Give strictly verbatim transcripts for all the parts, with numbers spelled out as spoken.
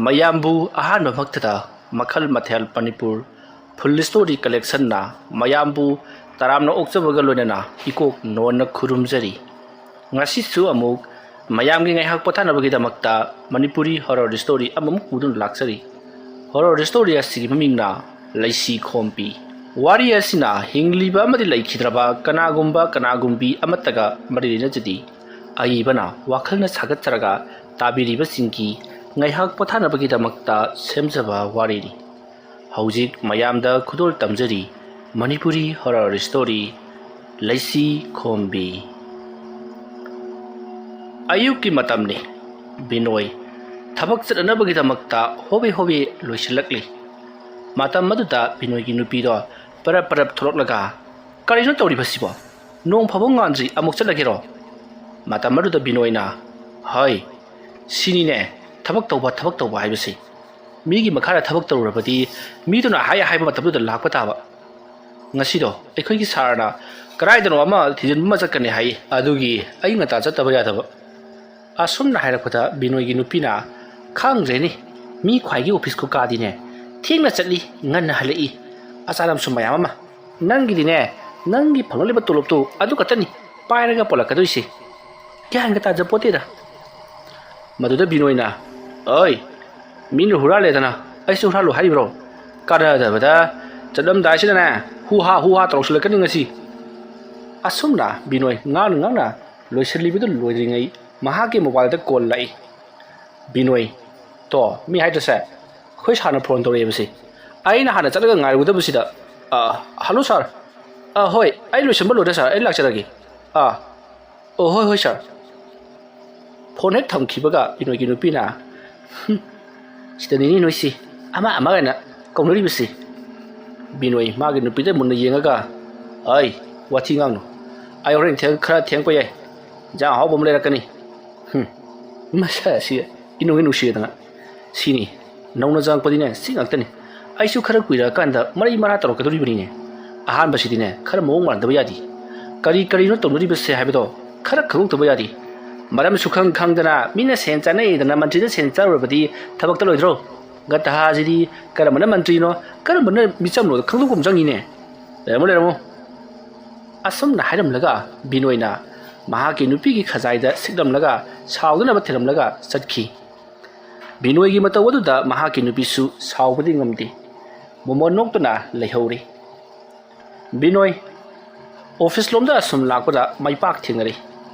ꯃꯌꯥꯝꯕꯨ ꯑꯍꯥꯟꯕꯃꯛꯇꯗ ꯃꯈꯜ ꯃꯊꯦꯜ ꯃꯅꯤꯄꯨꯔ ꯐꯨꯜ ꯁ꯭ꯇꯣꯔꯤ ꯀꯂꯦꯛꯁꯟꯅ ꯃꯌꯥꯝꯕꯨ ꯇꯔꯥꯝꯅ ꯑꯣꯛꯆꯕꯒ ꯂꯣꯏꯅꯅ ꯏꯀꯣꯛ ꯅꯣꯟꯅ ꯈꯨꯔꯨꯝꯖꯔꯤ꯫ ꯉꯁꯤꯁꯨ ꯑꯃꯨꯛ ꯃꯌꯥꯝꯒꯤ ꯉꯥꯏꯍꯥꯛ ꯄꯣꯊꯥꯅꯕꯒꯤꯗꯃꯛꯇ ꯃꯅꯤꯄꯨꯔꯤ ꯍꯣꯔꯔ ꯁ꯭ꯇꯣꯔꯤ ꯑꯃꯃꯨꯛ ꯄꯨꯗꯨꯅ ꯂꯥꯛꯆꯔꯤ꯫ ꯍꯣꯔꯔ ꯁ꯭ꯇꯣꯔꯤ ꯑꯁꯤꯒꯤ ꯃꯃꯤꯡꯅ ꯂꯩꯁꯤ ꯈꯣꯝꯕꯤ꯫ ꯋꯥꯔꯤ ꯑꯁꯤꯅ ꯍꯤꯡꯂꯤꯕ ꯑꯃꯗꯤ ꯂꯩꯈꯤꯗ꯭ꯔꯕ ꯀꯅꯥꯒꯨꯝꯕ ꯀꯅꯥꯒꯨꯝꯕꯤ ꯑꯃꯠꯇꯒ ꯃꯔꯤ ꯂꯩꯅꯖꯗꯦ꯫ ꯑꯏꯕꯅ ꯋꯥꯈꯜꯅ ꯁꯥꯒꯠꯆꯔꯒ ꯇꯥꯕꯤꯔꯤꯕꯁꯤꯡꯒꯤ ꯉꯥꯏꯍꯥꯛ ꯄꯣꯊꯥꯅꯕꯒꯤꯗꯃꯛꯇ ꯁꯦꯝꯖꯕ ꯋꯥꯔꯤꯅꯤ꯫ ꯍꯧꯖꯤꯛ ꯃꯌꯥꯝꯗ ꯈꯨꯗꯣꯜ ꯇꯝꯖꯔꯤ ꯃꯅꯤꯄꯨꯔꯤ ꯍꯣꯔꯔ ꯁ꯭ꯇꯣꯔꯤ ꯂꯩꯁꯤ ꯈꯣꯝꯕꯤ꯫ ꯑꯌꯨꯛꯀꯤ ꯃꯇꯝꯅꯤ꯫ ꯕꯤꯅꯣꯏ ꯊꯕꯛ ꯆꯠꯅꯅꯕꯒꯤꯗꯃꯛꯇ ꯍꯣꯕꯦ ꯍꯣꯕꯦ ꯂꯣꯏꯁꯤꯜꯂꯛꯂꯤ꯫ ꯃꯇꯝ ꯑꯗꯨꯗ ꯕꯤꯅꯣꯏꯒꯤ ꯅꯨꯄꯤꯗꯣ ꯄꯔꯞ ꯄꯔꯞ ꯊꯣꯛꯂꯛꯂꯒ, "ꯀꯔꯤꯅꯣ ꯇꯧꯔꯤꯕꯁꯤꯕꯣ? ꯅꯣꯡ ꯐꯥꯎꯕ ꯉꯥꯟꯗ꯭ꯔꯤ ꯑꯃꯨꯛ ꯆꯠꯂꯒꯦꯔꯣ?" ꯃꯇꯝ ꯑꯗꯨꯗ ꯕꯤꯅꯣꯏꯅ, "ꯍꯣꯏ, ꯁꯤꯅꯤꯅꯦ ꯊꯕꯛ ꯇꯧꯕ, ꯊꯕꯛ ꯇꯧꯕ ꯍꯥꯏꯕꯁꯤ꯫ ꯃꯤꯒꯤ ꯃꯈꯥꯗ ꯊꯕꯛ ꯇꯧꯔꯨꯔꯕꯗꯤ ꯃꯤꯗꯨꯅ ꯍꯥꯏ ꯍꯥꯏꯕ ꯃꯇꯝꯗꯨꯗ ꯂꯥꯛꯄ ꯇꯥꯕ꯫ ꯉꯁꯤꯗꯣ ꯑꯩꯈꯣꯏꯒꯤ ꯁꯥꯔꯅ ꯀꯗꯥꯏꯗꯅꯣ ꯑꯃ ꯊꯤꯖꯤꯟꯕ ꯑꯃ ꯆꯠꯀꯅꯤ ꯍꯥꯏ, ꯑꯗꯨꯒꯤ ꯑꯩ ꯉꯟꯇꯥ ꯆꯠꯇꯕ ꯌꯥꯗꯕ"꯫ ꯑꯁꯨꯝꯅ ꯍꯥꯏꯔꯛꯄꯗ ꯕꯤꯅꯣꯏꯒꯤ ꯅꯨꯄꯤꯅ, "ꯈꯪꯗ꯭ꯔꯦꯅꯦ, ꯃꯤ ꯈ꯭ꯋꯥꯏꯒꯤ ꯑꯣꯐꯤꯁ ꯈꯨꯀꯥꯗꯤꯅꯦ, ꯊꯦꯡꯅ ꯆꯠꯂꯤ, ꯉꯟꯅ ꯍꯜꯂꯛꯏ, ꯑꯆꯥꯔꯝꯁꯨ ꯃꯌꯥꯝ ꯑꯃ꯫ ꯅꯪꯒꯤꯗꯤꯅꯦ, ꯅꯪꯒꯤ ꯐꯪꯂꯛꯂꯤꯕ ꯇꯣꯂꯣꯞꯇꯨ ꯑꯗꯨ ꯈꯛꯇꯅꯤ ꯄꯥꯏꯔꯒ ꯄꯣꯜꯂꯛꯀꯗꯣꯏꯁꯦ꯫ ꯒ꯭ꯌꯥꯟꯒ ꯇꯥꯖꯄꯣꯠꯇꯦꯗ"꯫ ꯃꯗꯨꯗ ꯕꯤꯅꯣꯏꯅ, "ꯑꯣꯏ, ꯃꯤꯅ ꯍꯨꯔꯥꯜꯂꯦꯗꯅ ꯑꯩꯁꯨ ꯍꯨꯔꯥꯜꯂꯨ ꯍꯥꯏꯔꯤꯕ꯭ꯔꯣ? ꯀꯥꯟꯅꯗꯕꯗ, ꯆꯠꯂꯝꯗꯥꯏꯁꯤꯗꯅꯦ ꯍꯨ ꯍꯥ ꯍꯨ ꯍꯥ ꯇꯧꯔꯛꯁꯤꯜꯂꯛꯀꯅꯤ ꯉꯁꯤ"꯫ ꯑꯁꯨꯝꯅ ꯕꯤꯅꯣꯏ ꯉꯥꯡꯅ ꯉꯥꯡꯅ ꯂꯣꯏꯁꯤꯜꯂꯤꯕꯗꯨ ꯂꯣꯏꯗ꯭ꯔꯤꯉꯩ ꯃꯍꯥꯛꯀꯤ ꯃꯣꯕꯥꯏꯜꯗ ꯀꯣꯜ ꯂꯥꯛꯏ꯫ ꯕꯤꯅꯣꯏ, "ꯇꯣ, ꯃꯤ ꯍꯥꯏꯗ꯭ꯔꯁꯦ, ꯑꯩꯈꯣꯏ ꯁꯥꯔꯅ ꯐꯣꯟ ꯇꯧꯔꯛꯑꯦꯕꯁꯤ꯫ ꯑꯩꯅ ꯍꯥꯟꯅ ꯆꯠꯂꯒ ꯉꯥꯏꯔꯨꯒꯗꯕꯁꯤꯗ"꯫ "ꯑ, ꯍꯜꯂꯣ ꯁꯥꯔ꯫ ꯑ, ꯍꯣꯏ, ꯑꯩ ꯂꯣꯏꯁꯤꯟꯕ ꯂꯣꯏꯔꯦ ꯁꯥꯔ, ꯑꯩ ꯂꯥꯛꯆꯔꯒꯦ꯫ ꯑꯥ, ꯑꯣ, ꯍꯣꯏ, ꯍꯣꯏ ꯁꯥꯔ"꯫ ꯐꯣꯟ ꯍꯦꯛ ꯊꯝꯈꯤꯕꯒ ꯕꯤꯅꯣꯏꯒꯤ ꯅꯨꯄꯤꯅ, "ꯍꯨꯝ, ꯁꯤꯗꯅꯤꯅꯦ ꯅꯣꯏꯁꯤ, ꯑꯃ ꯑꯃ ꯍꯥꯏꯅ ꯀꯧꯅꯔꯤꯕꯁꯤ"꯫ ꯕꯤꯅꯣꯏ ꯃꯥꯒꯤ ꯅꯨꯄꯤꯗ ꯃꯨꯟꯅ ꯌꯦꯡꯉꯒ, "ꯑꯩ, ꯋꯥꯊꯤ ꯉꯥꯡꯅꯨ꯫ ꯑꯩ ꯍꯣꯔꯦꯟ ꯊꯦꯡ-, ꯈꯔ ꯊꯦꯡꯉꯛꯄ ꯌꯥꯏ꯫ ꯏꯟꯖꯥꯡ ꯑꯍꯥꯎꯕ ꯑꯃ ꯂꯩꯔꯛꯀꯅꯤ꯫ ꯍꯨꯝ, ꯃꯁꯛ ꯑꯁꯤ ꯏꯅꯨꯡ ꯍꯦꯛ ꯅꯨꯡꯁꯤꯔꯗꯅ꯫ ꯁꯤꯅꯤ, ꯅꯧꯅ ꯆꯪꯉꯛꯄꯗꯤꯅꯦ ꯁꯤ ꯉꯥꯛꯇꯅꯤ꯫ ꯑꯩꯁꯨ ꯈꯔ ꯀꯨꯏꯔꯛꯑꯀꯥꯟꯗ ꯃꯔꯩ ꯃꯔꯥ ꯇꯧꯔꯛꯀꯗꯣꯔꯤꯕꯅꯤꯅꯦ꯫ ꯑꯍꯥꯟꯕꯁꯤꯗꯤꯅꯦ ꯈꯔ ꯃꯑꯣꯡ ꯃꯥꯟꯗꯕ ꯌꯥꯗꯦ꯫ ꯀꯔꯤ ꯀꯔꯤꯅꯣ ꯇꯧꯅꯔꯤꯕꯁꯦ ꯍꯥꯏꯕꯗꯣ ꯈꯔ ꯈꯪꯗꯣꯛꯇꯕ ꯌꯥꯗꯦ꯫ ꯃꯔꯝ ꯁꯨꯈꯪ ꯈꯪꯗꯅ ꯃꯤꯅ ꯁꯦꯟ ꯆꯥꯅꯩꯗꯅ ꯃꯟꯇ꯭ꯔꯤꯗ ꯁꯦꯟ ꯆꯥꯔꯨꯔꯕꯗꯤ ꯊꯕꯛꯇ ꯂꯣꯏꯗ꯭ꯔꯣ? ꯒꯇꯍꯥꯁꯤꯗꯤ ꯀꯔꯝꯕꯅ ꯃꯟꯇ꯭ꯔꯤꯅꯣ, ꯀꯔꯝꯕꯅ ꯃꯤꯆꯝꯅꯣ ꯈꯪꯗꯣꯛꯄ ꯑꯃ ꯆꯪꯉꯤꯅꯦ꯫ ꯂꯩꯔꯝꯃꯣ, ꯂꯩꯔꯝꯃꯣ꯫ ꯑꯁꯨꯝꯅ ꯍꯥꯏꯔꯝꯂꯒ ꯕꯤꯅꯣꯏꯅ ꯃꯍꯥꯛꯀꯤ ꯅꯨꯄꯤꯒꯤ ꯈꯖꯥꯏꯗ ꯁꯤꯛꯂꯝꯂꯒ ꯁꯥꯎꯗꯅꯕ ꯊꯤꯔꯝꯂꯒ ꯆꯠꯈꯤ꯫ ꯕꯤꯅꯣꯏꯒꯤ ꯃꯇꯧ ꯑꯗꯨꯗ ꯃꯍꯥꯛꯀꯤ ꯅꯨꯄꯤꯁꯨ ꯁꯥꯎꯕꯗꯤ ꯉꯝꯗꯦ꯫ ꯃꯣꯃꯣꯟ ꯅꯣꯛꯇꯨꯅ ꯂꯩꯍꯧꯔꯤ꯫ ꯕꯤꯅꯣꯏ ꯑꯣꯐꯤꯁ ꯂꯣꯝꯗ ꯑꯁꯨꯝ ꯂꯥꯛꯄꯗ ꯃꯩꯄꯥꯛ ꯊꯦꯡꯅꯔꯦ꯫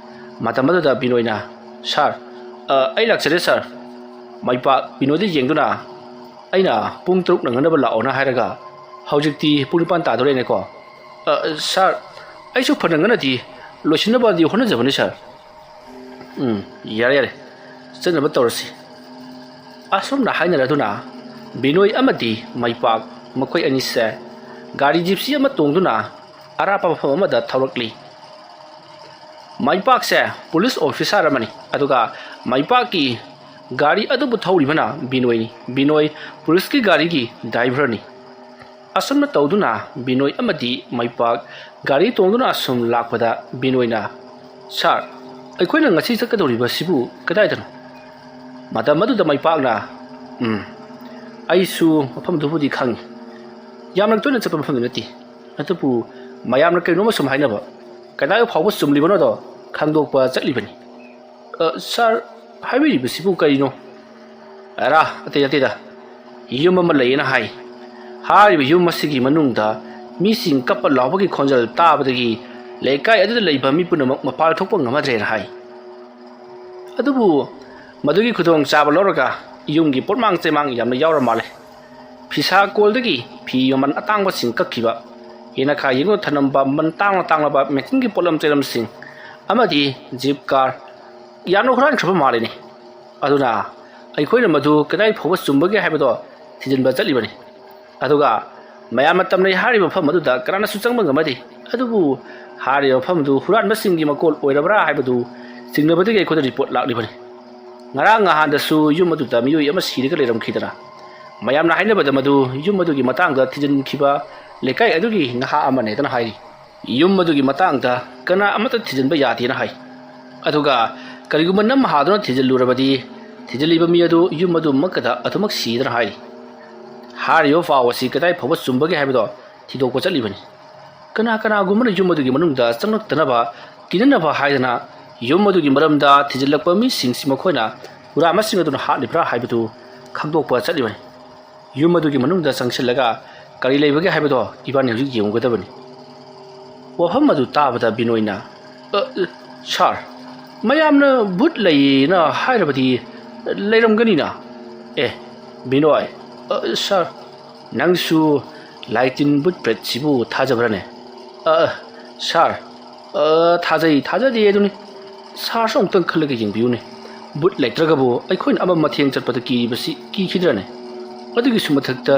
ꯃꯇꯝ ꯑꯗꯨꯗ ꯕꯤꯅꯣꯏꯅ, "ꯁꯥꯔ, ꯑ, ꯑꯩ ꯂꯥꯛꯆꯔꯦ ꯁꯥꯔ꯫" ꯃꯩꯄꯥꯛ ꯕꯤꯅꯣꯏꯗ ꯌꯦꯡꯗꯨꯅ, "ꯑꯩꯅ ꯄꯨꯡ ꯇꯔꯨꯛ ꯅꯪꯅꯅꯕ ꯂꯥꯛꯑꯣꯅ ꯍꯥꯏꯔꯒ ꯍꯧꯖꯤꯛꯇꯤ ꯄꯨꯡ ꯅꯤꯄꯥꯟ ꯇꯥꯗꯣꯔꯦꯅꯦꯀꯣ?" "ꯑ, ꯁꯥꯔ, ꯑꯩꯁꯨ ꯐꯅ ꯉꯟꯅꯗꯤ ꯂꯣꯏꯁꯤꯟꯅꯕꯗꯤ ꯍꯣꯠꯅꯖꯕꯅꯤ ꯁꯥꯔ꯫" "ꯎꯝ, ꯌꯥꯔꯦ, ꯌꯥꯔꯦ, ꯆꯠꯅꯕ ꯇꯧꯔꯁꯤ꯫" ꯑꯁꯨꯝꯅ ꯍꯥꯏꯅꯔꯗꯨꯅ ꯕꯤꯅꯣꯏ ꯑꯃꯗꯤ ꯃꯩꯄꯥꯛ ꯃꯈꯣꯏ ꯑꯅꯤꯁꯦ ꯒꯥꯔꯤ ꯖꯤꯞꯁꯤ ꯑꯃ ꯇꯣꯡꯗꯨꯅ ꯑꯔꯥꯞꯄ ꯃꯐꯝ ꯑꯃꯗ ꯊꯧꯔꯛꯂꯤ꯫ ꯃꯩꯄꯥꯛꯁꯦ ꯄꯨꯂꯤꯁ ꯑꯣꯐꯤꯁꯥꯔ ꯑꯃꯅꯤ, ꯑꯗꯨꯒ ꯃꯩꯄꯥꯛꯀꯤ ꯒꯥꯔꯤ ꯑꯗꯨꯕꯨ ꯊꯧꯔꯤꯕꯅ ꯕꯤꯅꯣꯏꯅꯤ꯫ ꯕꯤꯅꯣꯏ ꯄꯨꯂꯤꯁꯀꯤ ꯒꯥꯔꯤꯒꯤ ꯗ꯭ꯔꯥꯏꯚꯔꯅꯤ꯫ ꯑꯁꯨꯝꯅ ꯇꯧꯗꯨꯅ ꯕꯤꯅꯣꯏ ꯑꯃꯗꯤ ꯃꯩꯄꯥꯛ ꯒꯥꯔꯤ ꯇꯣꯡꯗꯨꯅ ꯑꯁꯨꯝ ꯂꯥꯛꯄꯗ ꯕꯤꯅꯣꯏꯅ, "ꯁꯥꯔ, ꯑꯩꯈꯣꯏꯅ ꯉꯁꯤ ꯆꯠꯀꯗꯧꯔꯤꯕꯁꯤꯕꯨ ꯀꯗꯥꯏꯗꯅꯣ?" ꯃꯇꯝ ꯑꯗꯨꯗ ꯃꯩꯄꯥꯛꯅ, "ꯎꯝ, ꯑꯩꯁꯨ ꯃꯐꯝꯗꯨꯕꯨꯗꯤ ꯈꯪꯉꯤ꯫ ꯌꯥꯝꯅ ꯇꯣꯏꯅ ꯆꯠꯄ ꯃꯐꯝꯗꯤ ꯅꯠꯇꯦ꯫ ꯑꯗꯨꯕꯨ ꯃꯌꯥꯝꯅ ꯀꯩꯅꯣꯝꯃ ꯁꯨꯝ ꯍꯥꯏꯅꯕ, ꯀꯗꯥꯏ ꯐꯥꯎꯕ ꯆꯨꯝꯂꯤꯕꯅꯣꯗꯣ ꯈꯪꯗꯣꯛꯄ ꯆꯠꯂꯤꯕꯅꯤ꯫" "ꯑ, ꯁꯥꯔ, ꯍꯥꯏꯕꯤꯔꯤꯕꯁꯤꯕꯨ ꯀꯔꯤꯅꯣ?" "ꯑꯔꯥ, ꯑꯇꯩ ꯅꯠꯇꯦꯗ, ꯌꯨꯝ ꯑꯃ ꯂꯩꯌꯦꯅ ꯍꯥꯏ꯫ ꯍꯥꯏꯔꯤꯕ ꯌꯨꯝ ꯑꯁꯤꯒꯤ ꯃꯅꯨꯡꯗ ꯃꯤꯁꯤꯡ ꯀꯞꯄ ꯂꯥꯎꯕꯒꯤ ꯈꯣꯟꯖꯦꯜ ꯇꯥꯕꯗꯒꯤ ꯂꯩꯀꯥꯏ ꯑꯗꯨꯗ ꯂꯩꯕ ꯃꯤ ꯄꯨꯝꯅꯃꯛ ꯃꯄꯥꯟ ꯊꯣꯛꯄ ꯉꯝꯅꯗ꯭ꯔꯦꯅ ꯍꯥꯏ꯫ ꯑꯗꯨꯕꯨ ꯃꯗꯨꯒꯤ ꯈꯨꯗꯣꯡꯆꯥꯕ ꯂꯧꯔꯒ ꯌꯨꯝꯒꯤ ꯄꯣꯠꯃꯥꯡ ꯆꯩꯃꯥꯡ ꯌꯥꯝꯅ ꯌꯥꯎꯔ ꯃꯥꯜꯂꯦ꯫ ꯐꯤꯁꯥ ꯀꯣꯜꯗꯒꯤ ꯐꯤ ꯃꯃꯜ ꯑꯇꯥꯡꯕꯁꯤꯡ ꯀꯛꯈꯤꯕ, ꯌꯦꯅꯈꯥ ꯌꯦꯡꯗꯨꯅ ꯊꯅꯝꯕ ꯃꯃꯜ ꯇꯥꯡꯅ ꯇꯥꯡꯂꯕ ꯃꯦꯆꯤꯟꯒꯤ ꯄꯣꯠꯂꯝ ꯆꯩꯂꯝꯁꯤꯡ ꯑꯃꯗꯤ ꯖꯤꯞ ꯀꯥꯔ ꯌꯥꯝꯅ ꯍꯨꯔꯥꯟꯈ꯭ꯔꯕ ꯃꯥꯜꯂꯤꯅꯦ꯫ ꯑꯗꯨꯅ ꯑꯩꯈꯣꯏꯅ ꯃꯗꯨ ꯀꯗꯥꯏ ꯐꯥꯎꯕ ꯆꯨꯝꯕꯒꯦ ꯍꯥꯏꯕꯗꯣ ꯊꯤꯖꯤꯟꯕ ꯆꯠꯂꯤꯕꯅꯤ꯫ ꯑꯗꯨꯒ ꯃꯌꯥꯝꯅ ꯇꯝꯅꯩ ꯍꯥꯏꯔꯤꯕ ꯃꯐꯝ ꯑꯗꯨꯗ ꯀꯅꯥꯅꯁꯨ ꯆꯪꯕ ꯉꯝꯃꯗꯦ꯫ ꯑꯗꯨꯕꯨ ꯍꯥꯏꯔꯤꯕ ꯃꯐꯝ ꯑꯗꯨ ꯍꯨꯔꯥꯟꯕꯁꯤꯡꯒꯤ ꯃꯀꯣꯜ ꯑꯣꯏꯔꯕ꯭ꯔꯥ ꯍꯥꯏꯕꯗꯨ ꯆꯤꯡꯅꯕꯗꯒꯤ ꯑꯩꯈꯣꯏꯗ ꯔꯤꯄꯣꯔꯠ ꯂꯥꯛꯂꯤꯕꯅꯤ꯫ ꯉꯔꯥꯡ ꯅꯍꯥꯟꯗꯁꯨ ꯌꯨꯝ ꯑꯗꯨꯗ ꯃꯤꯑꯣꯏ ꯑꯃ ꯁꯤꯔꯒ ꯂꯩꯔꯝꯈꯤꯗꯅ, ꯃꯌꯥꯝꯅ ꯍꯥꯏꯅꯕꯗ ꯃꯗꯨ ꯌꯨꯝ ꯑꯗꯨꯒꯤ ꯃꯇꯥꯡꯗ ꯊꯤꯖꯤꯟꯈꯤꯕ ꯂꯩꯀꯥꯏ ꯑꯗꯨꯒꯤ ꯅꯍꯥ ꯑꯃꯅꯦꯗꯅ ꯍꯥꯏꯔꯤ꯫ ꯌꯨꯝ ꯑꯗꯨꯒꯤ ꯃꯇꯥꯡꯗ ꯀꯅꯥ ꯑꯃꯠꯇ ꯊꯤꯖꯤꯟꯕ ꯌꯥꯗꯦꯅ ꯍꯥꯏ꯫ ꯑꯗꯨꯒ ꯀꯔꯤꯒꯨꯝꯕ ꯅꯝ ꯍꯥꯗꯨꯅ ꯊꯤꯖꯤꯜꯂꯨꯔꯕꯗꯤ, ꯊꯤꯖꯤꯜꯂꯤꯕ ꯃꯤ ꯑꯗꯨ ꯌꯨꯝ ꯑꯗꯨꯃꯛꯇꯗ ꯑꯗꯨꯃꯛ ꯁꯤꯗꯅ ꯍꯥꯏꯔꯤ꯫ ꯍꯥꯏꯔꯤꯕ ꯄꯥꯎ ꯑꯁꯤ ꯀꯗꯥꯏ ꯐꯥꯎꯕ ꯆꯨꯝꯕꯒꯦ ꯍꯥꯏꯕꯗꯣ ꯊꯤꯗꯣꯛꯄ ꯆꯠꯂꯤꯕꯅꯤ꯫ ꯀꯅꯥ ꯀꯅꯥꯒꯨꯝꯕꯅ ꯌꯨꯝ ꯑꯗꯨꯒꯤ ꯃꯅꯨꯡꯗ ꯆꯪꯂꯛꯇꯅꯕ, ꯀꯤꯅꯅꯕ ꯍꯥꯏꯗꯅ ꯌꯨꯝ ꯑꯗꯨꯒꯤ ꯃꯔꯝꯗ ꯊꯤꯖꯤꯜꯂꯛꯄ ꯃꯤꯁꯤꯡꯁꯤ ꯃꯈꯣꯏꯅ ꯍꯨꯔꯥꯟꯕꯁꯤꯡ ꯑꯗꯨꯅ ꯍꯥꯠꯂꯤꯕ꯭ꯔꯥ ꯍꯥꯏꯕꯗꯨ ꯈꯪꯗꯣꯛꯄ ꯆꯠꯂꯤꯕꯅꯤ꯫ ꯌꯨꯝ ꯑꯗꯨꯒꯤ ꯃꯅꯨꯡꯗ ꯆꯪꯁꯤꯜꯂꯒ ꯀꯔꯤ ꯂꯩꯕꯒꯦ ꯍꯥꯏꯕꯗꯣ ꯏꯕꯥꯅꯤ ꯍꯧꯖꯤꯛ ꯌꯦꯡꯉꯨꯒꯗꯕꯅꯤ꯫ ꯋꯥꯐꯝ ꯑꯗꯨ ꯇꯥꯕꯗ ꯕꯤꯅꯣꯏꯅ, "ꯑ, ꯁꯥꯔ, ꯃꯌꯥꯝꯅ ꯚꯨꯠ ꯂꯩꯌꯦꯅ ꯍꯥꯏꯔꯕꯗꯤ ꯂꯩꯔꯝꯒꯅꯤꯅ?" "ꯑꯦ, ꯕꯤꯅꯣꯏ, ꯑ, ꯁꯥꯔ, ꯅꯪꯁꯨ ꯂꯥꯏꯇꯤꯟ ꯚꯨꯠ ꯄ꯭ꯔꯦꯠꯁꯤꯕꯨ ꯊꯥꯖꯕ꯭ꯔꯅꯦ?" "ꯑ, ꯁꯥꯔ, ꯑ, ꯊꯥꯖꯩ, ꯊꯥꯖꯗꯦ ꯑꯗꯨꯅꯤ꯫ ꯁꯥꯔꯁꯨ ꯑꯃꯨꯛꯇꯪ ꯈꯜꯂꯒ ꯌꯦꯡꯕꯤꯌꯨꯅꯦ꯫ ꯚꯨꯠ ꯂꯩꯇ꯭ꯔꯒꯕꯨ ꯑꯩꯈꯣꯏꯅ ꯑꯃꯝ ꯑꯊꯦꯡ ꯆꯠꯄꯗ ꯀꯤꯔꯤꯕꯁꯤ ꯀꯤꯈꯤꯗ꯭ꯔꯅꯦ? ꯑꯗꯨꯒꯤꯁꯨ ꯃꯊꯛꯇ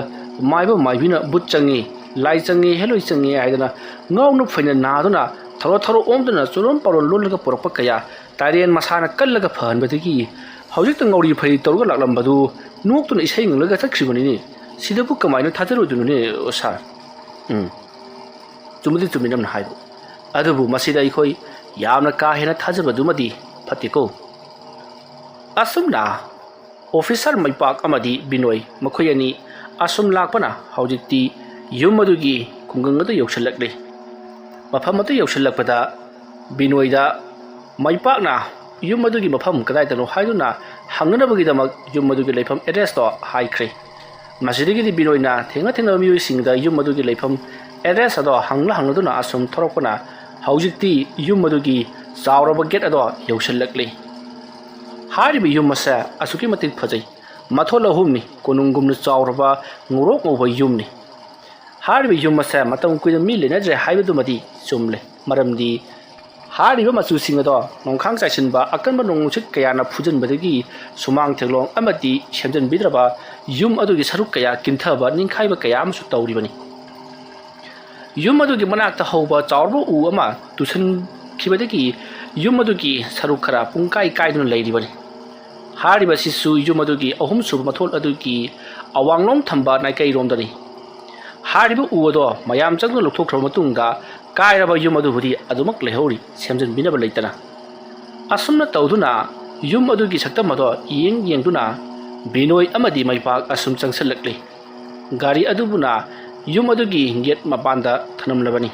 ꯃꯥꯏꯕ ꯃꯥꯏꯕꯤꯅ ꯚꯨꯠ ꯆꯪꯉꯤ, ꯂꯥꯏ ꯆꯪꯉꯤ, ꯍꯦꯂꯣꯏ ꯆꯪꯉꯤ ꯍꯥꯏꯗꯅ ꯉꯥꯎꯅ ꯐꯩꯅ ꯅꯥꯗꯨꯅ ꯊꯧꯔꯣ ꯊꯧꯔꯣ ꯑꯣꯟꯗꯨꯅ ꯆꯨꯔꯣꯟ ꯄꯥꯔꯣꯟ ꯂꯣꯜꯂꯒ ꯄꯨꯔꯛꯄ ꯀꯌꯥ, ꯇꯥꯏꯔꯦꯟ ꯃꯁꯥꯅ ꯀꯜꯂꯒ ꯐꯍꯟꯕꯗꯒꯤ ꯍꯧꯖꯤꯛꯇ ꯉꯥꯎꯔꯤ ꯐꯩꯔꯤ ꯇꯧꯔꯒ ꯂꯥꯛꯂꯝꯕꯗꯨ ꯅꯣꯛꯇꯨꯅ ꯏꯁꯩ ꯉꯪꯂꯒ ꯆꯠꯈ꯭ꯔꯤꯕꯅꯤꯅꯦ꯫ ꯁꯤꯗꯕꯨ ꯀꯃꯥꯏꯅ ꯊꯥꯖꯔꯣꯏꯗꯣꯏꯅꯣꯅꯦ, ꯁꯥꯔ?" "ꯎꯝ, ꯆꯨꯝꯕꯗꯤ ꯆꯨꯝꯃꯤ ꯅꯪꯅ ꯍꯥꯏꯕ꯫ ꯑꯗꯨꯕꯨ ꯃꯁꯤꯗ ꯑꯩꯈꯣꯏ ꯌꯥꯝꯅ ꯀꯥ ꯍꯦꯟꯅ ꯊꯥꯖꯕꯗꯨꯃꯗꯤ ꯐꯠꯇꯦꯀꯣ?" ꯑꯁꯨꯝꯅ ꯑꯣꯐꯤꯁꯥꯔ ꯃꯩꯄꯥꯛ ꯑꯃꯗꯤ ꯕꯤꯅꯣꯏ, ꯃꯈꯣꯏ ꯑꯅꯤ ꯑꯁꯨꯝ ꯂꯥꯛꯄꯅ ꯍꯧꯖꯤꯛꯇꯤ ꯌꯨꯝ ꯑꯗꯨꯒꯤ ꯈꯨꯡꯒꯪ ꯑꯗꯨ ꯌꯧꯁꯤꯜꯂꯛꯂꯤ꯫ ꯃꯐꯝ ꯑꯗꯨ ꯌꯧꯁꯤꯜꯂꯛꯄꯗ ꯕꯤꯅꯣꯏꯗ ꯃꯩꯄꯥꯛꯅ ꯌꯨꯝ ꯑꯗꯨꯒꯤ ꯃꯐꯝ ꯀꯗꯥꯏꯗꯅꯣ ꯍꯥꯏꯗꯨꯅ ꯍꯪꯅꯅꯕꯒꯤꯗꯃꯛ ꯌꯨꯝ ꯑꯗꯨꯒꯤ ꯂꯩꯐꯝ ꯑꯦꯗ꯭ꯔꯦꯁꯇꯣ ꯍꯥꯏꯈ꯭ꯔꯦ꯫ ꯃꯁꯤꯗꯒꯤꯗꯤ ꯕꯤꯅꯣꯏꯅ ꯊꯦꯡꯅ ꯊꯦꯡꯅꯕ ꯃꯤꯑꯣꯏꯁꯤꯡꯗ ꯌꯨꯝ ꯑꯗꯨꯒꯤ ꯂꯩꯐꯝ ꯑꯦꯗ꯭ꯔꯦꯁ ꯑꯗꯣ ꯍꯪꯂ ꯍꯪꯂꯗꯨꯅ ꯑꯁꯨꯝ ꯊꯧꯔꯛꯄꯅ ꯍꯧꯖꯤꯛꯇꯤ ꯌꯨꯝ ꯑꯗꯨꯒꯤ ꯆꯥꯎꯔꯕ ꯒꯦꯠ ꯑꯗꯣ ꯌꯧꯁꯤꯜꯂꯛꯂꯤ꯫ ꯍꯥꯏꯔꯤꯕ ꯌꯨꯝ ꯑꯁꯦ ꯑꯁꯨꯛꯀꯤ ꯃꯇꯤꯛ ꯐꯖꯩ꯫ ꯃꯊꯣꯜ ꯑꯍꯨꯝꯅꯤ, ꯀꯣꯅꯨꯡꯒꯨꯝꯅ ꯆꯥꯎꯔꯕ ꯉꯧꯔꯣꯛ ꯉꯧꯕ ꯌꯨꯝꯅꯤ꯫ ꯍꯥꯏꯔꯤꯕ ꯌꯨꯝ ꯑꯁꯦ ꯃꯇꯝ ꯀꯨꯏꯅ ꯃꯤ ꯂꯩꯅꯗ꯭ꯔꯦ ꯍꯥꯏꯕꯗꯨꯃꯗꯤ ꯆꯨꯝꯂꯦ꯫ ꯃꯔꯝꯗꯤ ꯍꯥꯏꯔꯤꯕ ꯃꯆꯨꯁꯤꯡ ꯑꯗꯣ ꯅꯣꯡꯈꯥꯡ ꯆꯥꯏꯁꯤꯟꯕ ꯑꯀꯟꯕ ꯅꯣꯡꯅꯨꯡꯁꯤꯠ ꯀꯌꯥꯅ ꯐꯨꯖꯤꯟꯕꯗꯒꯤ ꯁꯨꯃꯥꯡ ꯊꯦꯛꯂꯣꯡ ꯑꯃꯗꯤ ꯁꯦꯝꯖꯤꯟꯕꯤꯗ꯭ꯔꯕ ꯌꯨꯝ ꯑꯗꯨꯒꯤ ꯁꯔꯨꯛ ꯀꯌꯥ ꯀꯤꯟꯊꯕ ꯅꯤꯡꯈꯥꯏꯕ ꯀꯌꯥ ꯑꯃꯁꯨ ꯇꯧꯔꯤꯕꯅꯤ꯫ ꯌꯨꯝ ꯑꯗꯨꯒꯤ ꯃꯅꯥꯛꯇ ꯍꯧꯕ ꯆꯥꯎꯔꯕ ꯎ ꯑꯃ ꯇꯨꯁꯟꯈꯤꯕꯗꯒꯤ ꯌꯨꯝ ꯑꯗꯨꯒꯤ ꯁꯔꯨꯛ ꯈꯔ ꯄꯨꯡꯀꯥꯏ ꯀꯥꯏꯗꯨꯅ ꯂꯩꯔꯤꯕꯅꯤ꯫ ꯍꯥꯏꯔꯤꯕ ꯑꯁꯤꯁꯨ ꯌꯨꯝ ꯑꯗꯨꯒꯤ ꯑꯍꯨꯝꯁꯨꯕ ꯃꯊꯣꯜ ꯑꯗꯨꯒꯤ ꯑꯋꯥꯡꯂꯣꯝ ꯊꯝꯕ ꯅꯥꯏꯀꯩꯔꯣꯝꯗꯅꯤ꯫ ꯍꯥꯏꯔꯤꯕ ꯎ ꯑꯗꯣ ꯃꯌꯥꯝ ꯆꯪꯗꯨꯅ ꯂꯧꯊꯣꯛꯈ꯭ꯔꯕ ꯃꯇꯨꯡꯗ ꯀꯥꯏꯔꯕ ꯌꯨꯝ ꯑꯗꯨꯕꯨꯗꯤ ꯑꯗꯨꯃꯛ ꯂꯩꯍꯧꯔꯤ, ꯁꯦꯝꯖꯤꯟꯕꯤꯅꯕ ꯂꯩꯇꯅ꯫ ꯑꯁꯨꯝꯅ ꯇꯧꯗꯨꯅ ꯌꯨꯝ ꯑꯗꯨꯒꯤ ꯁꯛꯇꯝ ꯑꯗꯣ ꯌꯦꯡ ꯌꯦꯡꯗꯨꯅ ꯕꯤꯅꯣꯏ ꯑꯃꯗꯤ ꯃꯩꯄꯥꯛ ꯑꯁꯨꯝ ꯆꯪꯁꯤꯜꯂꯛꯂꯤ꯫ ꯒꯥꯔꯤ ꯑꯗꯨꯕꯨꯅ ꯌꯨꯝ ꯑꯗꯨꯒꯤ ꯒꯦꯠ ꯃꯄꯥꯟꯗ ꯊꯅꯝꯂꯕꯅꯤ꯫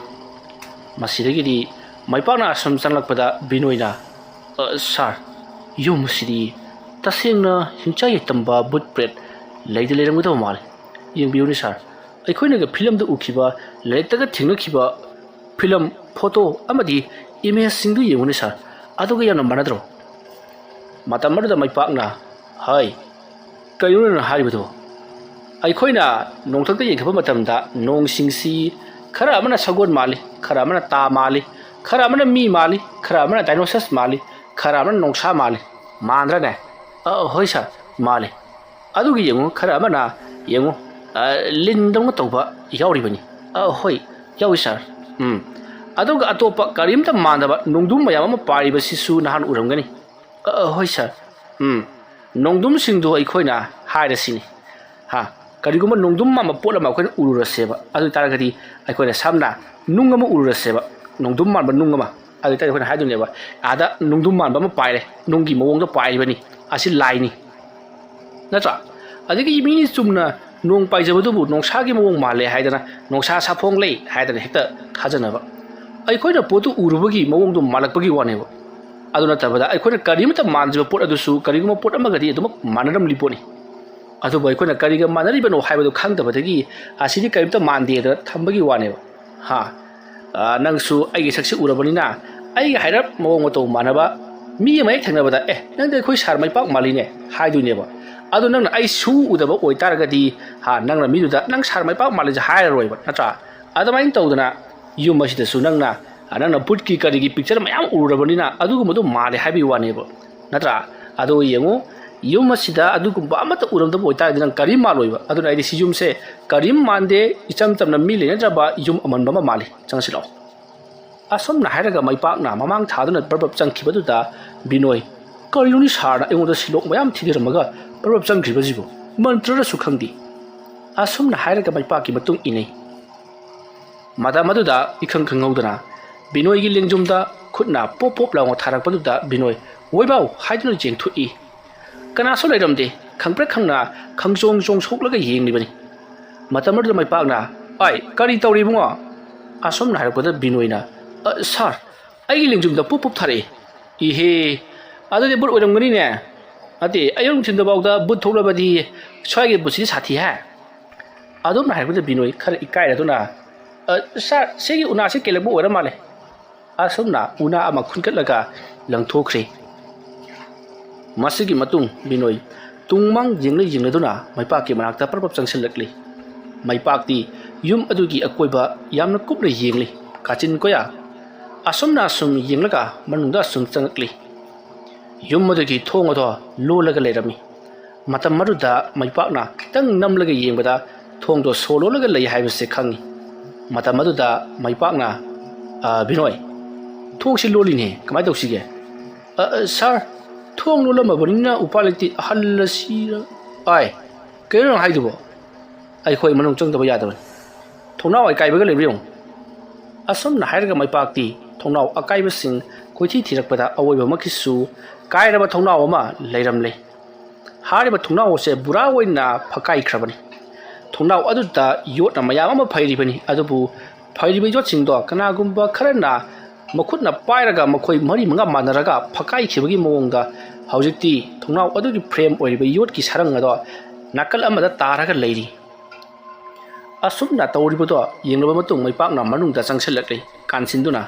ꯃꯁꯤꯗꯒꯤꯗꯤ ꯃꯩꯄꯥꯛꯅ ꯑꯁꯨꯝ ꯆꯪꯂꯛꯄꯗ ꯕꯤꯅꯣꯏꯅ, "ꯑ, ꯁꯥꯔ, ꯌꯨꯝ ꯑꯁꯤꯗꯤ ꯇꯁꯦꯡꯅ ꯍꯤꯡꯆꯥꯏ ꯌꯥꯏꯇꯝꯕ ꯕꯨꯠ ꯄ꯭ꯔꯦꯠ ꯂꯩꯗꯤ ꯂꯩꯔꯝꯒꯗꯕ ꯃꯥꯜꯂꯤ꯫ ꯌꯦꯡꯕꯤꯌꯨꯅꯦ ꯁꯥꯔ, ꯑꯩꯈꯣꯏꯅꯒ ꯐꯤꯂꯝꯗ ꯎꯈꯤꯕ, ꯂꯥꯏꯔꯤꯛꯇꯒ ꯊꯦꯡꯅꯈꯤꯕ ꯐꯤꯂꯝ, ꯐꯣꯇꯣ ꯑꯃꯗꯤ ꯏꯃꯦꯖꯁꯤꯡꯗꯨ ꯌꯦꯡꯉꯨꯅꯦ ꯁꯥꯔ, ꯑꯗꯨꯒ ꯌꯥꯝꯅ ꯃꯥꯟꯅꯗ꯭ꯔꯣ?" ꯃꯇꯝ ꯑꯗꯨꯗ ꯃꯩꯄꯥꯛꯅ, "ꯍꯩ, ꯀꯩꯅꯣ ꯅꯪꯅ ꯍꯥꯏꯔꯤꯕꯗꯨ? ꯑꯩꯈꯣꯏꯅ ꯅꯣꯡꯊꯛꯇ ꯌꯦꯡꯈꯠꯄ ꯃꯇꯝꯗ ꯅꯣꯡꯁꯤꯡꯁꯤ ꯈꯔ ꯑꯃꯅ ꯁꯒꯣꯜ ꯃꯥꯜꯂꯤ, ꯈꯔ ꯑꯃꯅ ꯇꯥ ꯃꯥꯜꯂꯤ, ꯈꯔ ꯑꯃꯅ ꯃꯤ ꯃꯥꯜꯂꯤ, ꯈꯔ ꯑꯃꯅ ꯗꯥꯏꯅꯣꯁꯔꯁ ꯃꯥꯜꯂꯤ, ꯈꯔ ꯑꯃꯅ ꯅꯣꯡꯁꯥ ꯃꯥꯜꯂꯤ꯫ ꯃꯥꯟꯗ꯭ꯔꯅꯦ?" "ꯑ, ꯍꯣꯏ ꯁꯥꯔ, ꯃꯥꯜꯂꯤ꯫ ꯑꯗꯨꯒ ꯌꯦꯡꯉꯨ, ꯈꯔ ꯑꯃꯅ, ꯌꯦꯡꯉꯨ, ꯑ, ꯂꯤꯟꯗꯧꯅ ꯇꯧꯕ ꯌꯥꯎꯔꯤꯕꯅꯤ꯫" "ꯑ, ꯍꯣꯏ, ꯌꯥꯎꯏ ꯁꯥꯔ꯫ ꯎꯝ꯫ ꯑꯗꯨꯒ ꯑꯇꯣꯞꯄ ꯀꯔꯤꯝꯇ ꯃꯥꯟꯗꯕ ꯅꯣꯡꯗꯨꯝ ꯃꯌꯥꯝ ꯑꯃ ꯄꯥꯏꯔꯤꯕꯁꯤꯁꯨ ꯅꯍꯥꯟ ꯎꯔꯝꯒꯅꯤ꯫" "ꯑ, ꯑ, ꯍꯣꯏ ꯁꯥꯔ꯫ ꯎꯝ, ꯅꯣꯡꯗꯨꯝꯁꯤꯡꯗꯨ ꯑꯩꯈꯣꯏꯅ ꯍꯥꯏꯔꯁꯤꯅꯦ꯫ ꯍꯥ, ꯀꯔꯤꯒꯨꯝꯕ ꯅꯣꯡꯗꯨꯝ ꯃꯥꯟꯕ ꯄꯣꯠ ꯑꯃ ꯑꯩꯈꯣꯏꯅ ꯎꯔꯨꯔꯁꯦꯕ꯫ ꯑꯗꯨ ꯑꯣꯏ ꯇꯥꯔꯒꯗꯤ ꯑꯩꯈꯣꯏꯅ ꯁꯝꯅ ꯅꯨꯡ ꯑꯃ ꯎꯔꯨꯔꯁꯦꯕ, ꯅꯣꯡꯗꯨꯝ ꯃꯥꯟꯕ ꯅꯨꯡ ꯑꯃ꯫ ꯑꯗꯨ ꯑꯣꯏ ꯇꯥꯔꯗꯤ ꯑꯩꯈꯣꯏꯅ ꯍꯥꯏꯗꯣꯏꯅꯦꯕ, ꯑꯥꯗ ꯅꯣꯡꯗꯨꯝ ꯃꯥꯟꯕ ꯑꯃ ꯄꯥꯏꯔꯦ, ꯅꯨꯡꯒꯤ ꯃꯑꯣꯡꯗ ꯄꯥꯏꯔꯤꯕꯅꯤ, ꯑꯁꯤ ꯂꯥꯏꯅꯤ꯫ ꯅꯠꯇ꯭ꯔꯥ? ꯑꯗꯒꯤ ꯃꯤꯅꯤ ꯆꯨꯝꯅ ꯅꯣꯡ ꯄꯥꯏꯖꯕꯗꯨꯕꯨ ꯅꯣꯡꯁꯥꯒꯤ ꯃꯑꯣꯡ ꯃꯥꯜꯂꯦ ꯍꯥꯏꯗꯅ, ꯅꯣꯡꯁꯥ ꯁꯥꯐꯣꯡ ꯂꯩ ꯍꯥꯏꯗꯅ ꯍꯦꯛꯇ ꯊꯥꯖꯅꯕ꯫ ꯑꯩꯈꯣꯏꯅ ꯄꯣꯠꯇꯨ ꯎꯔꯨꯕꯒꯤ ꯃꯑꯣꯡꯗꯨ ꯃꯥꯜꯂꯛꯄꯒꯤ ꯋꯥꯅꯦꯕ꯫ ꯑꯗꯨ ꯅꯠꯇꯕꯗ ꯑꯩꯈꯣꯏꯅ ꯀꯔꯤꯃꯇ ꯃꯥꯟꯗ꯭ꯔꯤꯕ ꯄꯣꯠ ꯑꯗꯨꯁꯨ ꯀꯔꯤꯒꯨꯝꯕ ꯄꯣꯠ ꯑꯃꯒꯗꯤ ꯑꯗꯨꯃꯛ ꯃꯥꯟꯅꯔꯝꯂꯤ ꯄꯣꯠꯅꯤ꯫ ꯑꯗꯨꯕꯨ ꯑꯩꯈꯣꯏꯅ ꯀꯔꯤꯒ ꯃꯥꯟꯅꯔꯤꯕꯅꯣ ꯍꯥꯏꯕꯗꯨ ꯈꯪꯗꯕꯗꯒꯤ ꯑꯁꯤꯗꯤ ꯀꯔꯤꯝꯇ ꯃꯥꯟꯗꯦꯗꯅ ꯊꯝꯕꯒꯤ ꯋꯥꯅꯦꯕ꯫ ꯍꯥ? ꯑ, ꯅꯪꯁꯨ ꯑꯩꯒꯤ ꯁꯛꯁꯤ ꯎꯔꯕꯅꯤꯅ ꯑꯩꯒ ꯍꯥꯏꯔꯞ ꯃꯑꯣꯡ ꯃꯇꯧ ꯃꯥꯟꯅꯕ ꯃꯤ ꯑꯃ ꯍꯦꯛ ꯊꯦꯡꯅꯕꯗ, "ꯑꯦ, ꯅꯪꯗꯤ ꯑꯩꯈꯣꯏ ꯁꯥꯔ ꯃꯩꯄꯥꯛ ꯃꯥꯜꯂꯤꯅꯦ" ꯍꯥꯏꯗꯣꯏꯅꯦꯕ꯫ ꯑꯗꯣ ꯅꯪꯅ ꯑꯩ ꯁꯨ ꯎꯗꯕ ꯑꯣꯏꯇꯥꯔꯒꯗꯤ, ꯍꯥ, ꯅꯪꯅ ꯃꯤꯗꯨꯗ "ꯅꯪ ꯁꯥꯔ ꯃꯩꯄꯥꯛ ꯃꯥꯜꯂꯤꯁꯦ" ꯍꯥꯏꯔꯔꯣꯏꯕ, ꯅꯠꯇ꯭ꯔꯥ? ꯑꯗꯨꯃꯥꯏꯅ ꯇꯧꯗꯅ ꯌꯨꯝ ꯑꯁꯤꯗꯁꯨ ꯅꯪꯅ, ꯑ, ꯅꯪꯅ ꯕꯨꯠꯀꯤ ꯀꯔꯤꯒꯤ ꯄꯤꯛꯆꯔ ꯃꯌꯥꯝ ꯎꯔꯨꯔꯕꯅꯤꯅ ꯑꯗꯨꯒꯨꯝꯕꯗꯣ ꯃꯥꯜꯂꯦ ꯍꯥꯏꯕꯒꯤ ꯋꯥꯅꯦꯕ, ꯅꯠꯇ꯭ꯔꯥ? ꯑꯗꯣ ꯌꯦꯡꯉꯨ, ꯌꯨꯝ ꯑꯁꯤꯗ ꯑꯗꯨꯒꯨꯝꯕ ꯑꯃꯠꯇ ꯎꯔꯝꯗꯕ ꯑꯣꯏꯇꯥꯔꯗꯤ ꯅꯪ ꯀꯔꯤꯝ ꯃꯥꯜꯂꯣꯏꯕ꯫ ꯑꯗꯨꯅ ꯑꯩꯗꯤ ꯁꯤ ꯌꯨꯝꯁꯦ ꯀꯔꯤꯝ ꯃꯥꯟꯗꯦ, ꯏꯆꯝ ꯆꯝꯅ ꯃꯤ ꯂꯩꯅꯗ꯭ꯔꯕ ꯌꯨꯝ ꯑꯃꯟꯕ ꯑꯃ ꯃꯥꯜꯂꯤ꯫ ꯆꯪꯁꯤꯜꯂꯛꯑꯣ꯫ ꯑꯁꯨꯝꯅ ꯍꯥꯏꯔꯒ ꯃꯩꯄꯥꯛꯅ ꯃꯃꯥꯡ ꯊꯥꯗꯨꯅ ꯕ꯭ꯔꯞ ꯕ꯭ꯔꯞ ꯆꯪꯈꯤꯕꯗꯨꯗ ꯕꯤꯅꯣꯏ, "ꯀꯔꯤꯅꯣꯅꯤ ꯁꯥꯔꯅ ꯑꯩꯉꯣꯟꯗ ꯁꯤꯂꯣꯛ ꯃꯌꯥꯝ ꯊꯤꯗꯔꯝꯃꯒ ꯕ꯭ꯔꯞ ꯕ꯭ꯔꯞ ꯆꯪꯈ꯭ꯔꯤꯕꯁꯤꯕꯨ? ꯃꯟꯇ꯭ꯔꯔꯁꯨ ꯈꯪꯗꯦ꯫" ꯑꯁꯨꯝꯅ ꯍꯥꯏꯔꯒ ꯃꯩꯄꯥꯛꯀꯤ ꯃꯇꯨꯡ ꯏꯟꯅꯩ꯫ ꯃꯇꯝ ꯑꯗꯨꯗ ꯏꯈꯪ ꯈꯪꯍꯧꯗꯅ ꯕꯤꯅꯣꯏꯒꯤ ꯂꯦꯡꯖꯨꯝꯗ ꯈꯨꯠꯅ ꯄꯣꯞ ꯄꯣꯞ ꯂꯥꯎꯅ ꯊꯥꯔꯛꯄꯗꯨꯗ ꯕꯤꯅꯣꯏ "ꯋꯣꯏꯕꯥꯎ" ꯍꯥꯏꯗꯨꯅ ꯆꯦꯟꯊꯣꯛꯏ꯫ ꯀꯅꯥꯁꯨ ꯂꯩꯔꯝꯗꯦ꯫ ꯈꯪꯄ꯭ꯔꯦꯛ ꯈꯪꯅ ꯈꯪꯆꯣꯡ ꯆꯣꯡ ꯁꯣꯛꯂꯒ ꯌꯦꯡꯂꯤꯕꯅꯤ꯫ ꯃꯇꯝ ꯑꯗꯨꯗ ꯃꯥꯏꯄꯥꯛꯅ, "ꯑꯥꯏ, ꯀꯔꯤ ꯇꯧꯔꯤ ꯏꯕꯨꯡꯉꯣ?" ꯑꯁꯨꯝꯅ ꯍꯥꯏꯔꯛꯄꯗ ꯕꯤꯅꯣꯏꯅ, "ꯑ, ꯁꯥꯔ, ꯑꯩꯒꯤ ꯂꯦꯡꯖꯨꯝꯗ ꯄꯨꯞ ꯄꯨꯞ ꯊꯥꯔꯛꯏ꯫" "ꯏꯍꯦ, ꯑꯗꯨꯗꯤ ꯕꯨꯠ ꯑꯣꯏꯔꯝꯒꯅꯤꯅꯦ꯫ ꯅꯠꯇꯦ, ꯑꯌꯨꯛ ꯅꯨꯡꯊꯤꯟꯗꯐꯥꯎꯗ ꯕꯨꯠ ꯊꯣꯛꯂꯕꯗꯤ ꯁ꯭ꯋꯥꯏꯒꯤ ꯕꯨꯠꯁꯤꯗꯤ ꯁꯥꯊꯤ ꯍꯥꯏ꯫" ꯑꯗꯨꯝꯅ ꯍꯥꯏꯔꯛꯄꯗ ꯕꯤꯅꯣꯏ ꯈꯔ ꯏꯀꯥꯏꯔꯗꯨꯅ, "ꯑ, ꯁꯥꯔ, ꯁꯤꯒꯤ ꯎꯅꯥꯁꯤ ꯀꯦꯜꯂꯛꯄ ꯑꯣꯏꯔ ꯃꯥꯜꯂꯦ꯫" ꯑꯁꯨꯝꯅ ꯎꯅꯥ ꯑꯃ ꯈꯨꯟꯒꯠꯂꯒ ꯂꯪꯊꯣꯛꯈ꯭ꯔꯦ꯫ ꯃꯁꯤꯒꯤ ꯃꯇꯨꯡ ꯕꯤꯅꯣꯏ ꯇꯨꯡꯃꯥꯡ ꯌꯦꯡꯂ ꯌꯦꯡꯂꯗꯨꯅ ꯃꯩꯄꯥꯛꯀꯤ ꯃꯅꯥꯛꯇ ꯄꯔꯞ ꯄꯔꯞ ꯆꯪꯁꯤꯜꯂꯛꯂꯤ꯫ ꯃꯩꯄꯥꯛꯇꯤ ꯌꯨꯝ ꯑꯗꯨꯒꯤ ꯑꯀꯣꯏꯕ ꯌꯥꯝꯅ ꯀꯨꯞꯅ ꯌꯦꯡꯂꯤ꯫ ꯀꯥꯆꯤꯟ ꯀꯣꯌꯥ ꯑꯁꯨꯝꯅ ꯑꯁꯨꯝ ꯌꯦꯡꯂꯒ ꯃꯅꯨꯡꯗ ꯑꯁꯨꯝ ꯆꯪꯂꯛꯂꯤ꯫ ꯌꯨꯝ ꯑꯗꯨꯒꯤ ꯊꯣꯡ ꯑꯗꯣ ꯂꯣꯜꯂꯒ ꯂꯩꯔꯝꯃꯤ꯫ ꯃꯇꯝ ꯑꯗꯨꯗ ꯃꯩꯄꯥꯛꯅ ꯈꯤꯇꯪ ꯅꯝꯂꯒ ꯌꯦꯡꯕꯗ ꯊꯣꯡꯗꯣ ꯁꯣ ꯂꯣꯜꯂꯒ ꯂꯩ ꯍꯥꯏꯕꯁꯦ ꯈꯪꯉꯤ꯫ ꯃꯇꯝ ꯑꯗꯨꯗ ꯃꯩꯄꯥꯛꯅ, "ꯑ, ꯕꯤꯅꯣꯏ, ꯊꯣꯡꯁꯤ ꯂꯣꯜꯂꯤꯅꯦ, ꯀꯃꯥꯏꯅ ꯇꯧꯁꯤꯒꯦ?" "ꯑ, ꯑ, ꯁꯥꯔ, ꯊꯣꯡ ꯂꯣꯜꯂꯝꯃꯕꯅꯤꯅ ꯎꯄꯥꯏ ꯂꯩꯇꯦ, ꯍꯜꯂꯁꯤꯔ?" "ꯑꯥꯏ, ꯀꯩꯅꯣ ꯅꯪ ꯍꯥꯏꯗꯨꯕꯣ?" "ꯑꯩꯈꯣꯏ ꯃꯅꯨꯡ ꯆꯪꯗꯕ ꯌꯥꯗꯕꯅꯤ꯫ ꯊꯣꯡꯅꯥꯎ ꯑꯀꯥꯏꯕꯒ ꯂꯩꯕ꯭ꯔꯥ ꯌꯦꯡꯉꯨ꯫" ꯑꯁꯨꯝꯅ ꯍꯥꯏꯔꯒ ꯃꯩꯄꯥꯛꯇꯤ ꯊꯣꯡꯅꯥꯎ ꯑꯀꯥꯏꯕꯁꯤꯡ ꯀꯣꯏꯊꯤ ꯊꯤꯔꯛꯄꯗ ꯑꯋꯣꯏꯕꯃꯛꯀꯤꯁꯨ ꯀꯥꯏꯔꯕ ꯊꯣꯡꯅꯥꯎ ꯑꯃ ꯂꯩꯔꯝꯂꯦ꯫ ꯍꯥꯏꯔꯤꯕ ꯊꯣꯡꯅꯥꯎ ꯑꯁꯦ ꯄꯨꯔꯥ ꯑꯣꯏꯅ ꯐꯛꯀꯥꯏꯈ꯭ꯔꯕꯅꯤ꯫ ꯊꯣꯡꯅꯥꯎ ꯑꯗꯨꯗ ꯌꯣꯠꯅ ꯃꯌꯥꯝ ꯑꯃ ꯐꯩꯔꯤꯕꯅꯤ, ꯑꯗꯨꯕꯨ ꯐꯩꯔꯤꯕ ꯌꯣꯠꯁꯤꯡꯗꯣ ꯀꯅꯥꯒꯨꯝꯕ ꯈꯔꯅ ꯃꯈꯨꯠꯅ ꯄꯥꯏꯔꯒ ꯃꯈꯣꯏ ꯃꯔꯤ ꯃꯉꯥ ꯃꯥꯟꯅꯔꯒ ꯐꯛꯀꯥꯏꯈꯤꯕꯒꯤ ꯃꯑꯣꯡꯗ ꯍꯧꯖꯤꯛꯇꯤ ꯊꯣꯡꯅꯥꯎ ꯑꯗꯨꯒꯤ ꯐ꯭ꯔꯦꯝ ꯑꯣꯏꯔꯤꯕ ꯌꯣꯠꯀꯤ ꯁꯔꯪ ꯑꯗꯣ ꯅꯥꯀꯜ ꯑꯃꯗ ꯇꯥꯔꯒ ꯂꯩꯔꯤ꯫ ꯑꯁꯨꯝꯅ ꯇꯧꯔꯤꯕꯗꯣ ꯌꯦꯡꯂꯕ ꯃꯇꯨꯡ ꯃꯩꯄꯥꯛꯅ ꯃꯅꯨꯡꯗ ꯆꯪꯁꯤꯜꯂꯛꯂꯤ, ꯀꯥꯟꯁꯤꯟꯗꯨꯅ꯫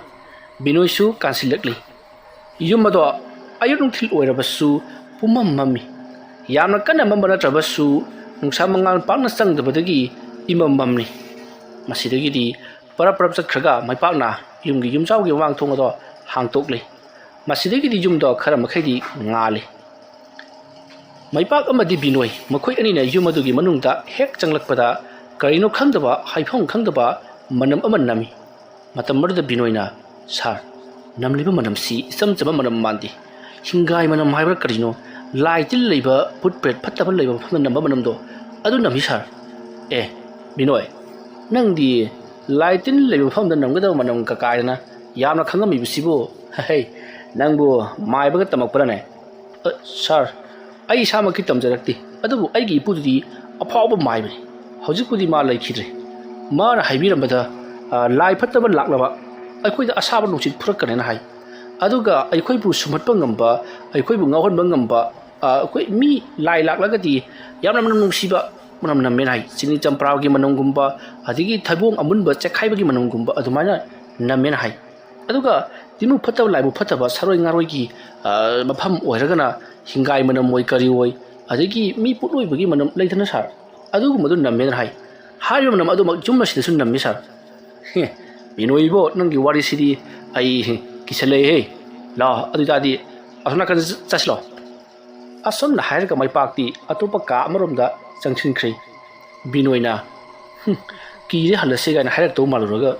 ꯕꯤꯅꯣꯏꯁꯨ ꯀꯥꯟꯁꯤꯜꯂꯛꯂꯤ꯫ ꯌꯨꯝ ꯑꯗꯣ ꯑꯌꯨꯛ ꯅꯨꯡꯊꯤꯜ ꯑꯣꯏꯔꯕꯁꯨ ꯄꯨꯝꯃꯝ ꯃꯝꯃꯤ꯫ ꯌꯥꯝꯅ ꯀꯟꯅ ꯃꯝꯕ ꯅꯠꯇ꯭ꯔꯕꯁꯨ ꯅꯨꯡꯁꯥ ꯃꯉꯥꯜ ꯄꯥꯛꯅ ꯆꯪꯗꯕꯗꯒꯤ ꯏꯃꯝ ꯃꯝꯂꯤ꯫ ꯃꯁꯤꯗꯒꯤꯗꯤ ꯄꯔꯞ ꯄꯔꯞ ꯆꯠꯈ꯭ꯔꯒ ꯃꯩꯄꯥꯛꯅ ꯌꯨꯝꯒꯤ ꯌꯨꯝꯖꯥꯎꯒꯤ ꯃꯃꯥꯡ ꯊꯣꯡ ꯑꯗꯣ ꯍꯥꯡꯇꯣꯛꯂꯤ꯫ ꯃꯁꯤꯗꯒꯤꯗꯤ ꯌꯨꯝꯗꯣ ꯈꯔ ꯃꯈꯩꯗꯤ ꯉꯥꯜꯂꯤ꯫ ꯃꯩꯄꯥꯛ ꯑꯃꯗꯤ ꯕꯤꯅꯣꯏ ꯃꯈꯣꯏ ꯑꯅꯤꯅ ꯌꯨꯝ ꯑꯗꯨꯒꯤ ꯃꯅꯨꯡꯗ ꯍꯦꯛ ꯆꯪꯂꯛꯄꯗ ꯀꯔꯤꯅꯣ ꯈꯪꯗꯕ, ꯍꯥꯏꯐꯝ ꯈꯪꯗꯕ ꯃꯅꯝ ꯑꯃ ꯅꯝꯃꯤ꯫ ꯃꯇꯝ ꯑꯗꯨꯗ ꯕꯤꯅꯣꯏꯅ, "ꯁꯥꯔ, ꯅꯝꯂꯤꯕ ꯃꯅꯝꯁꯤ ꯏꯆꯝ ꯆꯝꯕ ꯃꯅꯝ ꯃꯥꯟꯗꯦ꯫ ꯍꯤꯡꯒꯥꯏ ꯃꯅꯝ ꯍꯥꯏꯕ꯭ꯔꯥ ꯀꯔꯤꯅꯣ? ꯂꯥꯏ ꯇꯤꯟ ꯂꯩꯕ, ꯚꯨꯠ ꯄ꯭ꯔꯦꯠ ꯐꯠꯇꯕ ꯂꯩꯕ ꯃꯐꯝꯗ ꯅꯝꯕ ꯃꯅꯝꯗꯣ ꯑꯗꯨ ꯅꯝꯃꯤ ꯁꯥꯔ꯫" "ꯑꯦ, ꯕꯤꯅꯣꯏ, ꯅꯪꯗꯤ ꯂꯥꯏ ꯇꯤꯟ ꯂꯩꯕ ꯃꯐꯝꯗ ꯅꯝꯒꯗꯕ ꯃꯅꯝ ꯀꯀꯥꯏꯗꯅ ꯌꯥꯝꯅ ꯈꯪꯉꯝꯃꯤꯕꯁꯤꯕꯨ? ꯍꯩ, ꯅꯪꯕꯨ ꯃꯥꯏꯕꯒ ꯇꯝꯃꯛꯄ꯭ꯔꯅꯦ? ꯑ, ꯁꯥꯔ, ꯑꯩ ꯏꯁꯥꯃꯛꯀꯤ ꯇꯝꯖꯔꯛꯇꯦ, ꯑꯗꯨꯕꯨ ꯑꯩꯒꯤ ꯏꯄꯨꯗꯨꯗꯤ ꯑꯐꯥꯎꯕ ꯃꯥꯏꯕꯅꯤ꯫ ꯍꯧꯖꯤꯛꯄꯨꯗꯤ ꯃꯥ ꯂꯩꯈꯤꯗ꯭ꯔꯦ꯫ ꯃꯥꯅ ꯍꯥꯏꯕꯤꯔꯝꯕꯗ, ꯑ, ꯂꯥꯏ ꯐꯠꯇꯕ ꯂꯥꯛꯂꯕ ꯑꯩꯈꯣꯏꯗ ꯑꯁꯥꯕ ꯅꯨꯡꯁꯤꯠ ꯐꯨꯔꯛꯀꯅꯦꯅ ꯍꯥꯏ꯫ ꯑꯗꯨꯒ ꯑꯩꯈꯣꯏꯕꯨ ꯁꯨꯝꯍꯠꯄ ꯉꯝꯕ, ꯑꯩꯈꯣꯏꯕꯨ ꯉꯥꯎꯍꯟꯕ ꯉꯝꯕ, ꯑ, ꯑꯩꯈꯣꯏ ꯃꯤ ꯂꯥꯏ ꯂꯥꯛꯂꯒꯗꯤ ꯌꯥꯝꯅ ꯃꯅꯝ ꯅꯨꯡꯁꯤꯕ ꯃꯅꯝ ꯅꯝꯃꯦꯅ ꯍꯥꯏ꯫ ꯆꯤꯅꯤ ꯆꯝꯄ꯭ꯔꯥꯒꯤ ꯃꯅꯝꯒꯨꯝꯕ, ꯑꯗꯒꯤ ꯊꯩꯕꯣꯡ ꯑꯃꯨꯟꯕ ꯆꯦꯛꯈꯥꯏꯕꯒꯤ ꯃꯅꯝꯒꯨꯝꯕ ꯑꯗꯨꯃꯥꯏꯅ ꯅꯝꯃꯦꯅ ꯍꯥꯏ꯫ ꯑꯗꯨꯒ ꯇꯤꯟꯕꯨ ꯐꯠꯇꯕ, ꯂꯥꯏꯕꯨ ꯐꯠꯇꯕ, ꯁꯥꯔꯣꯏ ꯉꯥꯔꯣꯏꯒꯤ, ꯑ, ꯃꯐꯝ ꯑꯣꯏꯔꯒꯅ ꯍꯤꯡꯒꯥꯏ ꯃꯅꯝ ꯑꯣꯏ, ꯀꯔꯤ ꯑꯣꯏ, ꯑꯗꯒꯤ ꯃꯤ ꯄꯣꯠꯂꯣꯏꯕꯒꯤ ꯃꯅꯝ ꯂꯩꯗꯅ ꯁꯥꯔ, ꯑꯗꯨꯒꯨꯝꯕꯗꯨ ꯅꯝꯃꯦꯅ ꯍꯥꯏ꯫ ꯍꯥꯏꯔꯤꯕ ꯃꯅꯝ ꯑꯗꯨꯃꯛ ꯌꯨꯝ ꯑꯁꯤꯗꯁꯨ ꯅꯝꯃꯤ ꯁꯥꯔ꯫ ꯍꯦ, ꯕꯤꯅꯣꯏꯕꯣ, ꯅꯪꯒꯤ ꯋꯥꯔꯤꯁꯤꯗꯤ ꯑꯩ ꯀꯤꯁꯜꯂꯛꯑꯦꯍꯦ꯫ ꯂꯥꯛꯑꯣ, ꯑꯗꯨ ꯑꯣꯏꯇꯥꯔꯗꯤ ꯑꯁꯣꯝ ꯅꯥꯀꯟꯗ ꯆꯠ-, ꯆꯠꯁꯤꯂꯣ꯫ ꯑꯁꯨꯝꯅ ꯍꯥꯏꯔꯒ ꯃꯩꯄꯥꯛꯇꯤ ꯑꯇꯣꯞꯄ ꯀꯥ ꯑꯃꯔꯣꯝꯗ ꯆꯪꯁꯤꯟꯈ꯭ꯔꯦ꯫ ꯕꯤꯅꯣꯏꯅ, "ꯍꯨꯝ, ꯀꯤꯔꯦ, ꯍꯜꯂꯁꯦ" ꯀꯥꯏꯅ ꯍꯥꯏꯔꯛꯇꯧ ꯃꯥꯜꯂꯨꯔꯒ,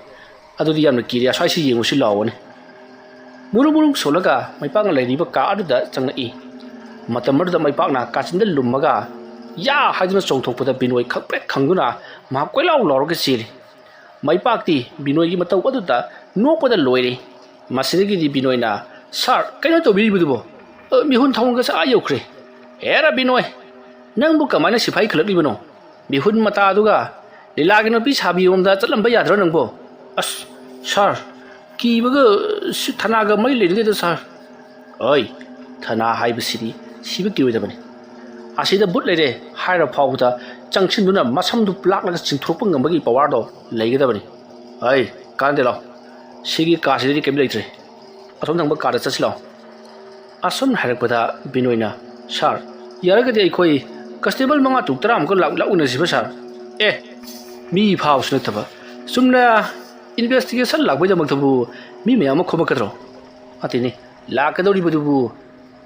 "ꯑꯗꯨꯗꯤ ꯌꯥꯝꯅ ꯀꯤꯔꯦ, ꯑꯁ꯭ꯋꯥꯏꯁꯤ ꯌꯦꯡꯉꯨꯁꯤ ꯂꯥꯛꯑꯣꯅꯦ"꯫ ꯃꯨꯔꯨ ꯃꯨꯔꯨ ꯁꯣꯜꯂꯒ ꯃꯩꯄꯥꯛꯅ ꯂꯩꯔꯤꯕ ꯀꯥ ꯑꯗꯨꯗ ꯆꯪꯂꯛꯏ꯫ ꯃꯇꯝ ꯑꯗꯨꯗ ꯃꯩꯄꯥꯛꯅ ꯀꯥꯆꯤꯟꯗ ꯂꯨꯝꯃꯒ "ꯌꯥ" ꯍꯥꯏꯗꯨꯅ ꯆꯣꯡꯊꯣꯛꯄꯗ ꯕꯤꯅꯣꯏ ꯈꯪꯄ꯭ꯔꯦꯛ ꯈꯪꯗꯨꯅ ꯃꯍꯥꯛ ꯀꯣꯏꯂꯥꯎ ꯂꯥꯎꯔꯒ ꯆꯦꯜꯂꯤ꯫ ꯃꯩꯄꯥꯛꯇꯤ ꯕꯤꯅꯣꯏꯒꯤ ꯃꯇꯧ ꯑꯗꯨꯗ ꯅꯣꯛꯄꯗ ꯂꯣꯏꯔꯦ꯫ ꯃꯁꯤꯗꯒꯤꯗꯤ ꯕꯤꯅꯣꯏꯅ, "ꯁꯥꯔ, ꯀꯩꯅꯣ ꯇꯧꯕꯤꯔꯤꯕꯗꯨꯕꯣ? ꯑ, ꯃꯤꯍꯨꯟ ꯊꯥꯡꯒꯠꯀꯁꯦ ꯑꯥ ꯌꯧꯈ꯭ꯔꯦ꯫ ꯍꯦꯔꯥ ꯕꯤꯅꯣꯏ, ꯅꯪꯕꯨ ꯀꯃꯥꯏꯅ ꯁꯤꯐꯥꯏ ꯈꯜꯂꯛꯂꯤꯕꯅꯣ? ꯃꯤꯍꯨꯟ ꯃꯇꯥꯗꯨꯒ ꯂꯤꯂꯥꯒꯤ ꯅꯨꯄꯤ ꯁꯥꯕꯤꯔꯣꯝꯗ ꯆꯠꯂꯝꯕ ꯌꯥꯗ꯭ꯔꯣ ꯅꯪꯕꯣ?" "ꯑꯁ, ꯁꯥꯔ, ꯀꯤꯕꯒ ꯁꯤ ꯊꯅꯥꯒ ꯃꯔꯤ ꯂꯩꯅꯗꯦꯗ ꯁꯥꯔ"꯫ "ꯑꯣꯏ, ꯊꯅꯥ ꯍꯥꯏꯕꯁꯤꯗꯤ ꯁꯤꯕ ꯀꯤꯔꯣꯏꯗꯕꯅꯤ꯫ ꯑꯁꯤꯗ ꯕꯨꯠ ꯂꯩꯔꯦ" ꯍꯥꯏꯔ ꯐꯥꯎꯕꯗ ꯆꯪꯁꯤꯟꯗꯨꯅ ꯃꯁꯝꯗꯨ ꯂꯥꯛꯂꯒ ꯆꯤꯡꯊꯣꯔꯛꯄ ꯉꯝꯕꯒꯤ ꯄꯋꯥꯔꯗꯣ ꯂꯩꯒꯗꯕꯅꯤ꯫ "ꯑꯩ, ꯀꯥꯟꯅꯗꯦ, ꯂꯥꯎ꯫ ꯁꯤꯒꯤ ꯀꯥꯁꯤꯗꯗꯤ ꯀꯔꯤꯝ ꯂꯩꯇ꯭ꯔꯦ꯫ ꯑꯁꯣꯝ ꯊꯪꯕ ꯀꯥꯗ ꯆꯠꯁꯤ ꯂꯥꯎ"꯫ ꯑꯁꯨꯝꯅ ꯍꯥꯏꯔꯛꯄꯗ ꯕꯤꯅꯣꯏꯅ, "ꯁꯥꯔ, ꯌꯥꯔꯒꯗꯤ ꯑꯩꯈꯣꯏ ꯀꯟꯁꯇꯦꯕꯜ ꯃꯉꯥ ꯇꯔꯨꯛ ꯇꯔꯥꯃꯨꯛꯀ ꯂꯥꯛ-, ꯂꯥꯛꯃꯤꯟꯅꯁꯤꯕ ꯁꯥꯔ?" "ꯑꯦ, ꯃꯤ ꯐꯥꯕꯁꯨ ꯅꯠꯇꯕ, ꯆꯨꯝꯅ ꯏꯟꯚꯦꯁꯇꯤꯒꯦꯁꯟ ꯂꯥꯛꯄꯩꯗꯃꯛꯇꯕꯨ ꯃꯤ ꯃꯌꯥꯝ ꯑꯃ ꯈꯣꯝꯃꯛꯀꯗ꯭ꯔꯣ? ꯅꯠꯇꯦꯅꯦ, ꯂꯥꯛꯀꯗꯧꯔꯤꯕꯗꯨꯕꯨ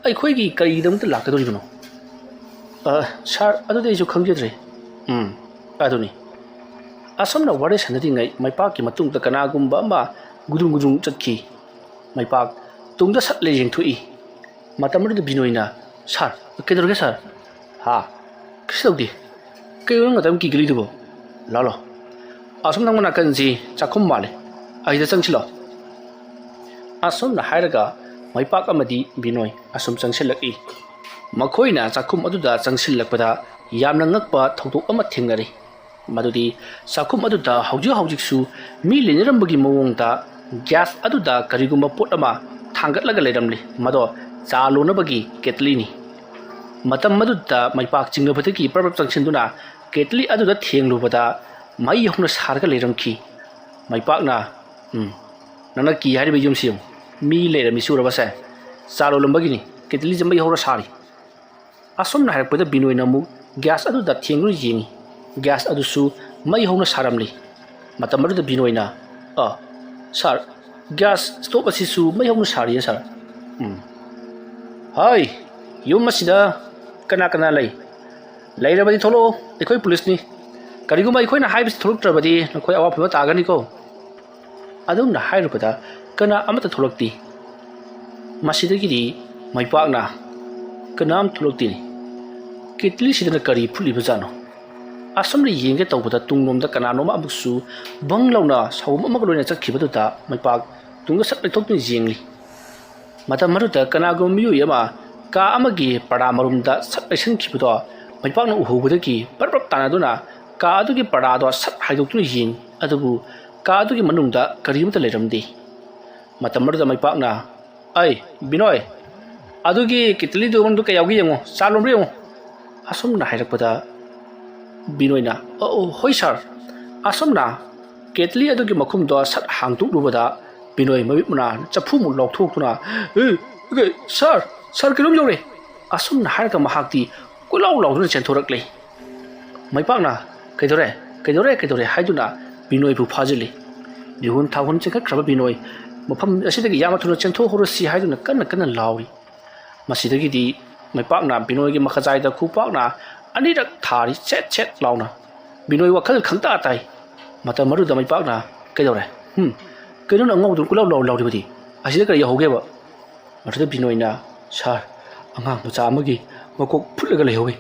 ꯑꯩꯈꯣꯏꯒꯤ ꯀꯔꯤꯒꯤꯗꯃꯛꯇ ꯂꯥꯛꯀꯗꯧꯔꯤꯕꯅꯣ?" "ꯑ, ꯁꯥꯔ, ꯑꯗꯨꯗꯤ ꯑꯩꯁꯨ ꯈꯪꯖꯗ꯭ꯔꯦ"꯫ "ꯎꯝ, ꯑꯗꯨꯅꯤ"꯫ ꯑꯁꯨꯝꯅ ꯋꯥꯔꯤ ꯁꯥꯟꯅꯔꯤꯉꯩ ꯃꯩꯄꯥꯛꯀꯤ ꯃꯇꯨꯡꯗ ꯀꯅꯥꯒꯨꯝꯕ ꯑꯃ ꯒꯨꯗꯨꯡ ꯒꯨꯗꯨꯡ ꯆꯠꯈꯤ꯫ ꯃꯩꯄꯥꯛ ꯇꯨꯡꯗ ꯁꯠ ꯂꯩ ꯌꯦꯡꯊꯣꯛꯏ꯫ ꯃꯇꯝ ꯑꯗꯨꯗ ꯕꯤꯅꯣꯏꯅ, "ꯁꯥꯔ, ꯀꯩꯗꯧꯔꯒꯦ ꯁꯥꯔ?" "ꯍꯥ? ꯀꯩꯁꯨ ꯇꯧꯗꯦ꯫ ꯀꯩꯅꯣ ꯅꯪ ꯑꯗꯨꯝ ꯀꯤꯒꯠꯂꯤꯗꯨꯕꯣ? ꯂꯥꯛꯑꯣ, ꯂꯥꯛꯑꯣ꯫ ꯑꯁꯣꯝ ꯅꯪ ꯃꯅꯥꯀꯟꯁꯤ ꯆꯥꯛꯈꯨꯝ ꯃꯥꯜꯂꯦ꯫ ꯑꯁꯤꯗ ꯆꯪꯁꯤꯜꯂꯣ"꯫ ꯑꯁꯨꯝꯅ ꯍꯥꯏꯔꯒ ꯃꯩꯄꯥꯛ ꯑꯃꯗꯤ ꯕꯤꯅꯣꯏ ꯑꯁꯨꯝ ꯆꯪꯁꯤꯜꯂꯛꯏ꯫ ꯃꯈꯣꯏꯅ ꯆꯥꯛꯈꯨꯝ ꯑꯗꯨꯗ ꯆꯪꯁꯤꯜꯂꯛꯄꯗ ꯌꯥꯝꯅ ꯉꯛꯄ ꯊꯧꯗꯣꯛ ꯑꯃ ꯊꯦꯡꯅꯔꯤ꯫ ꯃꯗꯨꯗꯤ ꯆꯥꯛꯈꯨꯝ ꯑꯗꯨꯗ ꯍꯧꯖꯤꯛ ꯍꯧꯖꯤꯛꯁꯨ ꯃꯤ ꯂꯩꯅꯔꯝꯕꯒꯤ ꯃꯑꯣꯡꯗ ꯒ꯭ꯌꯥꯁ ꯑꯗꯨꯗ ꯀꯔꯤꯒꯨꯝꯕ ꯄꯣꯠ ꯑꯃ ꯊꯥꯡꯒꯠꯂꯒ ꯂꯩꯔꯝꯂꯤ꯫ ꯃꯗꯣ ꯆꯥ ꯂꯣꯟꯅꯕꯒꯤ ꯀꯦꯇꯂꯤꯅꯤ꯫ ꯃꯇꯝ ꯑꯗꯨꯗ ꯃꯩꯄꯥꯛ ꯆꯤꯡꯅꯕꯗꯒꯤ ꯄ꯭ꯔꯞ ꯄ꯭ꯔꯞ ꯆꯪꯁꯤꯟꯗꯨꯅ ꯀꯦꯇꯂꯤ ꯑꯗꯨꯗ ꯊꯦꯡꯂꯨꯕꯗ ꯃꯩ ꯍꯧꯅ ꯁꯥꯔꯒ ꯂꯩꯔꯝꯈꯤ꯫ ꯃꯩꯄꯥꯛꯅ, "ꯎꯝ, ꯅꯪꯅ ꯀꯤ ꯍꯥꯏꯔꯤꯕ ꯌꯨꯝꯁꯤ ꯌꯦꯡꯉꯨ꯫ ꯃꯤ ꯂꯩꯔꯝꯃꯤ ꯁꯨꯔꯕꯁꯦ꯫ ꯆꯥ ꯂꯣꯜꯂꯝꯕꯒꯤꯅꯤ꯫ ꯀꯦꯇꯂꯤꯁꯦ ꯃꯩ ꯍꯧꯔ ꯁꯥꯔꯤ꯫" ꯑꯁꯨꯝꯅ ꯍꯥꯏꯔꯛꯄꯗ ꯕꯤꯅꯣꯏꯅ ꯑꯃꯨꯛ ꯒ꯭ꯌꯥꯁ ꯑꯗꯨꯗ ꯊꯦꯡꯗꯨꯅ ꯌꯦꯡꯉꯤ꯫ ꯒ꯭ꯌꯥꯁ ꯑꯗꯨꯁꯨ ꯃꯩ ꯍꯧꯅ ꯁꯥꯔꯝꯂꯤ꯫ ꯃꯇꯝ ꯑꯗꯨꯗ ꯕꯤꯅꯣꯏꯅ, "ꯑ, ꯁꯥꯔ, ꯒ꯭ꯌꯥꯁ ꯁ꯭ꯇꯣꯞ ꯑꯁꯤꯁꯨ ꯃꯩ ꯍꯧꯅ ꯁꯥꯔꯤꯌꯦ, ꯁꯥꯔ꯫" "ꯎꯝ꯫ ꯍꯥꯏ, ꯌꯨꯝ ꯑꯁꯤꯗ ꯀꯅꯥ ꯀꯅꯥ ꯂꯩ? ꯂꯩꯔꯕꯗꯤ ꯊꯣꯛꯂꯛꯑꯣ, ꯑꯩꯈꯣꯏ ꯄꯨꯂꯤꯁꯅꯤ꯫ ꯀꯔꯤꯒꯨꯝꯕ ꯑꯩꯈꯣꯏꯅ ꯍꯥꯏꯕꯁꯤ ꯊꯣꯛꯂꯛꯇ꯭ꯔꯕꯗꯤ ꯅꯈꯣꯏ ꯑꯋꯥꯐꯕ ꯇꯥꯒꯅꯤꯀꯣ꯫" ꯑꯗꯨꯝꯅ ꯍꯥꯏꯔꯨꯕꯗ ꯀꯅꯥ ꯑꯃꯠꯇ ꯊꯣꯛꯂꯛꯇꯦ꯫ ꯃꯁꯤꯗꯒꯤꯗꯤ ꯃꯩꯄꯥꯛꯅ, "ꯀꯅꯥꯝ ꯊꯣꯛꯂꯛꯇꯦꯅꯦ꯫ ꯀꯦꯇꯂꯤꯁꯤꯗꯅ ꯀꯔꯤ ꯐꯨꯠꯂꯤꯕꯖꯥꯠꯅꯣ?" ꯑꯁꯨꯝꯅ ꯌꯦꯡꯒꯦ ꯇꯧꯕꯗ ꯇꯨꯡꯂꯣꯝꯗ ꯀꯅꯥꯅꯣꯝ ꯑꯃꯨꯛꯁꯨ ꯕꯪ ꯂꯥꯎꯅ ꯁꯥꯎꯒꯨꯝ ꯑꯃꯒ ꯂꯣꯏꯅ ꯆꯠꯈꯤꯕꯗꯨꯗ ꯃꯩꯄꯥꯛ ꯇꯨꯡꯗ ꯁꯠ ꯂꯩꯊꯣꯛꯇꯨꯅ ꯌꯦꯡꯂꯤ꯫ ꯃꯇꯝ ꯑꯗꯨꯗ ꯀꯅꯥꯒꯨꯝꯕ ꯃꯤꯑꯣꯏ ꯑꯃ ꯀꯥ ꯑꯃꯒꯤ ꯄꯔꯗꯥ ꯃꯔꯨꯝꯗ ꯁꯠ ꯂꯩꯁꯟꯈꯤꯕꯗꯣ ꯃꯩꯄꯥꯛꯅ ꯎꯍꯧꯕꯗꯒꯤ ꯄꯔꯞ ꯄꯔꯞ ꯇꯥꯟꯅꯗꯨꯅ ꯀꯥ ꯑꯗꯨꯒꯤ ꯄꯔꯗꯥꯗꯣ ꯁꯠ ꯍꯥꯏꯗꯣꯛꯇꯨꯅ ꯌꯦꯡꯉꯤ꯫ ꯑꯗꯨꯕꯨ ꯀꯥ ꯑꯗꯨꯒꯤ ꯃꯅꯨꯡꯗ ꯀꯔꯤꯃꯠꯇ ꯂꯩꯔꯝꯗꯦ꯫ ꯃꯇꯝ ꯑꯗꯨꯗ ꯃꯩꯄꯥꯛꯅ, "ꯑꯩ, ꯕꯤꯅꯣꯏ, ꯑꯗꯨꯒꯤ ꯀꯦꯇꯂꯤꯗꯨ ꯃꯅꯨꯡꯗ ꯀꯩ ꯌꯥꯎꯒꯦ ꯌꯦꯡꯉꯨ, ꯆꯥ ꯂꯣꯟꯕ꯭ꯔꯥ ꯌꯦꯡꯉꯨ꯫" ꯑꯁꯨꯝꯅ ꯍꯥꯏꯔꯛꯄꯗ ꯕꯤꯅꯣꯏꯅ, "ꯑꯣ, ꯑꯣ, ꯍꯣꯏ ꯁꯥꯔ꯫" ꯑꯁꯨꯝꯅ ꯀꯦꯇꯂꯤ ꯑꯗꯨꯒꯤ ꯃꯈꯨꯝꯗꯣ ꯁꯠ ꯍꯥꯡꯗꯣꯛꯂꯨꯕꯗ ꯕꯤꯅꯣꯏ ꯃꯃꯤꯠ ꯃꯅꯥ ꯆꯐꯨꯃꯨꯛ ꯂꯥꯎꯊꯣꯛꯇꯨꯅ, "ꯑꯦ, ꯑꯦ, ꯁꯥꯔ, ꯁꯥꯔ, ꯀꯩꯅꯣꯝ ꯌꯧꯔꯦ!" ꯑꯁꯨꯝꯅ ꯍꯥꯏꯔꯒ ꯃꯍꯥꯛꯇꯤ ꯀꯣꯏꯂꯥꯎ ꯂꯥꯎꯗꯨꯅ ꯆꯦꯟꯊꯣꯔꯛꯂꯦ꯫ ꯃꯩꯄꯥꯛꯅ, "ꯀꯩꯗꯧꯔꯦ? ꯀꯩꯗꯧꯔꯦ? ꯀꯩꯗꯧꯔꯦ?" ꯍꯥꯏꯗꯨꯅ ꯕꯤꯅꯣꯏꯕꯨ ꯐꯥꯖꯤꯜꯂꯤ꯫ ꯃꯤꯍꯨꯟ ꯊꯥꯍꯨꯟ ꯆꯦꯟꯈꯠꯈ꯭ꯔꯕ ꯕꯤꯅꯣꯏ ꯃꯐꯝ ꯑꯁꯤꯗꯒꯤ ꯌꯥꯝꯅ ꯊꯨꯅ ꯆꯦꯟꯊꯣꯛꯍꯧꯔꯁꯤ ꯍꯥꯏꯗꯨꯅ ꯀꯟꯅ ꯀꯟꯅ ꯂꯥꯎꯔꯤ꯫ ꯃꯁꯤꯗꯒꯤꯗꯤ ꯃꯩꯄꯥꯛꯅ ꯕꯤꯅꯣꯏꯒꯤ ꯃꯈꯖꯥꯏꯗ ꯈꯨꯄꯥꯛꯅ ꯑꯅꯤꯔꯛ ꯊꯥꯔꯤ, ꯁꯦꯠ ꯁꯦꯠ ꯂꯥꯎꯅ꯫ ꯕꯤꯅꯣꯏ ꯋꯥꯈꯜ ꯈꯪꯇꯥ ꯇꯥꯏ꯫ ꯃꯇꯝ ꯑꯗꯨꯗ ꯃꯩꯄꯥꯛꯅ, "ꯀꯩꯗꯧꯔꯦ? ꯍꯨꯝ? ꯀꯩꯅꯣ ꯅꯪ ꯑꯉꯧꯕꯗꯨꯅ ꯀꯣꯏꯂꯥꯎ ꯂꯥꯎ ꯂꯥꯎꯔꯤꯕꯗꯤ? ꯑꯁꯤꯗ ꯀꯔꯤ ꯌꯥꯎꯍꯧꯒꯦꯕ?" ꯃꯗꯨꯗ ꯕꯤꯅꯣꯏꯅ, "ꯁꯥꯔ, ꯑꯉꯥꯡ ꯃꯆꯥ ꯑꯃꯒꯤ ꯃꯀꯣꯛ ꯐꯨꯠꯂꯒ ꯂꯩꯍꯧꯋꯤ꯫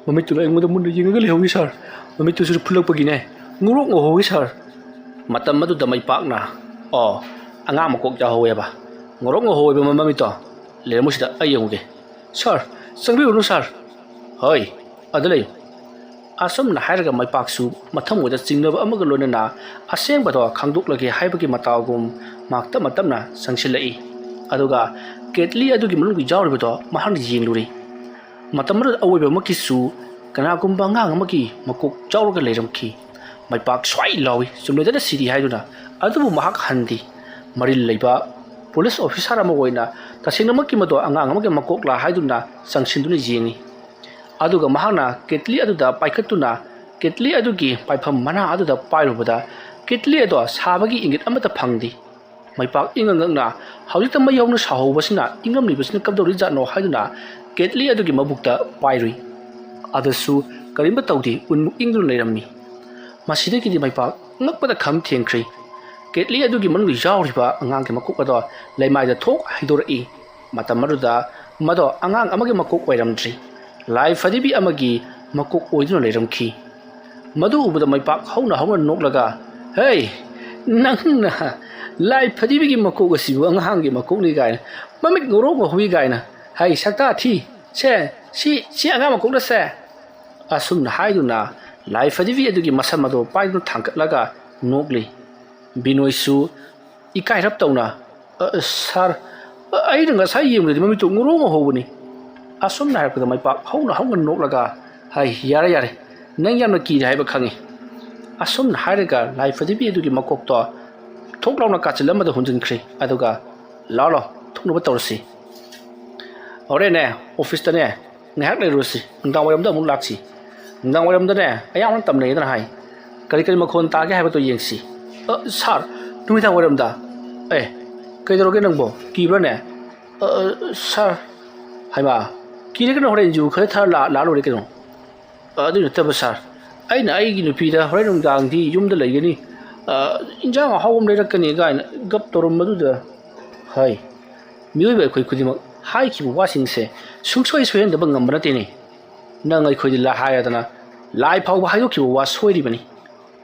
ꯃꯃꯤꯠꯇꯨꯅ ꯑꯩꯉꯣꯟꯗ ꯃꯨꯟꯅ ꯌꯦꯡꯉꯒ ꯂꯩꯍꯧꯋꯤ ꯁꯥꯔ꯫ ꯃꯃꯤꯠꯇꯨꯁꯨ ꯐꯨꯠꯂꯛꯄꯒꯤꯅꯦ, ꯉꯧꯔꯣꯛ ꯉꯧꯍꯧꯋꯤ ꯁꯥꯔ꯫" ꯃꯇꯝ ꯑꯗꯨꯗ ꯃꯩꯄꯥꯛꯅ, "ꯑꯣ, ꯑꯉꯥꯡ ꯃꯀꯣꯛ ꯌꯥꯎꯍꯧꯋꯦꯕ? ꯉꯧꯔꯣꯛ ꯉꯧꯍꯧ ꯑꯣꯏꯕ ꯃꯃꯤꯠꯇꯣ ꯂꯩꯔꯝꯃꯨ ꯁꯤꯗ, ꯑꯩ ꯌꯦꯡꯉꯨꯒꯦ꯫ "ꯁꯥꯔ, ꯆꯪꯕꯤꯔꯨꯅꯨ ꯁꯥꯔ꯫ ꯍꯣꯏ, ꯑꯗ ꯂꯩꯌꯨ"꯫ ꯑꯁꯨꯝꯅ ꯍꯥꯏꯔꯒ ꯃꯩꯄꯥꯛꯁꯨ ꯃꯊꯃꯣꯏꯗ ꯆꯤꯡꯅꯕ ꯑꯃꯒ ꯂꯣꯏꯅꯅ ꯑꯁꯦꯡꯕꯗꯣ ꯈꯪꯗꯣꯛꯂꯒꯦ ꯍꯥꯏꯕꯒꯤ ꯃꯇꯥꯎꯒꯨꯝ ꯃꯍꯥꯛ ꯇꯞꯅ ꯇꯞꯅ ꯆꯪꯁꯤꯜꯂꯛꯏ꯫ ꯑꯗꯨꯒ ꯀꯦꯠꯂꯤ ꯑꯗꯨꯒꯤ ꯃꯅꯨꯡꯗ ꯌꯥꯎꯔꯤꯕꯗꯣ ꯃꯍꯥꯛꯅ ꯌꯦꯡꯂꯨꯔꯦ꯫ ꯃꯇꯝ ꯑꯗꯨꯗ ꯑꯋꯣꯏꯕꯃꯛꯀꯤꯁꯨ ꯀꯅꯥꯒꯨꯝꯕ ꯑꯉꯥꯡ ꯑꯃꯒꯤ ꯃꯀꯣꯛ ꯌꯥꯎꯔꯒ ꯂꯩꯔꯝꯈꯤ꯫ ꯃꯩꯄꯥꯛ ꯁ꯭ꯋꯥꯏ ꯂꯥꯎꯏ, ꯆꯨꯝꯂꯦꯗꯅ ꯁꯤꯔꯤ ꯍꯥꯏꯗꯨꯅ꯫ ꯑꯗꯨꯕꯨ ꯃꯍꯥꯛ ꯍꯟꯗꯦ꯫ ꯃꯔꯤꯜ ꯂꯩꯕ ꯄꯨꯂꯤꯁ ꯑꯣꯐꯤꯁꯥꯔ ꯑꯃ ꯑꯣꯏꯅ ꯇꯁꯦꯡꯅꯃꯛꯀꯤ ꯃꯗꯨ ꯑꯉꯥꯡ ꯑꯃꯒꯤ ꯃꯀꯣꯛꯂꯥ ꯍꯥꯏꯗꯨꯅ ꯆꯪꯁꯤꯟꯗꯨꯅ ꯌꯦꯡꯏ꯫ ꯑꯗꯨꯒ ꯃꯍꯥꯛꯅ ꯀꯦꯠꯂꯤ ꯑꯗꯨꯗ ꯄꯥꯏꯈꯠꯇꯨꯅ ꯀꯦꯠꯂꯤ ꯑꯗꯨꯒꯤ ꯄꯥꯏꯐꯝ ꯃꯅꯥ ꯑꯗꯨꯗ ꯄꯥꯏꯔꯨꯕꯗ ꯀꯦꯠꯂꯤ ꯑꯗꯣ ꯁꯥꯕꯒꯤ ꯏꯪꯒꯤꯠ ꯑꯃꯠꯇ ꯐꯪꯗꯦ꯫ ꯃꯩꯄꯥꯛ ꯏꯪꯉ ꯉꯛꯅ ꯍꯧꯖꯤꯛꯇ ꯃꯩ ꯍꯧꯅ ꯁꯥꯍꯧꯕꯁꯤꯅ ꯏꯪꯉꯝꯂꯤꯕꯁꯤꯅ ꯀꯝꯗꯧꯔꯤꯖꯥꯠꯅꯣ ꯍꯥꯏꯗꯨꯅ ꯀꯦꯠꯂꯤ ꯑꯗꯨꯒꯤ ꯃꯕꯨꯛꯇ ꯄꯥꯏꯔꯨꯏ꯫ ꯑꯗꯨꯁꯨ ꯀꯔꯤꯝꯇ ꯇꯧꯗꯦ, ꯎꯟꯃꯨꯛ ꯏꯪꯗꯨꯅ ꯂꯩꯔꯝꯃꯤ꯫ ꯃꯁꯤꯗꯒꯤꯗꯤ ꯃꯩꯄꯥꯛ ꯉꯛꯄꯗ ꯈꯝ ꯊꯦꯡꯈ꯭ꯔꯦ꯫ ꯀꯦꯠꯂꯤ ꯑꯗꯨꯒꯤ ꯃꯅꯨꯡꯗ ꯌꯥꯎꯔꯤꯕ ꯑꯉꯥꯡꯒꯤ ꯃꯀꯣꯛ ꯑꯗꯣ ꯂꯩꯃꯥꯏꯗ ꯊꯣꯛ ꯍꯩꯗꯣꯔꯛꯏ꯫ ꯃꯇꯝ ꯑꯗꯨꯗ ꯃꯗꯣ ꯑꯉꯥꯡ ꯑꯃꯒꯤ ꯃꯀꯣꯛ ꯑꯣꯏꯔꯝꯗ꯭ꯔꯤ, ꯂꯥꯏ ꯐꯗꯤꯕꯤ ꯑꯃꯒꯤ ꯃꯀꯣꯛ ꯑꯣꯏꯗꯨꯅ ꯂꯩꯔꯝꯈꯤ꯫ ꯃꯗꯨ ꯎꯕꯗ ꯃꯩꯄꯥꯛ ꯍꯧꯅ ꯍꯧꯅ ꯅꯣꯛꯂꯒ, "ꯍꯦ, ꯅꯪꯅ ꯂꯥꯏ ꯐꯗꯤꯕꯤꯒꯤ ꯃꯀꯣꯛ ꯑꯁꯤꯕꯨ ꯑꯉꯥꯡꯒꯤ ꯃꯀꯣꯛꯅꯤ ꯀꯥꯏꯅ, ꯃꯃꯤꯠ ꯉꯧꯔꯣꯛ ꯉꯧꯍꯧꯏ ꯀꯥꯏꯅ, ꯍꯩ, ꯁꯛꯇꯥ ꯊꯤ, ꯁꯦ, ꯁꯤ, ꯁꯤ ꯑꯉꯥꯡ ꯃꯀꯣꯛꯅ ꯁꯦ"꯫ ꯑꯁꯨꯝꯅ ꯍꯥꯏꯗꯨꯅ ꯂꯥꯏ ꯐꯗꯤꯕꯤ ꯑꯗꯨꯒꯤ ꯃꯁꯝ ꯑꯗꯨ ꯄꯥꯏꯗꯨꯅ ꯊꯥꯡꯒꯠꯂꯒ ꯅꯣꯛꯂꯤ꯫ ꯕꯤꯅꯣꯏꯁꯨ ꯏꯀꯥꯏꯔꯞ ꯇꯧꯅ, "ꯑ, ꯁꯥꯔ, ꯑ, ꯑꯩꯅ ꯉꯁꯥꯏ ꯌꯦꯡꯕꯗꯗꯤ ꯃꯃꯤꯠꯇꯨ ꯉꯧꯔꯣꯛ ꯉꯧꯍꯧꯕꯅꯤ"꯫ ꯑꯁꯨꯝꯅ ꯍꯥꯏꯔꯛꯄꯗ ꯃꯩꯄꯥꯛ ꯍꯧꯅ ꯍꯧꯅ ꯅꯣꯛꯂꯒ, "ꯍꯥꯏ, ꯌꯥꯔꯦ, ꯌꯥꯔꯦ, ꯅꯪ ꯌꯥꯝꯅ ꯀꯤꯔꯦ ꯍꯥꯏꯕ ꯈꯪꯉꯤ"꯫ ꯑꯁꯨꯝꯅ ꯍꯥꯏꯔꯒ ꯂꯥꯏ ꯐꯗꯤꯕꯤ ꯑꯗꯨꯒꯤ ꯃꯀꯣꯛꯇꯣ ꯊꯣꯛ ꯂꯥꯎꯅ ꯀꯥꯆꯤꯜ ꯑꯃꯗ ꯍꯨꯟꯖꯤꯟꯈ꯭ꯔꯦ꯫ ꯑꯗꯨꯒ, "ꯂꯥꯛꯑꯣ, ꯂꯥꯛꯑꯣ, ꯊꯣꯛꯅꯕ ꯇꯧꯔꯁꯤ꯫ ꯍꯣꯔꯦꯟꯅꯦ, ꯑꯣꯐꯤꯁꯇꯅꯦ, ꯉꯥꯏꯍꯥꯛ ꯂꯩꯔꯨꯔꯁꯤ, ꯅꯨꯡꯗꯥꯡ ꯋꯥꯏꯔꯝꯗ ꯑꯃꯨꯛ ꯂꯥꯛꯁꯤ꯫ ꯅꯨꯡꯗꯥꯡ ꯋꯥꯏꯔꯝꯗꯅꯦ ꯑꯌꯥꯝꯕꯅ ꯇꯝꯅꯩꯗꯅ ꯍꯥꯏ꯫ ꯀꯔꯤ ꯀꯔꯤ ꯃꯈꯣꯟ ꯇꯥꯒꯦ ꯍꯥꯏꯕꯗꯣ ꯌꯦꯡꯁꯤ"꯫ "ꯑ, ꯁꯥꯔ, ꯅꯨꯃꯤꯗꯥꯡ ꯋꯥꯏꯔꯝꯗ? ꯑꯦ, ꯀꯩꯗꯧꯔꯒꯦ ꯅꯪꯕꯣ? ꯀꯤꯕ꯭ꯔꯥꯅꯦ?" "ꯑ, ꯑ, ꯁꯥꯔ"꯫ "ꯍꯩꯃꯥ, ꯀꯤꯔꯒꯅ ꯍꯣꯔꯦꯟ ꯌꯨ ꯈꯔ ꯊꯛꯑ ꯂꯥꯛ-, ꯂꯥꯛ ꯂꯣꯏꯔꯦ ꯀꯩꯅꯣ"꯫ "ꯑ, ꯑꯗꯨ ꯅꯠꯇꯕ ꯁꯥꯔ, ꯑꯩꯅ ꯑꯩꯒꯤ ꯅꯨꯄꯤꯗ ꯍꯣꯔꯦꯟ ꯅꯨꯡꯗꯥꯡꯗꯤ ꯌꯨꯝꯗ ꯂꯩꯒꯅꯤ, ꯑ, ꯏꯟꯖꯥꯡ ꯑꯍꯥꯎꯕ ꯑꯃ ꯂꯩꯔꯛꯀꯅꯤ ꯀꯥꯏꯅ ꯒꯞ ꯇꯧꯔꯝꯕꯗꯨꯗ"꯫ ꯍꯥꯏ꯫ ꯃꯤꯑꯣꯏꯕ ꯑꯩꯈꯣꯏ ꯈꯨꯗꯤꯡꯃꯛ ꯍꯥꯏꯈꯤꯕ ꯋꯥꯁꯤꯡꯁꯦ ꯁꯨꯡꯁꯣꯏ ꯁꯣꯏꯍꯟꯗꯕ ꯉꯝꯕ ꯅꯠꯇꯦꯅꯦ꯫ ꯅꯪ ꯑꯩꯈꯣꯏꯗꯤ ꯂꯥꯏ ꯍꯥꯏꯔꯗꯅ ꯂꯥꯏ ꯐꯥꯎꯕ ꯍꯥꯏꯗꯣꯛꯈꯤꯕ ꯋꯥ ꯁꯣꯏꯔꯤꯕꯅꯤ꯫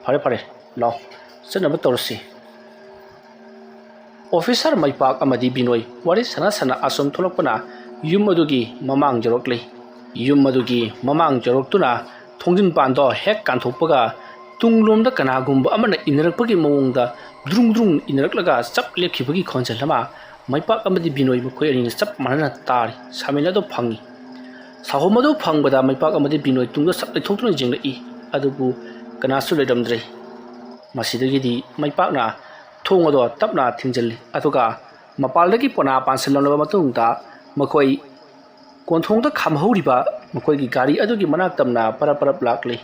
ꯐꯔꯦ, ꯐꯔꯦ, ꯂꯥꯛꯑꯣ, ꯆꯠꯅꯕ ꯇꯧꯔꯁꯤ꯫ ꯑꯣꯐꯤꯁꯥꯔ ꯃꯩꯄꯥꯛ ꯑꯃꯗꯤ ꯕꯤꯅꯣꯏ ꯋꯥꯔꯤ ꯁꯥꯟꯅ ꯁꯥꯟꯅ ꯑꯁꯣꯝ ꯊꯣꯛꯂꯛꯄꯅ ꯌꯨꯝ ꯑꯗꯨꯒꯤ ꯃꯃꯥꯡ ꯌꯧꯔꯛꯂꯦ꯫ ꯌꯨꯝ ꯑꯗꯨꯒꯤ ꯃꯃꯥꯡ ꯌꯧꯔꯛꯇꯨꯅ ꯊꯣꯡꯖꯤꯟ ꯄꯥꯟꯗꯣ ꯍꯦꯛ ꯀꯥꯟꯊꯣꯛꯄꯒ ꯇꯨꯡꯂꯣꯝꯗ ꯀꯅꯥꯒꯨꯝꯕ ꯑꯃꯅ ꯏꯟꯅꯔꯛꯄꯒꯤ ꯃꯑꯣꯡꯗ ꯗ꯭ꯔꯨꯡ ꯗ꯭ꯔꯨꯡ ꯏꯟꯅꯔꯛꯂꯒ ꯆꯞ ꯂꯦꯞꯈꯤꯕꯒꯤ ꯈꯣꯟꯖꯦꯜ ꯑꯃ ꯃꯩꯄꯥꯛ ꯑꯃꯗꯤ ꯕꯤꯅꯣꯏ ꯃꯈꯣꯏ ꯑꯅꯤꯅ ꯆꯞ ꯃꯥꯟꯅꯅ ꯇꯥꯔꯤ꯫ ꯁꯥꯃꯤꯟ ꯑꯗꯨ ꯐꯪꯉꯤ꯫ ꯁꯥꯍꯣꯝ ꯑꯗꯨ ꯐꯪꯕꯗ ꯃꯩꯄꯥꯛ ꯑꯃꯗꯤ ꯕꯤꯅꯣꯏ ꯇꯨꯡꯗ ꯆꯞ ꯂꯩꯊꯣꯛꯇꯨꯅ ꯌꯦꯡꯂꯛꯏ꯫ ꯑꯗꯨꯕꯨ ꯀꯅꯥꯁꯨ ꯂꯩꯔꯝꯗ꯭ꯔꯦ꯫ ꯃꯁꯤꯗꯒꯤꯗꯤ ꯃꯩꯄꯥꯛꯅ ꯊꯣꯡ ꯑꯗꯣ ꯇꯞꯅ ꯊꯤꯡꯖꯤꯜꯂꯤ꯫ ꯑꯗꯨꯒ ꯃꯄꯥꯜꯗꯒꯤ ꯄꯣꯅꯥ ꯄꯥꯟꯁꯤꯜꯂꯝꯂꯕ ꯃꯇꯨꯡꯗ ꯃꯈꯣꯏ ꯀꯣꯟꯊꯣꯡꯗ ꯈꯥꯝꯍꯧꯔꯤꯕ ꯃꯈꯣꯏꯒꯤ ꯒꯥꯔꯤ ꯑꯗꯨꯒꯤ ꯃꯅꯥꯛ ꯇꯝꯅ ꯄꯔꯞ ꯄꯔꯞ ꯂꯥꯛꯂꯤ꯫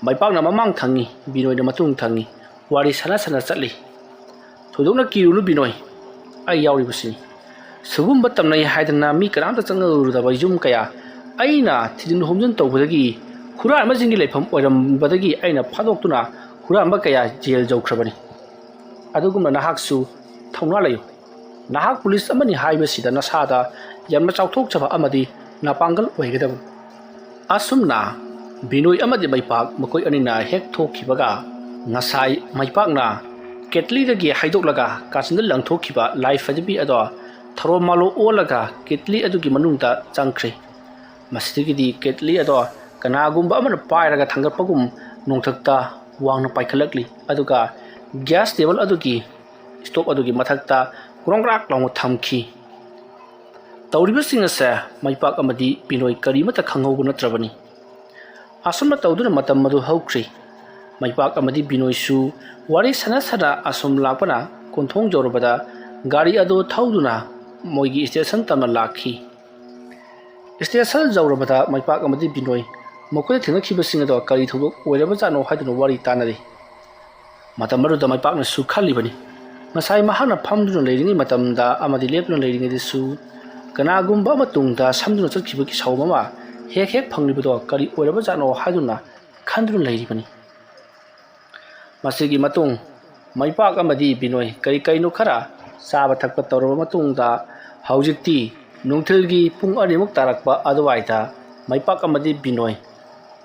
ꯃꯩꯄꯥꯛꯅ ꯃꯃꯥꯡ ꯊꯪꯉꯤ, ꯕꯤꯅꯣꯏꯅ ꯃꯇꯨꯡ ꯊꯪꯉꯤ꯫ ꯋꯥꯔꯤ ꯁꯥꯟꯅ ꯁꯥꯟꯅ ꯆꯠꯂꯤ꯫ "ꯊꯣꯏꯗꯣꯛꯅ ꯀꯤꯔꯨꯅꯨ ꯕꯤꯅꯣꯏ, ꯑꯩ ꯌꯥꯎꯔꯤꯕꯁꯤꯅꯤ꯫ ꯁꯤꯒꯨꯝꯕ ꯇꯝꯅꯩ ꯍꯥꯏꯗꯅ ꯃꯤ ꯀꯅꯥꯝꯇ ꯆꯪꯅꯔꯨꯗꯕ ꯌꯨꯝ ꯀꯌꯥ ꯑꯩꯅ ꯊꯤꯖꯤꯟ ꯍꯨꯝꯖꯤꯟ ꯇꯧꯕꯗꯒꯤ ꯍꯨꯔꯥꯟꯕꯁꯤꯡꯒꯤ ꯂꯩꯐꯝ ꯑꯣꯏꯔꯝꯕꯗꯒꯤ ꯑꯩꯅ ꯐꯥꯗꯣꯛꯇꯨꯅ ꯍꯨꯔꯥꯟꯕ ꯀꯌꯥ ꯖꯦꯜ ꯌꯧꯈ꯭ꯔꯕꯅꯤ꯫ ꯑꯗꯨꯒꯨꯝꯅ ꯅꯍꯥꯛꯁꯨ ꯊꯧꯅꯥ ꯂꯩꯌꯨ꯫ ꯅꯍꯥꯛ ꯄꯨꯂꯤꯁ ꯑꯃꯅꯤ ꯍꯥꯏꯕꯁꯤꯗ ꯅꯁꯥꯗ ꯌꯥꯝꯅ ꯆꯥꯎꯊꯣꯛꯆꯕ ꯑꯃꯗꯤ ꯅꯄꯥꯡꯒꯜ ꯑꯣꯏꯒꯗꯕꯅꯤ꯫" ꯑꯁꯨꯝꯅ ꯕꯤꯅꯣꯏ ꯑꯃꯗꯤ ꯃꯩꯄꯥꯛ ꯃꯈꯣꯏ ꯑꯅꯤꯅ ꯍꯦꯛ ꯊꯣꯛꯈꯤꯕꯒ, ꯉꯁꯥꯏ ꯃꯩꯄꯥꯛꯅ ꯀꯦꯠꯂꯤꯗꯒꯤ ꯍꯩꯗꯣꯛꯂꯒ ꯀꯥꯆꯤꯟꯗ ꯂꯪꯊꯣꯛꯈꯤꯕ ꯂꯥꯏ ꯐꯖꯕꯤ ꯑꯗꯣ ꯊꯔꯣ ꯃꯥꯂꯣ ꯑꯣꯜꯂꯒ ꯀꯦꯠꯂꯤ ꯑꯗꯨꯒꯤ ꯃꯅꯨꯡꯗ ꯆꯪꯈ꯭ꯔꯦ꯫ ꯃꯁꯤꯗꯒꯤꯗꯤ ꯀꯦꯠꯂꯤ ꯑꯗꯣ ꯀꯅꯥꯒꯨꯝꯕ ꯑꯃꯅ ꯄꯥꯏꯔꯒ ꯊꯥꯡꯒꯠꯄꯒꯨꯝ ꯅꯣꯡꯊꯛꯇ ꯋꯥꯡꯅ ꯄꯥꯏꯈꯠꯂꯛꯂꯤ꯫ ꯑꯗꯨꯒ ꯒ꯭ꯌꯥꯁ ꯇꯦꯕꯜ ꯑꯗꯨꯒꯤ ꯁ꯭ꯇꯣꯞ ꯑꯗꯨꯒꯤ ꯃꯊꯛꯇ ꯒ꯭ꯔꯣꯡ ꯒ꯭ꯔꯥꯛ ꯂꯥꯎꯅ ꯊꯝꯈꯤ꯫ ꯇꯧꯔꯤꯕꯁꯤꯡ ꯑꯁꯦ ꯃꯩꯄꯥꯛ ꯑꯃꯗꯤ ꯕꯤꯅꯣꯏ ꯀꯔꯤꯃꯠꯇ ꯈꯪꯍꯧꯕ ꯅꯠꯇ꯭ꯔꯕꯅꯤ꯫ ꯑꯁꯨꯝꯅ ꯇꯧꯗꯨꯅ ꯃꯇꯝ ꯑꯗꯨ ꯍꯧꯈ꯭ꯔꯤ꯫ ꯃꯩꯄꯥꯛ ꯑꯃꯗꯤ ꯕꯤꯅꯣꯏꯁꯨ ꯋꯥꯔꯤ ꯁꯥꯟꯅ ꯁꯥꯟꯅ ꯑꯁꯨꯝ ꯂꯥꯛꯄꯅ ꯀꯣꯟꯊꯣꯡ ꯌꯧꯔꯕꯗ ꯒꯥꯔꯤ ꯑꯗꯨ ꯊꯧꯗꯨꯅ ꯃꯣꯏꯒꯤ ꯁ꯭ꯇꯦꯁꯟ ꯇꯝꯅ ꯂꯥꯛꯈꯤ꯫ ꯁ꯭ꯇꯦꯁꯟ ꯌꯧꯔꯕꯗ ꯃꯩꯄꯥꯛ ꯑꯃꯗꯤ ꯕꯤꯅꯣꯏ ꯃꯈꯣꯏꯅ ꯊꯦꯡꯅꯈꯤꯕꯁꯤꯡ ꯑꯗꯣ ꯀꯔꯤ ꯊꯧꯗꯣꯛ ꯑꯣꯏꯔꯕꯖꯥꯠꯅꯣ ꯍꯥꯏꯗꯨꯅ ꯋꯥꯔꯤ ꯇꯥꯅꯔꯤ꯫ ꯃꯇꯝ ꯑꯗꯨꯗ ꯃꯩꯄꯥꯛꯅꯁꯨ ꯈꯜꯂꯤꯕꯅꯤ, ꯉꯁꯥꯏ ꯃꯍꯥꯛꯅ ꯐꯝꯗꯨꯅ ꯂꯩꯔꯤꯉꯩ ꯃꯇꯝꯗ ꯑꯃꯗꯤ ꯂꯦꯞꯇꯨꯅ ꯂꯩꯔꯤꯉꯩꯗꯁꯨ ꯀꯅꯥꯒꯨꯝꯕ ꯑꯃ ꯇꯨꯡꯗ ꯁꯝꯗꯨꯅ ꯆꯠꯈꯤꯕꯒꯤ ꯁꯥꯎꯝ ꯑꯃ ꯍꯦꯛ ꯍꯦꯛ ꯐꯪꯂꯤꯕꯗꯣ ꯀꯔꯤ ꯑꯣꯏꯔꯕꯖꯥꯠꯅꯣ ꯍꯥꯏꯗꯨꯅ ꯈꯟꯗꯨꯅ ꯂꯩꯔꯤꯕꯅꯤ꯫ ꯃꯁꯤꯒꯤ ꯃꯇꯨꯡ ꯃꯩꯄꯥꯛ ꯑꯃꯗꯤ ꯕꯤꯅꯣꯏ ꯀꯔꯤ ꯀꯔꯤꯅꯣ ꯈꯔ ꯆꯥꯕ ꯊꯛꯄ ꯇꯧꯔꯕ ꯃꯇꯨꯡꯗ ꯍꯧꯖꯤꯛꯇꯤ ꯅꯨꯡꯊꯤꯜꯒꯤ ꯄꯨꯡ ꯑꯅꯤꯃꯨꯛ ꯇꯥꯔꯛꯄ ꯑꯗꯨꯋꯥꯏꯗ ꯃꯩꯄꯥꯛ ꯑꯃꯗꯤ ꯕꯤꯅꯣꯏ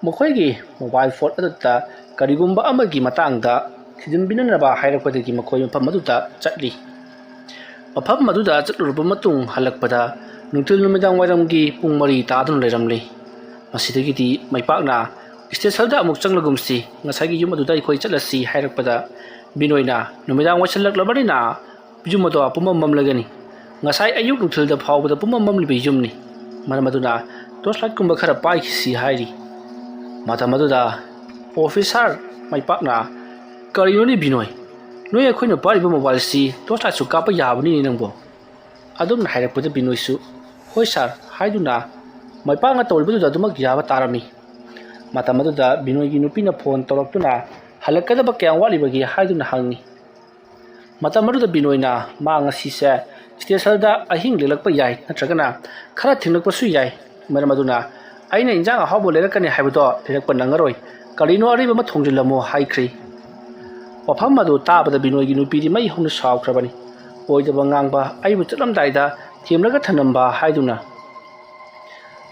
ꯃꯈꯣꯏꯒꯤ ꯃꯣꯕꯥꯏꯜ ꯐꯣꯟ ꯑꯗꯨꯗ ꯀꯔꯤꯒꯨꯝꯕ ꯑꯃꯒꯤ ꯃꯇꯥꯡꯗ ꯊꯤꯖꯤꯟꯕꯤꯅꯅꯕ ꯍꯥꯏꯔꯛꯄꯗꯒꯤ ꯃꯈꯣꯏ ꯃꯐꯝ ꯑꯗꯨꯗ ꯆꯠꯂꯤ꯫ ꯃꯐꯝ ꯑꯗꯨꯗ ꯆꯠꯂꯨꯔꯕ ꯃꯇꯨꯡ ꯍꯜꯂꯛꯄꯗ ꯅꯨꯡꯊꯤꯜ ꯅꯨꯃꯤꯗꯥꯡ ꯋꯥꯏꯔꯝꯒꯤ ꯄꯨꯡ ꯃꯔꯤ ꯇꯥꯗꯨꯅ ꯂꯩꯔꯝꯂꯤ꯫ ꯃꯁꯤꯗꯒꯤꯗꯤ ꯃꯩꯄꯥꯛꯅ ꯁ꯭ꯇꯦꯁꯟꯗ ꯑꯃꯨꯛ ꯆꯪꯂꯒꯨꯝꯁꯤ, ꯉꯁꯥꯏꯒꯤ ꯌꯨꯝ ꯑꯗꯨꯗ ꯑꯩꯈꯣꯏ ꯆꯠꯂꯁꯤ ꯍꯥꯏꯔꯛꯄꯗ ꯕꯤꯅꯣꯏꯅ ꯅꯨꯃꯤꯗꯥꯡ ꯋꯥꯏꯁꯜꯂꯛꯂꯕꯅꯤꯅ ꯌꯨꯝ ꯑꯗꯣ ꯄꯨꯝꯃꯝ ꯃꯝꯂꯒꯅꯤ꯫ ꯉꯁꯥꯏ ꯑꯌꯨꯛ ꯅꯨꯡꯊꯤꯜꯗ ꯐꯥꯎꯕꯗ ꯄꯨꯝꯃꯝ ꯃꯝꯂꯤꯕ ꯌꯨꯝꯅꯤ꯫ ꯃꯔꯝ ꯑꯗꯨꯅ ꯇꯣꯔꯆ ꯂꯥꯏꯠꯀꯨꯝꯕ ꯈꯔ ꯄꯥꯏꯈꯤꯁꯤ ꯍꯥꯏꯔꯤ꯫ ꯃꯇꯝ ꯑꯗꯨꯗ ꯑꯣꯐꯤꯁꯥꯔ ꯃꯩꯄꯥꯛꯅ, "ꯀꯔꯤꯅꯣꯅꯦ ꯕꯤꯅꯣꯏ? ꯅꯣꯏ ꯑꯩꯈꯣꯏꯅ ꯄꯥꯏꯔꯤꯕ ꯃꯣꯕꯥꯏꯜꯁꯤ ꯇꯣꯔꯆ ꯂꯥꯏꯠꯁꯨ ꯀꯥꯞꯄ ꯌꯥꯕꯅꯤꯅꯦ ꯅꯪꯕꯣ?" ꯑꯗꯨꯝꯅ ꯍꯥꯏꯔꯛꯄꯗ ꯕꯤꯅꯣꯏꯁꯨ, "ꯍꯣꯏ ꯁꯥꯔ" ꯍꯥꯏꯗꯨꯅ ꯃꯩꯄꯥꯛꯅ ꯇꯧꯔꯤꯕꯗꯨꯗ ꯑꯗꯨꯃꯛ ꯌꯥꯕ ꯇꯥꯔꯝꯃꯤ꯫ ꯃꯇꯝ ꯑꯗꯨꯗ ꯕꯤꯅꯣꯏꯒꯤ ꯅꯨꯄꯤꯅ ꯐꯣꯟ ꯇꯧꯔꯛꯇꯨꯅ ꯍꯜꯂꯛꯀꯗꯕ ꯀꯌꯥꯝ ꯋꯥꯠꯂꯤꯕꯒꯦ ꯍꯥꯏꯗꯨꯅ ꯍꯪꯉꯤ꯫ ꯃꯇꯝ ꯑꯗꯨꯗ ꯕꯤꯅꯣꯏꯅ, "ꯃꯥ ꯉꯁꯤꯁꯦ ꯁ꯭ꯇꯦꯁꯟꯗ ꯑꯍꯤꯡ ꯂꯦꯛꯂꯛꯄ ꯌꯥꯏ, ꯅꯠꯇ꯭ꯔꯒꯅ ꯈꯔ ꯊꯦꯡꯂꯛꯄꯁꯨ ꯌꯥꯏ꯫ ꯃꯔꯝ ꯑꯗꯨꯅ ꯑꯩꯅ ꯏꯟꯖꯥꯡ ꯑꯍꯥꯎꯕ ꯂꯩꯔꯛꯀꯅꯤ ꯍꯥꯏꯕꯗꯣ ꯂꯩꯔꯛꯄ ꯅꯪꯉꯔꯣꯏ꯫ ꯀꯔꯤꯅꯣ ꯑꯔꯩꯕ ꯑꯃ ꯊꯣꯡꯖꯤꯜꯂꯝꯃꯣ" ꯍꯥꯏꯈ꯭ꯔꯤ꯫ ꯋꯥꯐꯝ ꯑꯗꯨ ꯇꯥꯕꯗ ꯕꯤꯅꯣꯏꯒꯤ ꯅꯨꯄꯤꯗꯤ ꯃꯩ ꯍꯧꯅ ꯁꯥꯎꯈ꯭ꯔꯕꯅꯤ꯫ ꯑꯣꯏꯗꯕ ꯉꯥꯡꯕ, ꯑꯩꯕꯨ ꯆꯠꯂꯝꯗꯥꯏꯗ ꯊꯦꯝꯂꯒ ꯊꯅꯝꯕ ꯍꯥꯏꯗꯨꯅ꯫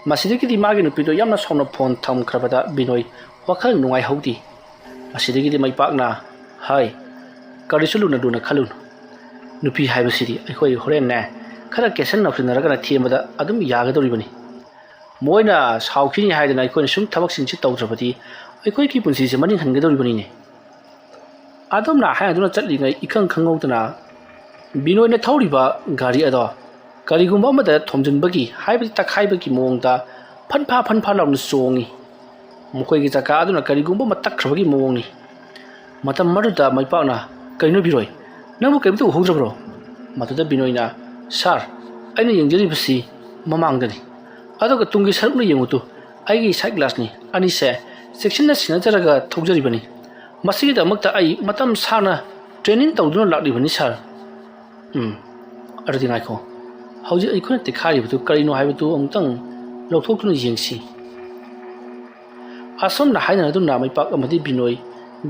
ꯃꯁꯤꯗꯒꯤꯗꯤ ꯃꯥꯒꯤ ꯅꯨꯄꯤꯗꯣ ꯌꯥꯝꯅ ꯁꯥꯎꯅ ꯐꯣꯟ ꯊꯝꯈ꯭ꯔꯕꯗ ꯕꯤꯅꯣꯏ ꯋꯥꯈꯜ ꯅꯨꯡꯉꯥꯏꯍꯧꯗꯦ꯫ ꯃꯁꯤꯗꯒꯤꯗꯤ ꯃꯩꯄꯥꯛꯅ, "ꯍꯥꯏ, ꯀꯔꯤꯁꯨ ꯂꯨꯅ ꯂꯨꯅ ꯈꯜꯂꯨꯅꯨ꯫ ꯅꯨꯄꯤ ꯍꯥꯏꯕꯁꯤꯗꯤ ꯑꯩꯈꯣꯏ ꯍꯣꯔꯦꯟꯅꯦ ꯈꯔ ꯀꯦꯁꯟ ꯅꯧꯁꯤꯟꯅꯔꯒꯅ ꯊꯦꯝꯕꯗ ꯑꯗꯨꯝ ꯌꯥꯒꯗꯧꯔꯤꯕꯅꯤ꯫ ꯃꯣꯏꯅ ꯁꯥꯎꯈꯤꯅꯤ ꯍꯥꯏꯗꯅ ꯑꯩꯈꯣꯏꯅ ꯁꯨꯝ ꯊꯕꯛꯁꯤꯡꯁꯤ ꯇꯧꯗ꯭ꯔꯕꯗꯤ ꯑꯩꯈꯣꯏꯒꯤ ꯄꯨꯟꯁꯤꯁꯦ ꯃꯅꯤꯡ ꯍꯟꯒꯗꯧꯔꯤꯕꯅꯤꯅꯦ"꯫ ꯑꯗꯨꯝꯅ ꯍꯥꯏꯅꯗꯨꯅ ꯆꯠꯂꯤꯉꯩ ꯏꯈꯪ ꯈꯪꯍꯧꯗꯅ ꯕꯤꯅꯣꯏꯅ ꯊꯧꯔꯤꯕ ꯒꯥꯔꯤ ꯑꯗꯣ ꯀꯔꯤꯒꯨꯝꯕ ꯑꯃꯗ ꯊꯣꯝꯖꯤꯟꯕꯒꯤ, ꯍꯥꯏꯕꯗꯤ ꯇꯛꯈꯥꯏꯕꯒꯤ ꯃꯑꯣꯡꯗ ꯐꯟꯐꯥ ꯐꯟꯐꯥ ꯂꯥꯎꯅ ꯆꯣꯡꯉꯤ꯫ ꯃꯈꯣꯏꯒꯤ ꯆꯀꯥ ꯑꯗꯨꯅ ꯀꯔꯤꯒꯨꯝꯕ ꯑꯃ ꯇꯛꯈ꯭ꯔꯕꯒꯤ ꯃꯑꯣꯡꯅꯤ꯫ ꯃꯇꯝ ꯑꯗꯨꯗ ꯃꯩꯄꯥꯛꯅ, "ꯀꯩꯅꯣ ꯕꯤꯅꯣꯏ, ꯅꯪꯕꯨ ꯀꯔꯤꯝꯇ ꯎꯍꯧꯗ꯭ꯔꯕ꯭ꯔꯣ?" ꯃꯗꯨꯗ ꯕꯤꯅꯣꯏꯅ, "ꯁꯥꯔ, ꯑꯩꯅ ꯌꯦꯡꯖꯔꯤꯕꯁꯤ ꯃꯃꯥꯡꯗꯅꯤ, ꯑꯗꯨꯒ ꯇꯨꯡꯒꯤ ꯁꯔꯨꯛꯅ ꯌꯦꯡꯉꯨꯇꯨ, ꯑꯩꯒꯤ ꯁꯥꯏꯠ ꯒ꯭ꯂꯥꯁꯅꯤ, ꯑꯅꯤꯁꯦ ꯆꯦꯛꯁꯤꯟꯅ ꯁꯤꯟꯅꯖꯔꯒ ꯊꯧꯖꯔꯤꯕꯅꯤ꯫ ꯃꯁꯤꯒꯤꯗꯃꯛꯇ ꯑꯩ ꯃꯇꯝ ꯁꯥꯡꯅ ꯇ꯭ꯔꯦꯅꯤꯡ ꯇꯧꯗꯨꯅ ꯂꯥꯛꯂꯤꯕꯅꯤ ꯁꯥꯔ"꯫ ꯎꯝ, ꯑꯗꯨꯗꯤ ꯉꯥꯏꯈꯣ, ꯍꯧꯖꯤꯛ ꯑꯩꯈꯣꯏꯅ ꯇꯦꯛꯈꯥꯏꯔꯤꯕꯗꯨ ꯀꯔꯤꯅꯣ ꯍꯥꯏꯕꯗꯨ ꯑꯃꯨꯛꯇꯪ ꯂꯧꯊꯣꯛꯇꯨꯅ ꯌꯦꯡꯁꯤ꯫ ꯑꯁꯨꯝꯅ ꯍꯥꯏꯅꯔꯗꯨꯅ ꯃꯩꯄꯥꯛ ꯑꯃꯗꯤ ꯕꯤꯅꯣꯏ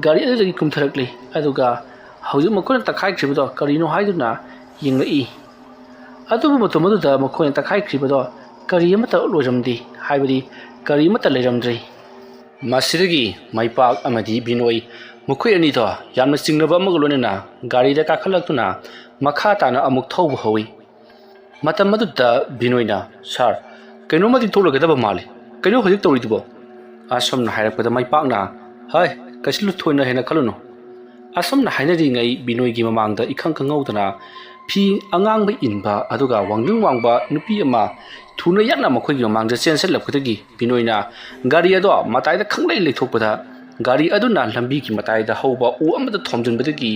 ꯒꯥꯔꯤ ꯑꯗꯨꯗꯒꯤ ꯀꯨꯝꯊꯔꯛꯂꯤ, ꯑꯗꯨꯒ ꯍꯧꯖꯤꯛ ꯃꯈꯣꯏꯅ ꯇꯛꯈꯥꯏꯈ꯭ꯔꯤꯕꯗꯣ ꯀꯔꯤꯅꯣ ꯍꯥꯏꯗꯨꯅ ꯌꯦꯡꯂꯛꯏ꯫ ꯑꯗꯨꯕꯨ ꯃꯇꯝ ꯑꯗꯨꯗ ꯃꯈꯣꯏꯅ ꯇꯛꯈꯥꯏꯈ꯭ꯔꯤꯕꯗꯣ ꯀꯔꯤ ꯑꯃꯠꯇ ꯂꯣꯏꯔꯝꯗꯦ, ꯍꯥꯏꯕꯗꯤ ꯀꯔꯤ ꯑꯃꯠꯇ ꯂꯩꯔꯝꯗ꯭ꯔꯦ꯫ ꯃꯁꯤꯗꯒꯤ ꯃꯩꯄꯥꯛ ꯑꯃꯗꯤ ꯕꯤꯅꯣꯏ ꯃꯈꯣꯏ ꯑꯅꯤꯗꯣ ꯌꯥꯝꯅ ꯆꯤꯡꯅꯕ ꯑꯃꯒ ꯂꯣꯏꯅꯅ ꯒꯥꯔꯤꯗ ꯀꯥꯈꯠꯂꯛꯇꯨꯅ ꯃꯈꯥ ꯇꯥꯅ ꯑꯃꯨꯛ ꯊꯧꯕ ꯍꯧꯏ꯫ ꯃꯇꯝ ꯑꯗꯨꯗ ꯕꯤꯅꯣꯏꯅ, "ꯁꯥꯔ, ꯀꯩꯅꯣꯝꯃꯗꯤ ꯊꯣꯛꯂꯒꯗꯕ ꯃꯥꯜꯂꯤ꯫ ꯀꯩꯅꯣ ꯍꯧꯖꯤꯛ ꯇꯧꯔꯤꯗꯨꯕꯣ?" ꯑꯁꯣꯝꯅ ꯍꯥꯏꯔꯛꯄꯗ ꯃꯥꯏꯄꯥꯛꯅ, "ꯍꯥꯏ, ꯀꯩꯁꯨ ꯊꯣꯏꯅ ꯍꯦꯟꯅ ꯈꯜꯂꯨꯅꯨ"꯫ ꯑꯁꯣꯝꯅ ꯍꯥꯏꯅꯔꯤꯉꯩ ꯕꯤꯅꯣꯏꯒꯤ ꯃꯃꯥꯡꯗ ꯏꯈꯪ ꯈꯪꯍꯧꯗꯅ ꯐꯤ ꯑꯉꯥꯡꯕ ꯏꯟꯕ ꯑꯗꯨꯒ ꯋꯥꯡꯖꯤꯡ ꯋꯥꯡꯕ ꯅꯨꯄꯤ ꯑꯃ ꯊꯨꯅ ꯌꯥꯡꯅ ꯃꯈꯣꯏꯒꯤ ꯃꯃꯥꯡꯗ ꯆꯦꯟꯁꯤꯜꯂꯛꯄꯗꯒꯤ ꯕꯤꯅꯣꯏꯅ ꯒꯥꯔꯤ ꯑꯗꯣ ꯃꯇꯥꯏꯗ ꯈꯪꯂꯩ ꯂꯩꯊꯣꯛꯄꯗ, ꯒꯥꯔꯤ ꯑꯗꯨꯅ ꯂꯝꯕꯤꯒꯤ ꯃꯇꯥꯏꯗ ꯍꯧꯕ ꯎ ꯑꯃꯗ ꯊꯣꯝꯖꯤꯟꯕꯗꯒꯤ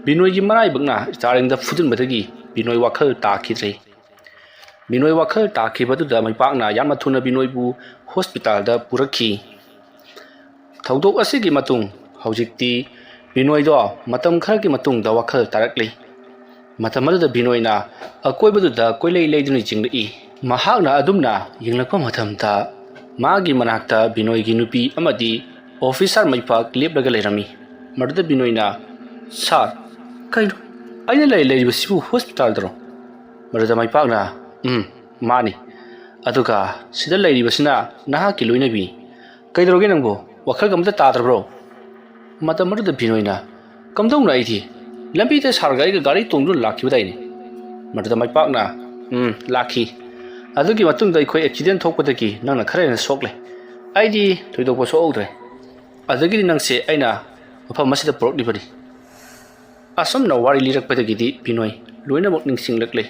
ꯕꯤꯅꯣꯏꯒꯤ ꯃꯔꯥꯏꯕꯛꯅ ꯏꯁꯇꯥꯔꯤꯡꯗ ꯐꯨꯖꯤꯟꯕꯗꯒꯤ ꯕꯤꯅꯣꯏ ꯋꯥꯈꯜ ꯇꯥꯈꯤꯗ꯭ꯔꯦ꯫ ꯕꯤꯅꯣꯏ ꯋꯥꯈꯜ ꯇꯥꯈꯤꯕꯗꯨꯗ ꯃꯥꯏꯄꯥꯛꯅ ꯌꯥꯝꯅ ꯊꯨꯅ ꯕꯤꯅꯣꯏꯕꯨ ꯍꯣꯁꯄꯤꯇꯥꯜꯗ ꯄꯨꯔꯛꯈꯤ꯫ ꯊꯧꯗꯣꯛ ꯑꯁꯤꯒꯤ ꯃꯇꯨꯡ ꯍꯧꯖꯤꯛꯇꯤ ꯕꯤꯅꯣꯏꯗꯣ ꯃꯇꯝ ꯈꯔꯒꯤ ꯃꯇꯨꯡꯗ ꯋꯥꯈꯜ ꯇꯥꯔꯛꯂꯤ꯫ ꯃꯇꯝ ꯑꯗꯨꯗ ꯕꯤꯅꯣꯏꯅ ꯑꯀꯣꯏꯕꯗꯨꯗ ꯀꯣꯏꯂꯩ ꯂꯩꯗꯨꯅ ꯌꯦꯡꯂꯛꯏ꯫ ꯃꯍꯥꯛꯅ ꯑꯗꯨꯝꯅ ꯌꯦꯡꯂꯛꯄ ꯃꯇꯝꯗ ꯃꯥꯒꯤ ꯃꯅꯥꯛꯇ ꯕꯤꯅꯣꯏꯒꯤ ꯅꯨꯄꯤ ꯑꯃꯗꯤ ꯑꯣꯐꯤꯁꯥꯔ ꯃꯥꯏꯄꯥꯛ ꯂꯦꯞꯂꯒ ꯂꯩꯔꯝꯃꯤ꯫ ꯃꯗꯨꯗ ꯕꯤꯅꯣꯏꯅ, "ꯁꯥꯔ, ꯀꯩꯅꯣ? ꯑꯩꯅ ꯂꯩ-, ꯂꯩꯔꯤꯕꯁꯤꯕꯨ ꯍꯣꯁꯄꯤꯇꯥꯜꯗꯔꯣ?" ꯃꯗꯨꯗ ꯃꯥꯏꯄꯥꯛꯅ, "ꯎꯝ, ꯃꯥꯅꯤ꯫ ꯑꯗꯨꯒ ꯁꯤꯗ ꯂꯩꯔꯤꯕꯁꯤꯅ ꯅꯍꯥꯛꯀꯤ ꯂꯣꯏꯅꯕꯤ꯫ ꯀꯩꯗꯧꯔꯒꯦ ꯅꯪꯕꯨ? ꯋꯥꯈꯜꯒ ꯑꯃꯇ ꯇꯥꯗ꯭ꯔꯕ꯭ꯔꯣ?" ꯃꯇꯝ ꯑꯗꯨꯗ ꯕꯤꯅꯣꯏꯅ, "ꯀꯝꯗꯧꯅ ꯑꯩꯗꯤ? ꯂꯝꯕꯤꯗ ꯁꯥꯔꯒ ꯑꯩꯒ ꯒꯥꯔꯤ ꯇꯣꯡꯗꯨꯅ ꯂꯥꯛꯈꯤꯕꯗꯥꯏꯅꯦ?" ꯃꯗꯨꯗ ꯃꯥꯏꯄꯥꯛꯅ, "ꯎꯝ, ꯂꯥꯛꯈꯤ꯫ ꯑꯗꯨꯒꯤ ꯃꯇꯨꯡꯗ ꯑꯩꯈꯣꯏ ꯑꯦꯛꯁꯤꯗꯦꯟ ꯊꯣꯛꯄꯗꯒꯤ ꯅꯪꯅ ꯈꯔ ꯍꯦꯟꯅ ꯁꯣꯛꯂꯦ꯫ ꯑꯩꯗꯤ ꯊꯣꯏꯗꯣꯛꯄ ꯁꯣꯛꯍꯧꯗ꯭ꯔꯦ꯫ ꯑꯗꯨꯗꯒꯤꯗꯤ ꯅꯪꯁꯦ ꯑꯩꯅ ꯃꯐꯝ ꯑꯁꯤꯗ ꯄꯨꯔꯛꯂꯤꯕꯅꯤ"꯫ ꯑꯁꯨꯝꯅ ꯋꯥꯔꯤ ꯂꯤꯔꯛꯄꯗꯒꯤꯗꯤ ꯕꯤꯅꯣꯏ ꯂꯣꯏꯅꯃꯛ ꯅꯤꯡꯁꯤꯡꯂꯛꯂꯦ꯫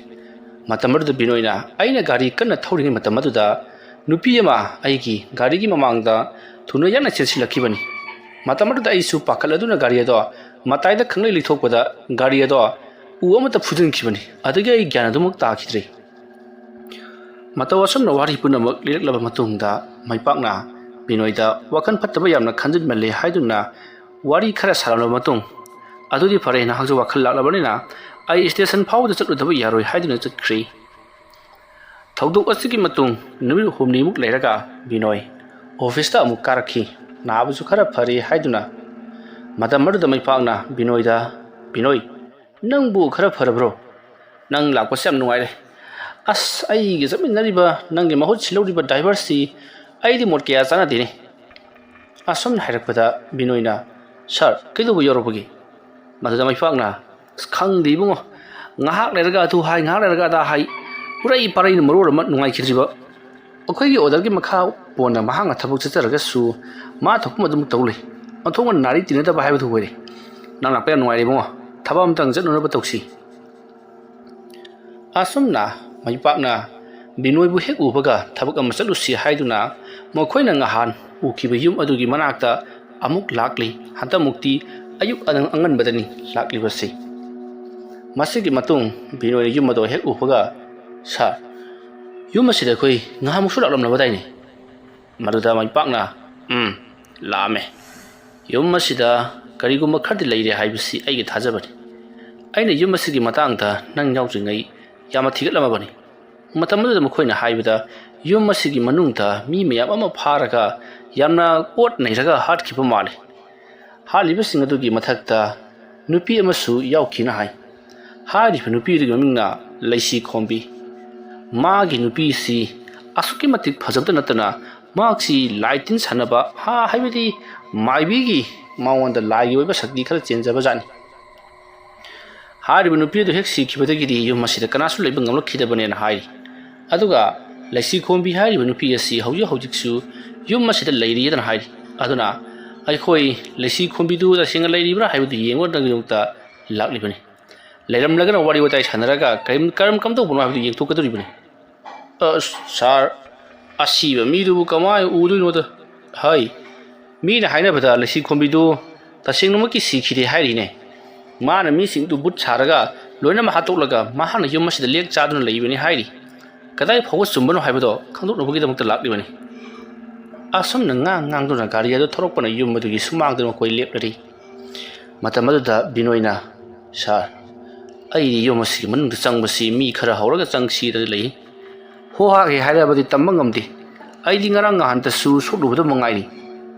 ꯃꯇꯝ ꯑꯗꯨꯗ ꯕꯤꯅꯣꯏꯅ, "ꯑꯩꯅ ꯒꯥꯔꯤ ꯀꯟꯅ ꯊꯧꯔꯤꯉꯩ ꯃꯇꯝ ꯑꯗꯨꯗ ꯅꯨꯄꯤ ꯑꯃ ꯑꯩꯒꯤ ꯒꯥꯔꯤꯒꯤ ꯃꯃꯥꯡꯗ ꯊꯨꯅ ꯌꯥꯡꯅ ꯆꯦꯟꯁꯤꯜꯂꯛꯈꯤꯕꯅꯤ꯫ ꯃꯇꯝ ꯑꯗꯨꯗ ꯑꯩꯁꯨ ꯄꯥꯈꯠꯂꯗꯨꯅ ꯒꯥꯔꯤ ꯑꯗꯣ ꯃꯇꯥꯏꯗ ꯈꯪꯂꯩ ꯂꯩꯊꯣꯛꯄꯗ ꯒꯥꯔꯤ ꯑꯗꯣ ꯎ ꯑꯃꯗ ꯐꯨꯖꯤꯟꯈꯤꯕꯅꯤ꯫ ꯑꯗꯨꯗꯒꯤ ꯑꯩ ꯒ꯭ꯌꯥꯟ ꯑꯗꯨꯃꯛ ꯇꯥꯈꯤꯗ꯭ꯔꯦ"꯫ ꯃꯇꯧ ꯑꯁꯨꯝꯅ ꯋꯥꯔꯤ ꯄꯨꯝꯅꯃꯛ ꯂꯤꯔꯛꯂꯕ ꯃꯇꯨꯡꯗ ꯃꯥꯏꯄꯥꯛꯅ ꯕꯤꯅꯣꯏꯗ ꯋꯥꯈꯜ ꯐꯠꯇꯕ ꯌꯥꯝꯅ ꯈꯟꯖꯤꯟꯃꯜꯂꯦ ꯍꯥꯏꯗꯨꯅ ꯋꯥꯔꯤ ꯈꯔ ꯁꯥꯔꯛꯂꯕ ꯃꯇꯨꯡ, "ꯑꯗꯨꯗꯤ ꯐꯔꯦ, ꯅꯍꯥꯛꯁꯨ ꯋꯥꯈꯜ ꯂꯥꯛꯂꯕꯅꯤꯅ ꯑꯩ ꯁ꯭ꯇꯦꯁꯟ ꯐꯥꯎꯕꯗ ꯆꯠꯂꯨꯗꯕ ꯌꯥꯔꯣꯏ" ꯍꯥꯏꯗꯨꯅ ꯆꯠꯈ꯭ꯔꯤ꯫ ꯊꯧꯗꯣꯛ ꯑꯁꯤꯒꯤ ꯃꯇꯨꯡ ꯅꯨꯃꯤꯠ ꯍꯨꯝꯅꯤꯃꯨꯛ ꯂꯩꯔꯒ ꯕꯤꯅꯣꯏ ꯑꯣꯐꯤꯁꯇ ꯑꯃꯨꯛ ꯀꯥꯔꯛꯈꯤ꯫ ꯅꯥꯕꯁꯨ ꯈꯔ ꯐꯔꯦ ꯍꯥꯏꯗꯨꯅ꯫ ꯃꯇꯝ ꯑꯗꯨꯗ ꯃꯥꯏꯄꯥꯛꯅ ꯕꯤꯅꯣꯏꯗ, "ꯕꯤꯅꯣꯏ, ꯅꯪꯕꯨ ꯈꯔ ꯐꯔꯕ꯭ꯔꯣ? ꯅꯪ ꯂꯥꯛꯄꯁꯦ ꯌꯥꯝ ꯅꯨꯡꯉꯥꯏꯔꯦ꯫ ꯑꯁ, ꯑꯩꯒ ꯆꯠꯃꯤꯟꯅꯔꯤꯕ ꯅꯪꯒꯤ ꯃꯍꯨꯠ ꯁꯤꯜꯍꯧꯔꯤꯕ ꯗ꯭ꯔꯥꯏꯚꯔꯁꯤ ꯑꯩꯗꯤ ꯃꯣꯠ ꯀꯌꯥ ꯆꯥꯟꯅꯗꯦꯅꯦ"꯫ ꯑꯁꯨꯝꯅ ꯍꯥꯏꯔꯛꯄꯗ ꯕꯤꯅꯣꯏꯅ, "ꯁꯥꯔ, ꯀꯩꯗꯧꯕ ꯌꯥꯎꯔꯕꯒꯦ?" ꯃꯗꯨꯗ ꯃꯥꯏꯄꯥꯛꯅ, "ꯑꯁ, ꯈꯪꯗꯦ ꯏꯕꯨꯡꯉꯣ, ꯉꯥꯏꯍꯥꯛ ꯂꯩꯔꯒ ꯑꯗꯨ ꯍꯥꯏ, ꯉꯥꯏꯍꯥꯛ ꯂꯩꯔꯒ ꯑꯗꯥ ꯍꯥꯏ, ꯎꯔꯩ ꯄꯥꯔꯩꯅ ꯃꯔꯣꯜ ꯑꯃ ꯅꯨꯡꯉꯥꯏꯈꯤꯗ꯭ꯔꯤꯕ꯫ ꯑꯩꯈꯣꯏꯒꯤ ꯑꯣꯔꯗꯔꯒꯤ ꯃꯈꯥ ꯄꯣꯟꯅ ꯃꯍꯥꯛꯅ ꯊꯕꯛ ꯆꯠꯆꯔꯒꯁꯨ ꯃꯥ ꯊꯣꯛꯄ ꯑꯗꯨꯝ ꯇꯧ ꯂꯩ꯫ ꯑꯣꯟꯊꯣꯛꯅ ꯅꯥꯔꯤ ꯇꯤꯟꯅꯗꯕ ꯍꯥꯏꯕꯗꯨ ꯑꯣꯏꯔꯦ꯫ ꯅꯪ ꯂꯥꯛꯄ ꯌꯥꯝ ꯅꯨꯡꯉꯥꯏꯔꯦ ꯏꯕꯨꯡꯉꯣ꯫ ꯊꯕꯛ ꯑꯝꯇꯪ ꯆꯠꯅꯅꯕ ꯇꯧꯁꯤ꯫ ꯑꯁꯨꯝꯅ ꯃꯥꯏꯄꯥꯛꯅ ꯕꯤꯅꯣꯏꯕꯨ ꯍꯦꯛ ꯎꯕꯒ ꯊꯕꯛ ꯑꯃ ꯆꯠꯂꯨꯁꯤ ꯍꯥꯏꯗꯨꯅ ꯃꯈꯣꯏꯅ ꯉꯍꯥꯟ ꯎꯈꯤꯕ ꯌꯨꯝ ꯑꯗꯨꯒꯤ ꯃꯅꯥꯛꯇ ꯑꯃꯨꯛ ꯂꯥꯛꯂꯤ꯫ ꯍꯟꯗꯛꯃꯨꯛꯇꯤ ꯑꯌꯨꯛ ꯑꯉꯟꯕꯗꯅꯤ ꯂꯥꯛꯂꯤꯕꯁꯤ꯫ ꯃꯁꯤꯒꯤ ꯃꯇꯨꯡ ꯕꯤꯅꯣꯏꯅ ꯌꯨꯝ ꯑꯗꯨ ꯍꯦꯛ ꯎꯕꯒ, "ꯁꯥꯔ, ꯌꯨꯝ ꯑꯁꯤꯗ ꯑꯩꯈꯣꯏ ꯉꯍꯥꯟꯃꯨꯛꯁꯨ ꯂꯥꯛꯂꯝꯂꯕꯗꯥꯏꯅꯦ?" ꯃꯗꯨꯗ ꯃꯥꯏꯄꯥꯛꯅ, "ꯎꯝ, ꯂꯥꯛꯑꯝꯃꯦ꯫ ꯌꯨꯝ ꯑꯁꯤꯗ ꯀꯔꯤꯒꯨꯝꯕ ꯈꯔꯗꯤ ꯂꯩꯔꯦ ꯍꯥꯏꯕꯁꯤ ꯑꯩꯒꯤ ꯊꯥꯖꯕꯅꯤ꯫ ꯑꯩꯅ ꯌꯨꯝ ꯑꯁꯤꯒꯤ ꯃꯇꯥꯡꯗ ꯅꯪ ꯌꯥꯎꯗ꯭ꯔꯤꯉꯩ ꯌꯥꯝꯅ ꯊꯤꯒꯠꯂꯝꯃꯕꯅꯤ꯫ ꯃꯇꯝ ꯑꯗꯨꯗ ꯃꯈꯣꯏꯅ ꯍꯥꯏꯕꯗ ꯌꯨꯝ ꯑꯁꯤꯒꯤ ꯃꯅꯨꯡꯗ ꯃꯤ ꯃꯌꯥꯝ ꯑꯃ ꯐꯥꯔꯒ ꯌꯥꯝꯅ ꯑꯣꯠ ꯅꯩꯔꯒ ꯍꯥꯠꯈꯤꯕ ꯃꯥꯜꯂꯤ꯫ ꯍꯥꯠꯂꯤꯕꯁꯤꯡ ꯑꯗꯨꯒꯤ ꯃꯊꯛꯇ ꯅꯨꯄꯤ ꯑꯃꯁꯨ ꯌꯥꯎꯈꯤꯅ ꯍꯥꯏ꯫ ꯍꯥꯏꯔꯤꯕ ꯅꯨꯄꯤ ꯑꯗꯨꯒꯤ ꯃꯃꯤꯡꯅ ꯂꯩꯁꯤ ꯈꯣꯝꯕꯤ꯫ ꯃꯥꯒꯤ ꯅꯨꯄꯤꯁꯤ ꯑꯁꯨꯛꯀꯤ ꯃꯇꯤꯛ ꯐꯖꯕꯇ ꯅꯠꯇꯅ ꯃꯍꯥꯛꯁꯤ ꯂꯥꯏ ꯇꯤꯟ ꯁꯥꯟꯅꯕ, ꯍꯥ, ꯍꯥꯏꯕꯗꯤ ꯃꯥꯏꯕꯤꯒꯤ ꯃꯉꯣꯟꯗ ꯂꯥꯏꯒꯤ ꯑꯣꯏꯕ ꯁꯛꯇꯤ ꯈꯔ ꯆꯦꯟꯖꯕꯖꯥꯠꯅꯤ꯫ ꯍꯥꯏꯔꯤꯕ ꯅꯨꯄꯤ ꯑꯗꯨ ꯍꯦꯛ ꯁꯤꯈꯤꯕꯗꯒꯤꯗꯤ ꯌꯨꯝ ꯑꯁꯤꯗ ꯀꯅꯥꯁꯨ ꯂꯩꯕ ꯉꯝꯂꯛꯈꯤꯗꯕꯅꯦꯅ ꯍꯥꯏꯔꯤ꯫ ꯑꯗꯨꯒ ꯂꯩꯁꯤ ꯈꯣꯝꯕꯤ ꯍꯥꯏꯔꯤꯕ ꯅꯨꯄꯤ ꯑꯁꯤ ꯍꯧꯖꯤꯛ ꯍꯧꯖꯤꯛꯁꯨ ꯌꯨꯝ ꯑꯁꯤꯗ ꯂꯩꯔꯤꯗꯅ ꯍꯥꯏꯔꯤ꯫ ꯑꯗꯨꯅ ꯑꯩꯈꯣꯏ ꯂꯩꯁꯤ ꯈꯣꯝꯕꯤꯗꯨ ꯇꯁꯦꯡꯅ ꯂꯩꯔꯤꯕ꯭ꯔꯥ ꯍꯥꯏꯕꯗꯨ ꯌꯦꯡꯕꯒꯤꯗꯃꯛꯇ ꯂꯥꯛꯂꯤꯕꯅꯤ꯫ ꯂꯩꯔꯝꯂꯒꯅ ꯋꯥꯔꯤ ꯋꯥꯇꯥꯏ ꯁꯥꯟꯅꯔꯒ ꯀꯔꯤꯝ, ꯀꯔꯝ ꯀꯝꯗꯧꯕꯅꯣ ꯍꯥꯏꯕꯗꯨ ꯌꯦꯡꯊꯣꯛꯀꯗꯧꯔꯤꯕꯅꯤ꯫ "ꯑ, ꯁꯥꯔ, ꯑꯁꯤꯕ ꯃꯤꯗꯨꯕꯨ ꯀꯃꯥꯏꯅ ꯎꯗꯣꯏꯅꯣꯗ?" ꯍꯥꯏ꯫ ꯃꯤꯅ ꯍꯥꯏꯅꯕꯗ ꯂꯩꯁꯤ ꯈꯣꯝꯕꯤꯗꯨ ꯇꯁꯦꯡꯅꯃꯛꯀꯤ ꯁꯤꯈꯤꯗꯦ ꯍꯥꯏꯔꯤꯅꯦ꯫ ꯃꯥꯅ ꯃꯤꯁꯤꯡꯗꯨ ꯕꯨꯠ ꯁꯥꯔꯒ ꯂꯣꯏꯅꯃꯛ ꯍꯥꯠꯇꯣꯛꯂꯒ ꯃꯍꯥꯛꯅ ꯌꯨꯝ ꯑꯁꯤꯗ ꯂꯦꯛ ꯆꯥꯗꯨꯅ ꯂꯩꯕꯅꯤ ꯍꯥꯏꯔꯤ꯫ ꯀꯗꯥꯏ ꯐꯥꯎꯕ ꯆꯨꯝꯕꯅꯣ ꯍꯥꯏꯕꯗꯣ ꯈꯪꯗꯣꯛꯅꯕꯒꯤꯗꯃꯛꯇ ꯂꯥꯛꯂꯤꯕꯅꯤ꯫ ꯑꯁꯨꯝꯅ ꯉꯥꯡ ꯉꯥꯡꯗꯨꯅ ꯒꯥꯔꯤ ꯑꯗꯨ ꯊꯧꯔꯛꯄꯅ ꯌꯨꯝ ꯑꯗꯨꯒꯤ ꯁꯨꯃꯥꯡꯗ ꯃꯈꯣꯏ ꯂꯦꯞꯂꯔꯤ꯫ ꯃꯇꯝ ꯑꯗꯨꯗ ꯕꯤꯅꯣꯏꯅ, "ꯁꯥꯔ, ꯑꯩꯗꯤ ꯌꯨꯝ ꯑꯁꯤꯒꯤ ꯃꯅꯨꯡꯗ ꯆꯪꯕꯁꯤ ꯃꯤ ꯈꯔ ꯍꯧꯔꯒ ꯆꯪꯁꯤꯗꯅ ꯂꯩ꯫ ꯍꯣ ꯍꯥꯒꯦ ꯍꯥꯏꯔꯕꯗꯤ ꯇꯝꯕ ꯉꯝꯗꯦ꯫ ꯑꯩꯗꯤ ꯉꯔꯥꯡ ꯅꯍꯥꯟꯇꯁꯨ ꯁꯣꯛꯂꯨꯕꯗ ꯃꯉꯥꯏꯔꯤ꯫"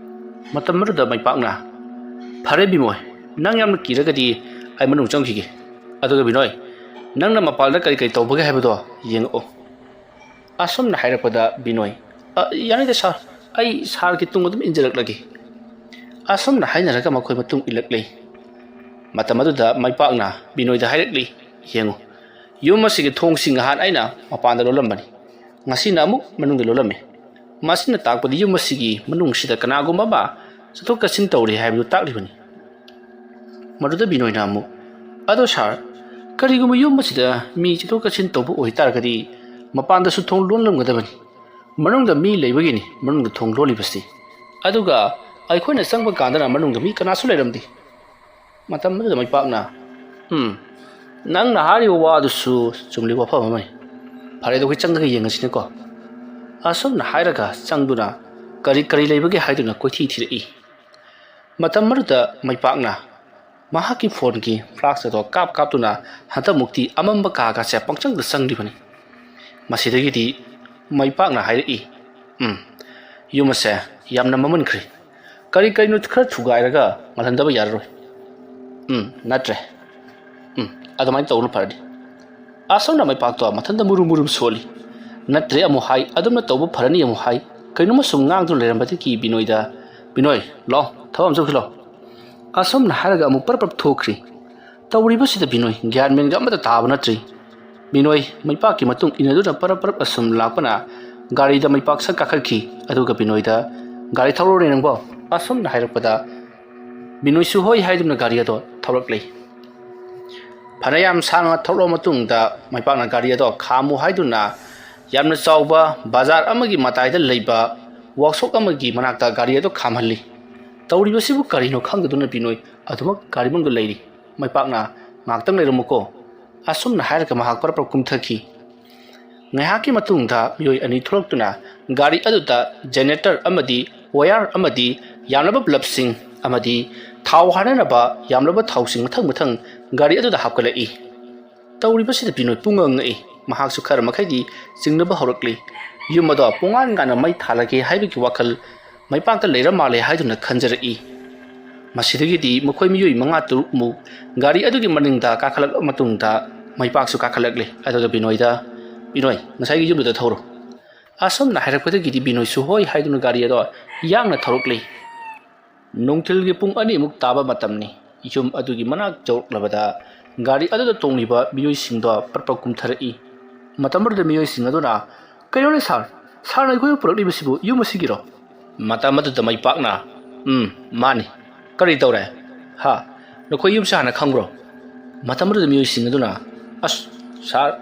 ꯃꯇꯝ ꯑꯗꯨꯗ ꯃꯥꯏꯄꯥꯛꯅ, "ꯐꯔꯦ ꯕꯤꯃꯣꯏ, ꯅꯪ ꯌꯥꯝꯅ ꯀꯤꯔꯒꯗꯤ ꯑꯩ ꯃꯅꯨꯡ ꯆꯪꯈꯤꯒꯦ꯫ ꯑꯗꯨꯒ ꯕꯤꯅꯣꯏ, ꯅꯪꯅ ꯃꯄꯥꯟꯗ ꯀꯔꯤ ꯀꯔꯤ ꯇꯧꯕꯒꯦ ꯍꯥꯏꯕꯗꯣ ꯌꯦꯡꯉꯛꯑꯣ꯫" ꯑꯁꯨꯝꯅ ꯍꯥꯏꯔꯛꯄꯗ ꯕꯤꯅꯣꯏ, "ꯑ, ꯌꯥꯅꯤꯗ ꯁꯥꯔ, ꯑꯩ ꯁꯥꯔꯒꯤ ꯇꯨꯡ ꯑꯗꯨꯝ ꯏꯟꯖꯔꯛꯂꯒꯦ꯫" ꯑꯁꯨꯝꯅ ꯍꯥꯏꯅꯔꯒ ꯃꯈꯣꯏ ꯃꯇꯨꯡ ꯏꯜꯂꯛꯂꯤ꯫ ꯃꯇꯝ ꯑꯗꯨꯗ ꯃꯥꯏꯄꯥꯛꯅ ꯕꯤꯅꯣꯏꯗ ꯍꯥꯏꯔꯛꯂꯤ, "ꯌꯦꯡꯉꯨ, ꯌꯨꯝ ꯑꯁꯤꯒꯤ ꯊꯣꯡꯁꯤꯡ ꯉꯍꯥꯟ ꯑꯩꯅ ꯃꯄꯥꯟꯗ ꯂꯣꯜꯂꯝꯕꯅꯤ, ꯉꯁꯤꯅ ꯑꯃꯨꯛ ꯃꯅꯨꯡꯗ ꯂꯣꯜꯂꯝꯃꯤ꯫ ꯃꯁꯤꯅ ꯇꯥꯛꯄꯗꯤ ꯌꯨꯝ ꯑꯁꯤꯒꯤ ꯃꯅꯨꯡꯁꯤꯗ ꯀꯅꯥꯒꯨꯝꯕ ꯑꯃ ꯆꯠꯊꯣꯛ ꯆꯠꯁꯤꯟ ꯇꯧꯔꯤ ꯍꯥꯏꯕꯗꯨ ꯇꯥꯛꯂꯤꯕꯅꯤ"꯫ ꯃꯗꯨꯗ ꯕꯤꯅꯣꯏꯅ ꯑꯃꯨꯛ, "ꯑꯗꯣ ꯁꯥꯔ, ꯀꯔꯤꯒꯨꯝꯕ ꯌꯨꯝ ꯑꯁꯤꯗ ꯃꯤ ꯆꯠꯊꯣꯛ ꯆꯠꯁꯤꯟ ꯇꯧꯕ ꯑꯣꯏꯇꯥꯔꯒꯗꯤ ꯃꯄꯥꯟꯗꯁꯨ ꯊꯣꯡ ꯂꯣꯟꯂꯝꯒꯗꯕꯅꯤ꯫ ꯃꯅꯨꯡꯗ ꯃꯤ ꯂꯩꯕꯒꯤꯅꯤ ꯃꯅꯨꯡꯗ ꯊꯣꯡ ꯂꯣꯜꯂꯤꯕꯁꯤ꯫ ꯑꯗꯨꯒ ꯑꯩꯈꯣꯏꯅ ꯆꯪꯕ ꯀꯥꯟꯗꯅ ꯃꯅꯨꯡꯗ ꯃꯤ ꯀꯅꯥꯁꯨ ꯂꯩꯔꯝꯗꯦ"꯫ ꯃꯇꯝ ꯑꯗꯨꯗ ꯃꯩꯄꯥꯛꯅ, "ꯎꯝ, ꯅꯪꯅ ꯍꯥꯏꯔꯤꯕ ꯋꯥꯗꯨꯁꯨ ꯆꯨꯝꯂꯤ, ꯋꯥꯐꯝ ꯑꯃꯅꯤ꯫ ꯐꯔꯦ, ꯑꯗꯣ ꯑꯩꯈꯣꯏ ꯆꯪꯉꯒ ꯌꯦꯡꯉꯁꯤꯅꯦꯀꯣ"꯫ ꯑꯁꯨꯝꯅ ꯍꯥꯏꯔꯒ ꯆꯪꯗꯨꯅ ꯀꯔꯤ ꯀꯔꯤ ꯂꯩꯕꯒꯦ ꯍꯥꯏꯗꯨꯅ ꯀꯣꯏꯊꯤ ꯊꯤꯔꯛꯏ꯫ ꯃꯇꯝ ꯑꯗꯨꯗ ꯃꯩꯄꯥꯛꯅ ꯃꯍꯥꯛꯀꯤ ꯐꯣꯟꯒꯤ ꯐ꯭ꯂꯥꯁ ꯑꯗꯣ ꯀꯥꯞ ꯀꯥꯞꯇꯨꯅ ꯍꯟꯗꯛꯃꯨꯛꯇꯤ ꯑꯃꯝꯕ ꯀꯥꯒꯁꯦ ꯄꯪꯆꯪꯗ ꯆꯪꯂꯤꯕꯅꯤ꯫ ꯃꯁꯤꯗꯒꯤꯗꯤ ꯃꯩꯄꯥꯛꯅ ꯍꯥꯏꯔꯛꯏ, "ꯎꯝ, ꯌꯨꯝ ꯑꯁꯦ ꯌꯥꯝꯅ ꯃꯝꯃꯟꯈ꯭ꯔꯦ꯫ ꯀꯔꯤ ꯀꯔꯤꯅꯣ ꯈꯔ ꯊꯨꯒꯥꯏꯔꯒ ꯉꯜꯍꯟꯗꯕ ꯌꯥꯔꯔꯣꯏ꯫ ꯎꯝ, ꯅꯠꯇ꯭ꯔꯦ꯫ ꯎꯝ, ꯑꯗꯨꯃꯥꯏꯅ ꯇꯧꯕꯅ ꯐꯔꯅꯤ"꯫ ꯑꯁꯣꯝꯅ ꯃꯩꯄꯥꯛꯇꯣ ꯃꯊꯟꯇ ꯃꯨꯔꯨꯝ ꯃꯨꯔꯨꯝ ꯁꯣꯜꯂꯤ꯫ "ꯅꯠꯇ꯭ꯔꯦ ꯑꯃꯨꯛ ꯍꯥꯏ, ꯑꯗꯨꯝꯅ ꯇꯧꯕ ꯐꯔꯅꯤ ꯑꯃꯨꯛ ꯍꯥꯏ"꯫ ꯀꯩꯅꯣꯝꯃ ꯁꯨꯝ ꯉꯥꯡꯗꯨꯅ ꯂꯩꯔꯝꯕꯗꯒꯤ ꯕꯤꯅꯣꯏꯗ, "ꯕꯤꯅꯣꯏ, ꯂꯥꯎ, ꯊꯕꯛ ꯑꯃ ꯆꯠꯈꯤ ꯂꯥꯎ"꯫ ꯑꯁꯨꯝꯅ ꯍꯥꯏꯔꯒ ꯑꯃꯨꯛ ꯄꯔꯞ ꯄꯔꯞ ꯊꯣꯛꯈ꯭ꯔꯤ꯫ ꯇꯧꯔꯤꯕꯁꯤꯗ ꯕꯤꯅꯣꯏ ꯒ꯭ꯌꯥꯟ ꯃꯦꯟꯒ ꯑꯃꯠꯇ ꯇꯥꯕ ꯅꯠꯇ꯭ꯔꯤ꯫ ꯕꯤꯅꯣꯏ ꯃꯩꯄꯥꯛꯀꯤ ꯃꯇꯨꯡ ꯏꯟꯅꯗꯨꯅ ꯄꯔꯞ ꯄꯔꯞ ꯑꯁꯨꯝ ꯂꯥꯛꯄꯅ ꯒꯥꯔꯤꯗ ꯃꯩꯄꯥꯛ ꯁꯠ ꯀꯥꯈꯠꯈꯤ꯫ ꯑꯗꯨꯒ ꯕꯤꯅꯣꯏꯗ, "ꯒꯥꯔꯤ ꯊꯧꯔꯛꯎꯅꯦ ꯅꯪꯕꯣ?" ꯑꯁꯨꯝꯅ ꯍꯥꯏꯔꯛꯄꯗ ꯕꯤꯅꯣꯏꯁꯨ ꯍꯣꯏ ꯍꯥꯏꯗꯨꯅ ꯒꯥꯔꯤ ꯑꯗꯣ ꯊꯧꯔꯛꯂꯤ꯫ ꯐꯅꯌꯥꯝ ꯁꯥꯡꯅ ꯊꯧꯔꯛꯂꯕ ꯃꯇꯨꯡꯗ ꯃꯩꯄꯥꯛꯅ ꯒꯥꯔꯤ ꯑꯗꯣ ꯈꯥꯝꯃꯨ ꯍꯥꯏꯗꯨꯅ ꯌꯥꯝꯅ ꯆꯥꯎꯕ ꯕꯖꯥꯔ ꯑꯃꯒꯤ ꯃꯇꯥꯏꯗ ꯂꯩꯕ ꯋꯥꯛꯁꯣꯞ ꯑꯃꯒꯤ ꯃꯅꯥꯛꯇ ꯒꯥꯔꯤ ꯑꯗꯣ ꯈꯥꯝꯍꯜꯂꯤ꯫ ꯇꯧꯔꯤꯕꯁꯤꯕꯨ ꯀꯔꯤꯅꯣ ꯈꯪꯗꯗꯨꯅ ꯕꯤꯅꯣꯏ ꯑꯗꯨꯃꯛ ꯒꯥꯔꯤ ꯃꯅꯨꯡꯗ ꯂꯩꯔꯤ꯫ ꯃꯩꯄꯥꯛꯅ, "ꯉꯥꯏꯍꯥꯛꯇꯪ ꯂꯩꯔꯝꯃꯨꯀꯣ"꯫ ꯑꯁꯨꯝꯅ ꯍꯥꯏꯔꯒ ꯃꯍꯥꯛ ꯄꯔꯞ ꯄꯔꯞ ꯀꯨꯝꯊꯈꯤ꯫ ꯉꯥꯏꯍꯥꯛꯀꯤ ꯃꯇꯨꯡꯗ ꯃꯤꯑꯣꯏ ꯑꯅꯤ ꯊꯣꯛꯂꯛꯇꯨꯅ ꯒꯥꯔꯤ ꯑꯗꯨꯗ ꯖꯦꯅꯦꯔꯦꯇꯔ ꯑꯃꯗꯤ ꯋꯥꯌꯔ ꯑꯃꯗꯤ ꯌꯥꯝꯂꯕ ꯕꯜꯕꯁꯤꯡ ꯑꯃꯗꯤ ꯊꯥꯎ ꯍꯥꯟꯅꯅꯕ ꯌꯥꯝꯂꯕ ꯊꯥꯎꯁꯤꯡ ꯃꯊꯪ ꯃꯊꯪ ꯒꯥꯔꯤ ꯑꯗꯨꯗ ꯍꯥꯞꯀꯠꯂꯛꯏ꯫ ꯇꯧꯔꯤꯕꯁꯤꯗ ꯕꯤꯅꯣꯏ ꯄꯨꯡꯉꯛ ꯉꯛꯏ꯫ ꯃꯍꯥꯛꯁꯨ ꯈꯔ ꯃꯈꯩꯗꯤ ꯆꯤꯡꯅꯕ ꯍꯧꯔꯛꯂꯤ꯫ ꯌꯨꯝ ꯑꯗꯣ ꯄꯨꯡꯉꯥꯟ ꯉꯥꯟꯅ ꯃꯩ ꯊꯥꯜꯂꯒꯦ ꯍꯥꯏꯕꯒꯤ ꯋꯥꯈꯜ ꯃꯩꯄꯥꯛꯇ ꯂꯩꯔ ꯃꯥꯜꯂꯦ ꯍꯥꯏꯗꯨꯅ ꯈꯟꯖꯔꯛꯏ꯫ ꯃꯁꯤꯗꯒꯤꯗꯤ ꯃꯈꯣꯏ ꯃꯤꯑꯣꯏ ꯃꯉꯥ ꯇꯔꯨꯛꯃꯨꯛ ꯒꯥꯔꯤ ꯑꯗꯨꯒꯤ ꯃꯅꯤꯡꯗ ꯀꯥꯈꯠꯂꯛꯂꯕ ꯃꯇꯨꯡꯗ ꯃꯩꯄꯥꯛꯁꯨ ꯀꯥꯈꯠꯂꯛꯂꯦ꯫ ꯑꯗꯨꯒ ꯕꯤꯅꯣꯏꯗ, "ꯕꯤꯅꯣꯏ, ꯉꯁꯥꯏꯒꯤ ꯌꯨꯝꯗꯨꯗ ꯊꯧꯔꯣ"꯫ ꯑꯁꯨꯝꯅ ꯍꯥꯏꯔꯛꯄꯗꯒꯤꯗꯤ ꯕꯤꯅꯣꯏꯁꯨ ꯍꯣꯏ ꯍꯥꯏꯗꯨꯅ ꯒꯥꯔꯤ ꯑꯗꯣ ꯌꯥꯡꯅ ꯊꯧꯔꯛꯂꯤ꯫ ꯅꯨꯡꯊꯤꯜꯒꯤ ꯄꯨꯡ ꯑꯅꯤꯃꯨꯛ ꯇꯥꯕ ꯃꯇꯝꯅꯤ꯫ ꯌꯨꯝ ꯑꯗꯨꯒꯤ ꯃꯅꯥꯛ ꯌꯧꯔꯛꯂꯕꯗ ꯒꯥꯔꯤ ꯑꯗꯨꯗ ꯇꯣꯡꯂꯤꯕ ꯃꯤꯑꯣꯏꯁꯤꯡꯗꯣ ꯄꯔꯞ ꯄꯔꯞ ꯀꯨꯝꯊꯔꯛꯏ꯫ ꯃꯇꯝ ꯑꯗꯨꯗ ꯃꯤꯑꯣꯏꯁꯤꯡ ꯑꯗꯨꯅ, "ꯀꯩꯅꯣꯅꯦ ꯁꯥꯔ, ꯁꯥꯔꯅ ꯑꯩꯈꯣꯏꯕꯨ ꯄꯨꯔꯛꯂꯤꯕꯁꯤꯕꯨ ꯌꯨꯝ ꯑꯁꯤꯒꯤꯔꯣ?" ꯃꯇꯝ ꯑꯗꯨꯗ ꯃꯩꯄꯥꯛꯅ, "ꯎꯝ, ꯃꯥꯅꯤ꯫ ꯀꯔꯤ ꯇꯧꯔꯦ? ꯍꯥ? ꯅꯈꯣꯏ ꯌꯨꯝꯁꯦ ꯍꯥꯟꯅ ꯈꯪꯕ꯭ꯔꯣ?" ꯃꯇꯝ ꯑꯗꯨꯗ ꯃꯤꯑꯣꯏꯁꯤꯡ ꯑꯗꯨꯅ, "ꯑꯁ, ꯁꯥꯔ,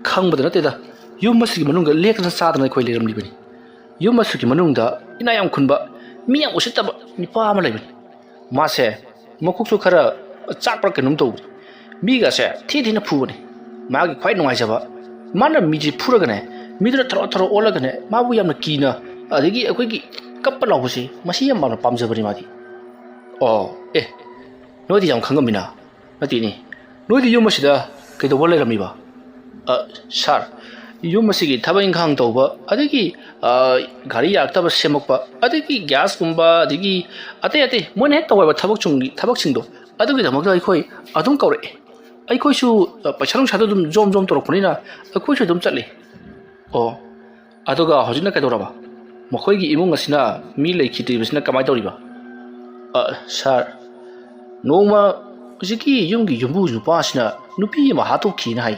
ꯈꯪꯕꯗ ꯅꯠꯇꯦꯗ, ꯌꯨꯝ ꯑꯁꯤꯒꯤ ꯃꯅꯨꯡꯗ ꯂꯦꯛꯇꯅ ꯆꯥꯗꯅ ꯑꯩꯈꯣꯏ ꯂꯩꯔꯝꯂꯤꯕꯅꯤ꯫ ꯌꯨꯝ ꯑꯁꯤꯒꯤ ꯃꯅꯨꯡꯗ ꯏꯅꯥ ꯌꯥꯝ ꯈꯨꯟꯕ, ꯃꯤ ꯌꯥꯝ ꯎꯁꯤꯠꯇꯕ ꯅꯨꯄꯥ ꯑꯃ ꯂꯩꯕꯅꯤ꯫ ꯃꯥꯁꯦ ꯃꯀꯣꯛꯁꯨ ꯈꯔ ꯆꯥꯛꯄ꯭ꯔꯥ ꯀꯩꯅꯣꯝ ꯇꯧꯕꯅꯤ꯫ ꯃꯤꯒꯁꯦ ꯊꯤ ꯊꯤꯅ ꯐꯨꯕꯅꯤ꯫ ꯃꯥꯒꯤ ꯈ꯭ꯋꯥꯏ ꯅꯨꯡꯉꯥꯏꯖꯕ, ꯃꯥꯅ ꯃꯤꯁꯦ ꯐꯨꯔꯒꯅꯦ, ꯃꯤꯗꯨꯅ ꯊꯔꯣ ꯊꯔꯣ ꯑꯣꯜꯂꯒꯅꯦ, ꯃꯥꯕꯨ ꯌꯥꯝꯅ ꯀꯤꯅ, ꯑꯗꯒꯤ ꯑꯩꯈꯣꯏꯒꯤ ꯀꯞꯄ ꯂꯥꯎꯕꯁꯦ, ꯃꯁꯤ ꯌꯥꯝ ꯄꯥꯝꯅ ꯄꯥꯝꯖꯕꯅꯤ ꯃꯥꯗꯤ꯫" "ꯑꯣ, ꯑꯦ, ꯅꯣꯏꯗꯤ ꯌꯥꯝ ꯈꯪꯉꯝꯃꯤꯅ꯫ ꯅꯠꯇꯦꯅꯦ, ꯅꯣꯏꯗꯤ ꯌꯨꯝ ꯑꯁꯤꯗ ꯀꯩꯗꯧꯕ ꯂꯩꯔꯝꯃꯤꯕ?" "ꯑ, ꯁꯥꯔ, ꯌꯨꯝ ꯑꯁꯤꯒꯤ ꯊꯕꯛ ꯏꯪꯈꯥꯡ ꯇꯧꯕ, ꯑꯗꯒꯤ, ꯑ, ꯒꯥꯔꯤ ꯌꯥꯔꯛꯇꯕ ꯁꯦꯝꯃꯛꯄ, ꯑꯗꯒꯤ ꯒ꯭ꯌꯥꯁꯀꯨꯝꯕ, ꯑꯗꯒꯤ ꯑꯇꯩ ꯑꯇꯩ ꯃꯣꯏꯅ ꯍꯦꯛ ꯇꯧꯕ ꯊꯕꯛ ꯆꯨꯝꯒꯤ-, ꯊꯕꯛꯁꯤꯡꯗꯣ, ꯑꯗꯨꯒꯤꯗꯃꯛꯇ ꯑꯩꯈꯣꯏ ꯑꯗꯨꯝ ꯀꯧꯔꯛꯑꯦ꯫ ꯑꯩꯈꯣꯏꯁꯨ, ꯑ, ꯄꯩꯁꯥ ꯅꯨꯡꯁꯥꯗꯣ ꯑꯗꯨꯝ ꯖꯣꯝ ꯖꯣꯝ ꯇꯧꯔꯛꯄꯅꯤꯅ ꯑꯩꯈꯣꯏꯁꯨ ꯑꯗꯨꯝ ꯆꯠꯂꯤ꯫" "ꯑꯣ, ꯑꯗꯨꯒ ꯍꯧꯖꯤꯛꯅ ꯀꯩꯗꯧꯔꯕ? ꯃꯈꯣꯏꯒꯤ ꯏꯃꯨꯡ ꯑꯁꯤꯅ ꯃꯤ ꯂꯩꯈꯤꯗ꯭ꯔꯤꯕꯁꯤꯅ ꯀꯃꯥꯏꯅ ꯇꯧꯔꯤꯕ?" "ꯑ, ꯁꯥꯔ, ꯅꯣꯡꯃ ꯍꯧꯖꯤꯛꯀꯤ ꯌꯨꯝꯒꯤ ꯌꯨꯝꯕꯨ ꯅꯨꯄꯥꯁꯤꯅ ꯅꯨꯄꯤ ꯑꯃ ꯍꯥꯠꯇꯣꯛꯈꯤꯅ ꯍꯥꯏ꯫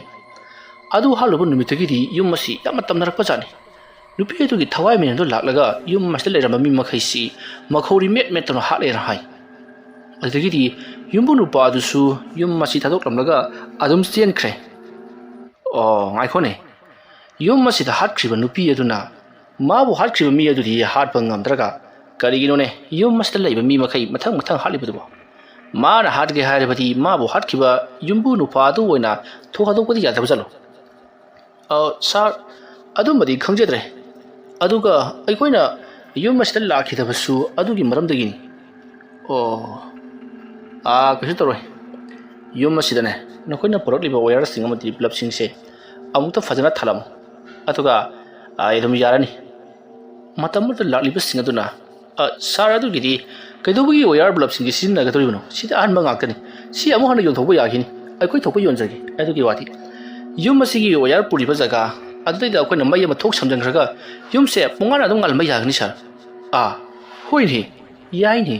ꯑꯗꯨ ꯍꯥꯠꯂꯨꯕ ꯅꯨꯃꯤꯠꯇꯒꯤꯗꯤ ꯌꯨꯝ ꯑꯁꯤ ꯌꯥꯝꯅ ꯇꯝꯅꯔꯛꯄꯖꯥꯠꯅꯤ꯫ ꯅꯨꯄꯤ ꯑꯗꯨꯒꯤ ꯊꯋꯥꯏ ꯃꯅꯝꯗꯨ ꯂꯥꯛꯂꯒ ꯌꯨꯝ ꯑꯁꯤꯗ ꯂꯩꯔꯝꯕ ꯃꯤ ꯃꯈꯩꯁꯤ ꯃꯈꯧꯔꯤ ꯃꯦꯠ ꯃꯦꯠꯇꯨꯅ ꯍꯥꯠꯂꯦꯅ ꯍꯥꯏ꯫ ꯑꯗꯨꯗꯒꯤꯗꯤ ꯌꯨꯝꯕꯨ ꯅꯨꯄꯥ ꯑꯗꯨꯁꯨ ꯌꯨꯝ ꯑꯁꯤ ꯊꯥꯗꯣꯛꯂꯝꯂꯒ ꯑꯗꯨꯝ ꯆꯦꯟꯈ꯭ꯔꯦ꯫" "ꯑꯣ, ꯉꯥꯏꯈꯣꯅꯦ꯫ ꯌꯨꯝ ꯑꯁꯤꯗ ꯍꯥꯠꯈ꯭ꯔꯤꯕ ꯅꯨꯄꯤ ꯑꯗꯨꯅ ꯃꯥꯕꯨ ꯍꯥꯠꯈ꯭ꯔꯤꯕ ꯃꯤ ꯑꯗꯨꯗꯤ ꯍꯥꯠꯄ ꯉꯝꯗ꯭ꯔꯒ ꯀꯔꯤꯒꯤꯅꯣꯅꯦ ꯌꯨꯝ ꯑꯁꯤꯗ ꯂꯩꯕ ꯃꯤ ꯃꯈꯩ ꯃꯊꯪ ꯃꯊꯪ ꯍꯥꯠꯂꯤꯕꯗꯨꯕꯣ? ꯃꯥꯅ ꯍꯥꯠꯀꯦ ꯍꯥꯏꯔꯕꯗꯤ ꯃꯥꯕꯨ ꯍꯥꯠꯈꯤꯕ ꯌꯨꯝꯕꯨ ꯅꯨꯄꯥ ꯑꯗꯨ ꯑꯣꯏꯅ ꯊꯣꯛ ꯍꯥꯗꯣꯛꯄꯗꯤ ꯌꯥꯗꯕ ꯆꯠꯂꯣ?" "ꯑ, ꯁꯥꯔ, ꯑꯗꯨꯝꯕꯗꯤ ꯈꯪꯖꯗ꯭ꯔꯦ꯫ ꯑꯗꯨꯒ ꯑꯩꯈꯣꯏꯅ ꯌꯨꯝ ꯑꯁꯤꯗ ꯂꯥꯛꯈꯤꯗꯕꯁꯨ ꯑꯗꯨꯒꯤ ꯃꯔꯝꯗꯒꯤꯅꯤ꯫" "ꯑꯣ, ꯑꯥ, ꯀꯩꯁꯨ ꯇꯧꯔꯣꯏ꯫ ꯌꯨꯝ ꯑꯁꯤꯗꯅꯦ, ꯅꯈꯣꯏꯅ ꯄꯨꯔꯛꯂꯤꯕ ꯋꯥꯌꯔꯁꯤꯡ ꯑꯃꯗꯤ ꯕꯜꯕꯁꯤꯡꯁꯦ ꯑꯃꯨꯛꯇ ꯐꯖꯅ ꯊꯥꯜꯂꯝꯃꯨ꯫ ꯑꯗꯨꯒ, ꯑꯥ, ꯑꯩ ꯑꯗꯨꯝ ꯌꯥꯔꯅꯤ꯫" ꯃꯇꯝ ꯑꯗꯨꯗ ꯂꯥꯛꯂꯤꯕꯁꯤꯡ ꯑꯗꯨꯅ, "ꯑ, ꯁꯥꯔ, ꯑꯗꯨꯒꯤꯗꯤ ꯀꯩꯗꯧꯕꯒꯤ ꯋꯥꯌꯔ ꯕꯜꯕꯁꯤꯡꯁꯤ ꯁꯤꯖꯤꯟꯅꯒꯗꯧꯔꯤꯕꯅꯣ? ꯁꯤꯗꯤ ꯑꯍꯟꯕ ꯉꯥꯛꯇꯅꯤ꯫ ꯁꯤ ꯑꯃꯨꯛ ꯍꯟꯅ ꯌꯣꯟꯊꯣꯛꯄ ꯌꯥꯈꯤꯅꯤ꯫ ꯑꯩꯈꯣꯏ ꯊꯣꯛꯄ ꯌꯣꯟꯖꯒꯦ꯫ ꯑꯗꯨꯒꯤ ꯋꯥꯗꯤ ꯌꯨꯝ ꯑꯁꯤꯒꯤ ꯋꯥꯌꯔ ꯄꯨꯔꯤꯕ ꯖꯒꯥ ꯑꯗꯨꯗꯩꯗ ꯑꯩꯈꯣꯏꯅ ꯃꯩ ꯑꯃ ꯊꯣꯛ ꯁꯝꯖꯤꯟꯈ꯭ꯔꯒ ꯌꯨꯝꯁꯦ ꯄꯨꯡꯉꯥꯟ ꯑꯗꯨꯝ ꯉꯥꯜꯍꯟꯕ ꯌꯥꯒꯅꯤ, ꯁꯥꯔ꯫" "ꯑꯥ, ꯍꯣꯏꯅꯦ, ꯌꯥꯏꯅꯦ꯫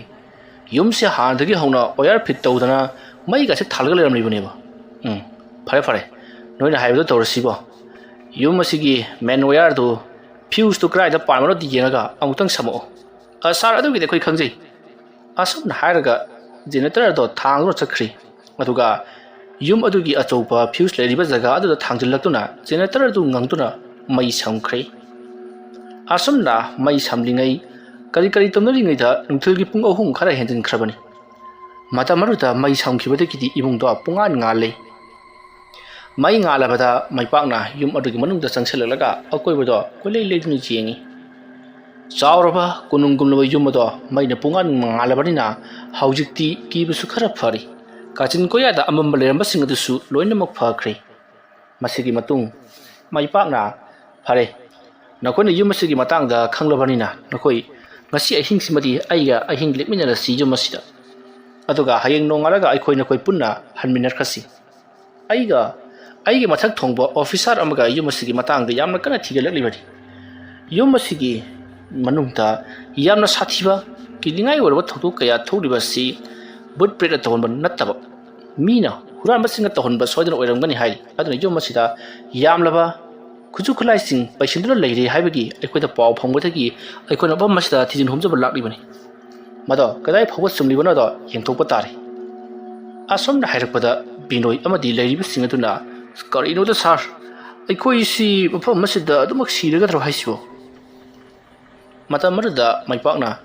ꯌꯨꯝꯁꯦ ꯍꯥꯟꯅꯗꯒꯤ ꯍꯧꯅ ꯋꯥꯌꯔ ꯐꯤꯠ ꯇꯧꯗꯅ ꯃꯩꯒꯁꯦ ꯊꯥꯜꯂꯒ ꯂꯩꯔꯝꯂꯤꯕꯅꯦꯕ꯫ "ꯎꯝ, ꯐꯔꯦ ꯐꯔꯦ, ꯅꯣꯏꯅ ꯍꯥꯏꯕꯗꯣ ꯇꯧꯔꯁꯤꯕꯣ꯫ ꯌꯨꯝ ꯑꯁꯤꯒꯤ ꯃꯦꯟ ꯋꯥꯌꯔꯗꯨ, ꯐ꯭ꯌꯨꯁꯇꯨ ꯀꯗꯥꯏꯗ ꯄꯥꯟꯕꯅꯣꯗꯤ ꯌꯦꯡꯉꯒ ꯑꯃꯨꯛꯇꯪ ꯁꯝꯃꯛꯑꯣ꯫" "ꯑ, ꯁꯥꯔ, ꯑꯗꯨꯒꯤꯗꯤ ꯑꯩꯈꯣꯏ ꯈꯪꯖꯩ꯫" ꯑꯁꯨꯝꯅ ꯍꯥꯏꯔꯒ ꯖꯦꯅꯦꯔꯦꯇꯔ ꯑꯗꯣ ꯊꯥꯡꯗꯨꯅ ꯆꯠꯈ꯭ꯔꯤ꯫ ꯑꯗꯨꯒ ꯌꯨꯝ ꯑꯗꯨꯒꯤ ꯑꯆꯧꯕ ꯐ꯭ꯌꯨꯁ ꯂꯩꯔꯤꯕ ꯖꯒꯥ ꯑꯗꯨꯗ ꯊꯥꯡꯖꯤꯜꯂꯛꯇꯨꯅ ꯖꯦꯅꯦꯔꯦꯇꯔ ꯑꯗꯨ ꯉꯪꯗꯨꯅ ꯃꯩ ꯁꯝꯈ꯭ꯔꯦ꯫ ꯑꯁꯨꯝꯅ ꯃꯩ ꯁꯝꯂꯤꯉꯩ, ꯀꯔꯤ ꯀꯔꯤ ꯇꯧꯅꯔꯤꯉꯩꯗ ꯅꯨꯡꯊꯤꯜꯒꯤ ꯄꯨꯡ ꯑꯍꯨꯝ ꯈꯔ ꯍꯦꯟꯖꯤꯟꯈ꯭ꯔꯕꯅꯤ꯫ ꯃꯇꯝ ꯑꯗꯨꯗ ꯃꯩ ꯁꯝꯈꯤꯕꯗꯒꯤꯗꯤ ꯏꯃꯨꯡꯗꯣ ꯄꯨꯡꯉꯥꯟ ꯉꯥꯜꯂꯦ꯫ ꯃꯩ ꯉꯥꯜꯂꯕꯗ ꯃꯥꯏꯄꯥꯛꯅ ꯌꯨꯝ ꯑꯗꯨꯒꯤ ꯃꯅꯨꯡꯗ ꯆꯪꯁꯤꯜꯂꯛꯂꯒ ꯑꯀꯣꯏꯕꯗꯣ ꯀꯣꯏꯂꯩ ꯂꯩꯗꯨꯅ ꯌꯦꯡꯉꯤ꯫ ꯆꯥꯎꯔꯕ ꯀꯣꯅꯨꯡꯒꯨꯝꯂꯕ ꯌꯨꯝ ꯑꯗꯣ ꯃꯩꯅ ꯄꯨꯡꯉꯥꯟ ꯉꯥꯜꯂꯕꯅꯤꯅ ꯍꯧꯖꯤꯛꯇꯤ ꯀꯤꯕꯁꯨ ꯈꯔ ꯐꯔꯤ꯫ ꯀꯥꯆꯤꯟ ꯀꯣꯌꯥꯗ ꯑꯃꯝꯕ ꯂꯩꯔꯝꯕꯁꯤꯡ ꯑꯗꯨꯁꯨ ꯂꯣꯏꯅꯃꯛ ꯐꯈ꯭ꯔꯦ꯫ ꯃꯁꯤꯒꯤ ꯃꯇꯨꯡ ꯃꯥꯏꯄꯥꯛꯅ, "ꯐꯔꯦ, ꯅꯈꯣꯏꯅ ꯌꯨꯝ ꯑꯁꯤꯒꯤ ꯃꯇꯥꯡꯗ ꯈꯪꯂꯕꯅꯤꯅ ꯅꯈꯣꯏ ꯉꯁꯤ ꯑꯍꯤꯡꯁꯤꯃꯗꯤ ꯑꯩꯒ ꯑꯍꯤꯡ ꯂꯦꯛꯃꯤꯟꯅꯔꯁꯤ ꯌꯨꯝ ꯑꯁꯤꯗ꯫ ꯑꯗꯨꯒ ꯍꯌꯦꯡ ꯅꯣꯡꯉꯥꯜꯂꯒ ꯑꯩꯈꯣꯏ ꯅꯈꯣꯏ ꯄꯨꯟꯅ ꯍꯟꯃꯤꯟꯅꯈ꯭ꯔꯁꯤ꯫ ꯑꯩꯒ ꯑꯩꯒꯤ ꯃꯊꯛ ꯊꯣꯡꯕ ꯑꯣꯐꯤꯁꯥꯔ ꯑꯃꯒ ꯌꯨꯝ ꯑꯁꯤꯒꯤ ꯃꯇꯥꯡꯗ ꯌꯥꯝꯅ ꯀꯟꯅ ꯊꯤꯒꯠꯂꯛꯂꯤꯕꯅꯤ꯫ ꯌꯨꯝ ꯑꯁꯤꯒꯤ ꯃꯅꯨꯡꯗ ꯌꯥꯝꯅ ꯁꯥꯊꯤꯕ, ꯀꯤꯅꯤꯡꯉꯥꯏ ꯑꯣꯏꯔꯕ ꯊꯧꯗꯣꯛ ꯀꯌꯥ ꯊꯣꯛꯂꯤꯕ ꯑꯁꯤ ꯚꯨꯠ ꯄ꯭ꯔꯦꯠꯅ ꯇꯧꯍꯟꯕ ꯅꯠꯇꯕ, ꯃꯤꯅ, ꯍꯨꯔꯥꯟꯕꯁꯤꯡꯅ ꯇꯧꯍꯟꯕ ꯁꯣꯏꯗꯅ ꯑꯣꯏꯔꯝꯒꯅꯤ ꯍꯥꯏꯔꯤ꯫ ꯑꯗꯨꯅ ꯌꯨꯝ ꯑꯁꯤꯗ ꯌꯥꯝꯂꯕ ꯈꯨꯠꯁꯨ ꯈꯨꯠꯂꯥꯏꯁꯤꯡ ꯄꯩꯁꯤꯟꯗꯨꯅ ꯂꯩꯔꯦ ꯍꯥꯏꯕꯒꯤ ꯑꯩꯈꯣꯏꯗ ꯄꯥꯎ ꯐꯪꯕꯗꯒꯤ ꯑꯩꯈꯣꯏꯅ ꯃꯐꯝ ꯑꯁꯤꯗ ꯊꯤꯖꯤꯟ ꯍꯨꯝꯖꯤꯟꯕ ꯂꯥꯛꯂꯤꯕꯅꯤ꯫ ꯃꯗꯣ ꯀꯗꯥꯏ ꯐꯥꯎꯕ ꯆꯨꯝꯂꯤꯕꯅꯣꯗꯣ ꯌꯦꯡꯊꯣꯛꯄ ꯇꯥꯔꯦ꯫" ꯑꯁꯨꯝꯅ ꯍꯥꯏꯔꯛꯄꯗ ꯕꯤꯅꯣꯏ ꯑꯃꯗꯤ ꯂꯩꯔꯤꯕꯁꯤꯡ ꯑꯗꯨꯅ, "ꯀꯔꯤꯅꯣꯗ ꯁꯥꯔ, ꯑꯩꯈꯣꯏꯁꯤ ꯃꯐꯝ ꯑꯁꯤꯗ ꯑꯗꯨꯃꯛ ꯁꯤꯔꯒꯗ꯭ꯔꯣ ꯍꯥꯏꯁꯤꯕꯣ?" ꯃꯇꯝ ꯑꯗꯨꯗ ꯃꯥꯏꯄꯥꯛꯅ,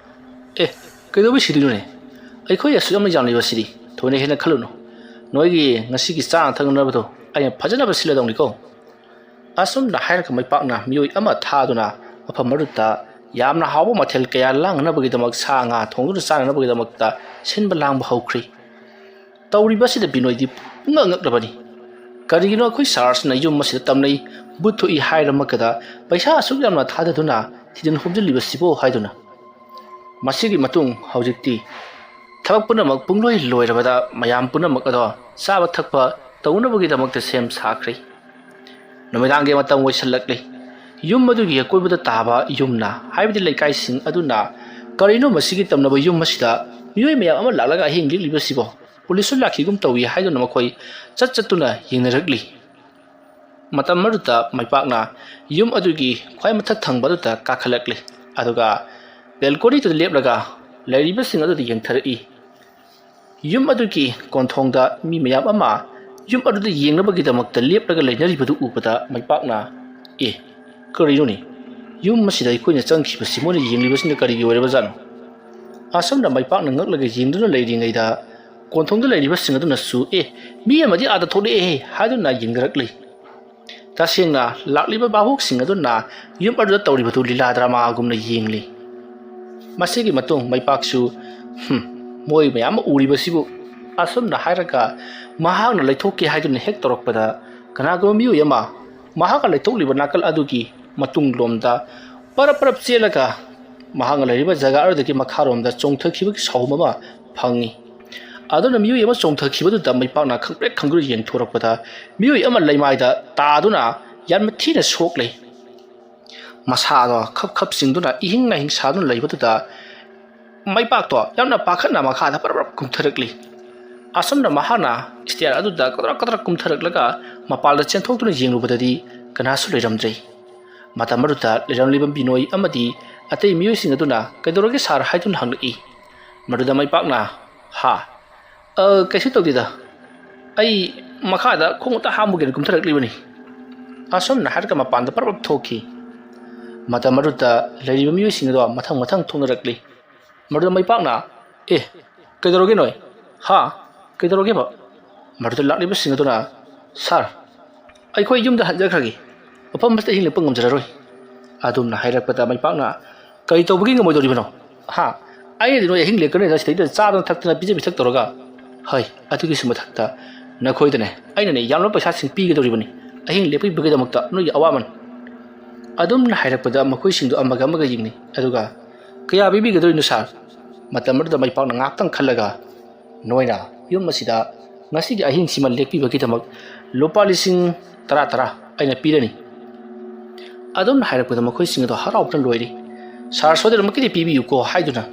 "ꯑꯦ, ꯀꯩꯗꯧꯕꯩ ꯁꯤꯗꯣꯏꯅꯣꯅꯦ? ꯑꯩꯈꯣꯏ ꯑꯁꯨꯛ ꯌꯥꯝꯅ ꯌꯥꯝꯂꯤꯕꯁꯤꯗꯤ ꯊꯣꯏꯅ ꯍꯦꯟꯅ ꯈꯜꯂꯨꯅꯨ꯫ ꯅꯣꯏꯒꯤ ꯉꯁꯤꯒꯤ ꯆꯥꯅ ꯊꯛꯅꯅꯕꯗꯣ ꯑꯩꯅ ꯐꯖꯅꯕ ꯁꯤꯜꯂꯗꯧꯅꯤꯀꯣ꯫" ꯑꯁꯨꯝꯅ ꯍꯥꯏꯔꯒ ꯃꯥꯏꯄꯥꯛꯅ ꯃꯤꯑꯣꯏ ꯑꯃ ꯊꯥꯗꯨꯅ ꯃꯐꯝ ꯑꯗꯨꯗ ꯌꯥꯝꯅ ꯍꯥꯎꯕ ꯃꯊꯦꯜ ꯀꯌꯥ ꯂꯥꯡꯅꯅꯕꯒꯤꯗꯃꯛ, ꯁꯥ ꯉꯥ ꯊꯣꯡꯗꯨꯅ ꯆꯥꯅꯅꯕꯒꯤꯗꯃꯛꯇ ꯁꯤꯟꯕ ꯂꯥꯡꯕ ꯍꯧꯈ꯭ꯔꯤ꯫ ꯇꯧꯔꯤꯕ ꯑꯁꯤꯗ ꯕꯤꯅꯣꯏꯗꯤ ꯄꯨꯡꯉꯛ ꯉꯛꯂꯕꯅꯤ꯫ "ꯀꯔꯤꯒꯤꯅꯣ ꯑꯩꯈꯣꯏ ꯁꯥꯔꯁꯤꯅ ꯌꯨꯝ ꯑꯁꯤꯗ ꯇꯝꯅꯩ, ꯚꯨꯠ ꯊꯣꯛꯏ ꯍꯥꯏꯔꯝꯃꯒꯗ ꯄꯩꯁꯥ ꯑꯁꯨꯛ ꯌꯥꯝꯅ ꯊꯥꯗꯗꯨꯅ ꯊꯤꯖꯤꯟ ꯍꯨꯝꯖꯤꯜꯂꯤꯕꯁꯤꯕꯣ?" ꯍꯥꯏꯗꯨꯅ꯫ ꯃꯁꯤꯒꯤ ꯃꯇꯨꯡ ꯍꯧꯖꯤꯛꯇꯤ ꯊꯕꯛ ꯄꯨꯝꯅꯃꯛ ꯄꯨꯡꯂꯣꯏ ꯂꯣꯏꯔꯕꯗ ꯃꯌꯥꯝ ꯄꯨꯝꯅꯃꯛ ꯑꯗꯣ ꯆꯥꯕ ꯊꯛꯄ ꯇꯧꯅꯕꯒꯤꯗꯃꯛꯇ ꯁꯦꯝ ꯁꯥꯈ꯭ꯔꯦ꯫ ꯅꯨꯃꯤꯗꯥꯡꯒꯤ ꯃꯇꯝ ꯑꯣꯏꯁꯤꯜꯂꯛꯂꯦ꯫ ꯌꯨꯝ ꯑꯗꯨꯒꯤ ꯑꯀꯣꯏꯕꯗ ꯇꯥꯕ ꯌꯨꯝꯅ, ꯍꯥꯏꯕꯗꯤ ꯂꯩꯀꯥꯏꯁꯤꯡ ꯑꯗꯨꯅ, "ꯀꯔꯤꯅꯣ ꯃꯁꯤꯒꯤ ꯇꯝꯅꯕ ꯌꯨꯝ ꯑꯁꯤꯗ ꯃꯤꯑꯣꯏ ꯃꯌꯥꯝ ꯑꯃ ꯂꯥꯛꯂꯒ ꯑꯍꯤꯡ ꯂꯦꯛꯂꯤꯕꯁꯤꯕꯣ? ꯄꯨꯂꯤꯁꯁꯨ ꯂꯥꯛꯈꯤꯒꯨꯝ ꯇꯧꯏ ꯍꯥꯏꯗꯨꯅ ꯃꯈꯣꯏ ꯆꯠ ꯆꯠꯇꯨꯅ ꯌꯦꯡꯅꯔꯛꯂꯤ꯫ ꯃꯇꯝ ꯑꯗꯨꯗ ꯃꯥꯏꯄꯥꯛꯅ ꯌꯨꯝ ꯑꯗꯨꯒꯤ ꯈ꯭ꯋꯥꯏ ꯃꯊꯛ ꯊꯪꯕ ꯑꯗꯨꯗ ꯀꯥꯈꯠꯂꯛꯂꯤ꯫ ꯑꯗꯨꯒ ꯕꯦꯜꯀꯣꯅꯤꯗꯨꯗ ꯂꯦꯞꯂꯒ ꯂꯩꯔꯤꯕꯁꯤꯡ ꯑꯗꯨꯗ ꯌꯦꯡꯊꯔꯛꯏ꯫ ꯌꯨꯝ ꯑꯗꯨꯒꯤ ꯀꯣꯟꯊꯣꯡꯗ ꯃꯤ ꯃꯌꯥꯝ ꯑꯃ ꯌꯨꯝ ꯑꯗꯨꯗ ꯌꯦꯡꯅꯕꯒꯤꯗꯃꯛꯇ ꯂꯦꯞꯂꯒ ꯂꯩꯅꯔꯤꯕꯗꯨ ꯎꯕꯗ ꯃꯥꯏꯄꯥꯛꯅ, "ꯑꯦ, ꯀꯔꯤꯅꯣꯅꯦ? ꯌꯨꯝ ꯑꯁꯤꯗ ꯑꯩꯈꯣꯏꯅ ꯆꯪꯈꯤꯕꯁꯤ ꯃꯣꯏꯅ ꯌꯦꯡꯂꯤꯕꯁꯤꯅ ꯀꯔꯤꯒꯤ ꯑꯣꯏꯔꯕꯖꯥꯠꯅꯣ?" ꯑꯁꯨꯝꯅ ꯃꯥꯏꯄꯥꯛꯅ ꯉꯛꯂꯒ ꯌꯦꯡꯗꯨꯅ ꯂꯩꯔꯤꯉꯩꯗ ꯀꯣꯟꯊꯣꯡꯗ ꯂꯩꯔꯤꯕꯁꯤꯡ ꯑꯗꯨꯅꯁꯨ, "ꯑꯦ, ꯃꯤ ꯑꯃꯗꯤ ꯑꯥꯗ ꯊꯣꯛꯂꯛꯑꯦꯍꯦ" ꯍꯥꯏꯗꯨꯅ ꯌꯦꯡꯅꯔꯛꯂꯤ꯫ ꯇꯁꯦꯡꯅ ꯂꯥꯛꯂꯤꯕ ꯚꯥꯕꯣꯛꯁꯤꯡ ꯑꯗꯨꯅ ꯌꯨꯝ ꯑꯗꯨꯗ ꯇꯧꯔꯤꯕꯗꯨ ꯂꯤꯂꯥ ꯗ꯭ꯔꯃꯥꯒꯨꯝꯅ ꯌꯦꯡꯂꯤ꯫ ꯃꯁꯤꯒꯤ ꯃꯇꯨꯡ ꯃꯥꯏꯄꯥꯛꯁꯨ, "ꯍꯨꯝ, ꯃꯣꯏ ꯃꯌꯥꯝ ꯑꯃ ꯎꯔꯤꯕꯁꯤꯕꯨ" ꯑꯁꯨꯝꯅ ꯍꯥꯏꯔꯒ ꯃꯍꯥꯛꯅ ꯂꯩꯊꯣꯛꯀꯦ ꯍꯥꯏꯗꯨꯅ ꯍꯦꯛ ꯇꯧꯔꯛꯄꯗ, ꯀꯅꯥꯒꯨꯝꯕ ꯃꯤꯑꯣꯏ ꯑꯃ ꯃꯍꯥꯛꯅ ꯂꯩꯊꯣꯛꯂꯤꯕ ꯅꯥꯀꯜ ꯑꯗꯨꯒꯤ ꯃꯇꯨꯡꯂꯣꯝꯗ ꯄꯔꯞ ꯄꯔꯞ ꯆꯦꯜꯂꯒ ꯃꯍꯥꯛꯅ ꯂꯩꯔꯤꯕ ꯖꯒꯥ ꯑꯗꯨꯗꯒꯤ ꯃꯈꯥꯔꯣꯝꯗ ꯆꯣꯡꯊꯈꯤꯕꯒꯤ ꯁꯥꯎꯝ ꯑꯃ ꯐꯪꯉꯤ꯫ ꯑꯗꯨꯅ ꯃꯤꯑꯣꯏ ꯑꯃ ꯆꯣꯡꯊꯈꯤꯕꯗꯨꯗ ꯃꯥꯏꯄꯥꯛꯅ ꯈꯪꯄ꯭ꯔꯦꯛ ꯈꯪꯗꯨꯅ ꯌꯦꯡꯊꯣꯔꯛꯄꯗ, ꯃꯤꯑꯣꯏ ꯑꯃ ꯂꯩꯃꯥꯏꯗ ꯇꯥꯗꯨꯅ ꯌꯥꯝꯅ ꯊꯤꯅ ꯁꯣꯛꯂꯦ꯫ ꯃꯁꯥꯗꯣ ꯈꯞ ꯈꯞ ꯆꯤꯡꯗꯨꯅ ꯏꯍꯤꯡ ꯅꯥꯍꯤꯡ ꯁꯥꯗꯨꯅ ꯂꯩꯕꯗꯨꯗ ꯃꯥꯏꯄꯥꯛꯇꯣ ꯌꯥꯝꯅ ꯄꯥꯈꯠꯅ ꯃꯈꯥꯗ ꯄꯔꯞ ꯄꯔꯞ ꯀꯨꯝꯊꯔꯛꯂꯤ꯫ ꯑꯁꯨꯝꯅ ꯃꯍꯥꯛꯅ ꯁ꯭ꯇꯦꯌꯔ ꯑꯗꯨꯗ ꯀꯗ꯭ꯔꯛ ꯀꯗ꯭ꯔꯛ ꯀꯨꯝꯊꯔꯛꯂꯒ ꯃꯄꯥꯟꯗ ꯆꯦꯟꯊꯣꯛꯇꯨꯅ ꯌꯦꯡꯂꯨꯕꯗꯗꯤ ꯀꯅꯥꯁꯨ ꯂꯩꯔꯝꯗ꯭ꯔꯦ꯫ ꯃꯇꯝ ꯑꯗꯨꯗ ꯂꯩꯔꯝꯂꯤꯕ ꯕꯤꯅꯣꯏ ꯑꯃꯗꯤ ꯑꯇꯩ ꯃꯤꯑꯣꯏꯁꯤꯡ ꯑꯗꯨꯅ, "ꯀꯩꯗꯧꯔꯒꯦ ꯁꯥꯔ?" ꯍꯥꯏꯗꯨꯅ ꯍꯪꯂꯛꯏ꯫ ꯃꯗꯨꯗ ꯃꯥꯏꯄꯥꯛꯅ, "ꯍꯥ? ꯑ, ꯀꯩꯁꯨ ꯇꯧꯗꯦꯗ꯫ ꯑꯩ ꯃꯈꯥꯗ ꯈꯣꯡ ꯑꯝꯇ ꯍꯥꯝꯃꯨꯒꯦꯅ ꯀꯨꯝꯊꯔꯛꯂꯤꯕꯅꯤ"꯫ ꯑꯁꯨꯝꯅ ꯍꯥꯏꯔꯒ ꯃꯄꯥꯟꯗ ꯄꯔꯞ ꯄꯔꯞ ꯊꯣꯛꯈꯤ꯫ ꯃꯇꯝ ꯑꯗꯨꯗ ꯂꯩꯔꯤꯕ ꯃꯤꯑꯣꯏꯁꯤꯡ ꯑꯗꯣ ꯃꯊꯪ ꯃꯊꯪ ꯊꯣꯛꯅꯔꯛꯂꯤ꯫ ꯃꯗꯨꯗ ꯃꯥꯏꯄꯥꯛꯅ, "ꯑꯦ, ꯀꯩꯗꯧꯔꯒꯦ ꯅꯣꯏ? ꯍꯥ? ꯀꯩꯗꯧꯔꯒꯦꯕ?" ꯃꯗꯨꯗ ꯂꯥꯛꯂꯤꯕꯁꯤꯡ ꯑꯗꯨꯅ, "ꯁꯥꯔ, ꯑꯩꯈꯣꯏ ꯌꯨꯝꯗ ꯍꯟꯖꯈ꯭ꯔꯒꯦ꯫ ꯃꯐꯝ ꯑꯁꯤꯗ ꯑꯍꯤꯡ ꯂꯦꯛꯄ ꯉꯝꯖꯔꯔꯣꯏ"꯫ ꯑꯗꯨꯝꯅ ꯍꯥꯏꯔꯛꯄꯗ ꯃꯥꯏꯄꯥꯛꯅ, "ꯀꯔꯤ ꯇꯧꯕꯒꯤ ꯉꯝꯃꯣꯏꯗꯧꯔꯤꯕꯅꯣ? ꯍꯥ? ꯑꯩꯅꯗꯤ ꯅꯣꯏ ꯑꯍꯤꯡ ꯂꯦꯛꯀꯅꯤꯅ ꯁꯤꯗꯩꯗ ꯆꯥꯗꯅ ꯊꯛꯇꯅ ꯄꯤꯖ ꯄꯤꯊꯛ ꯇꯧꯔꯒ, ꯍꯣꯏ, ꯑꯗꯨꯒꯤꯁꯨ ꯃꯊꯛꯇ ꯅꯈꯣꯏꯗꯅꯦ, ꯑꯩꯅꯅꯦ ꯌꯥꯝꯂꯕ ꯄꯩꯁꯥꯁꯤꯡ ꯄꯤꯒꯗꯧꯔꯤꯕꯅꯤ ꯑꯍꯤꯡ ꯂꯦꯛꯄꯤꯕꯒꯤꯗꯃꯛꯇ ꯅꯣꯏꯒꯤ ꯑꯋꯥꯃꯟ"꯫ ꯑꯗꯨꯝꯅ ꯍꯥꯏꯔꯛꯄꯗ ꯃꯈꯣꯏꯁꯤꯡꯗꯨ ꯑꯃꯒ ꯑꯃꯒ ꯌꯦꯡꯅꯩ꯫ ꯑꯗꯨꯒ, "ꯀꯌꯥ ꯄꯤꯕꯤꯒꯗꯧꯔꯤꯅꯣ ꯁꯥꯔ?" ꯃꯇꯝ ꯑꯗꯨꯗ ꯃꯥꯏꯄꯥꯛꯅ ꯉꯥꯏꯍꯥꯛꯇꯪ ꯈꯜꯂꯒ, "ꯅꯣꯏꯅ ꯌꯨꯝ ꯑꯁꯤꯗ ꯉꯁꯤꯒꯤ ꯑꯍꯤꯡꯁꯤꯃ ꯂꯦꯛꯄꯤꯕꯒꯤꯗꯃꯛ ꯂꯨꯄꯥ ꯂꯤꯁꯤꯡ ꯇꯔꯥ ꯇꯔꯥ ꯑꯩꯅ ꯄꯤꯔꯅꯤ"꯫ ꯑꯗꯨꯝꯅ ꯍꯥꯏꯔꯛꯄꯗ ꯃꯈꯣꯏꯁꯤꯡ ꯑꯗꯨ ꯍꯔꯥꯎꯕꯅ ꯂꯣꯏꯔꯤ꯫ "ꯁꯥꯔ, ꯁꯣꯏꯗꯅꯃꯛꯀꯤꯗꯤ ꯄꯤꯕꯤꯌꯨꯀꯣ" ꯍꯥꯏꯗꯨꯅ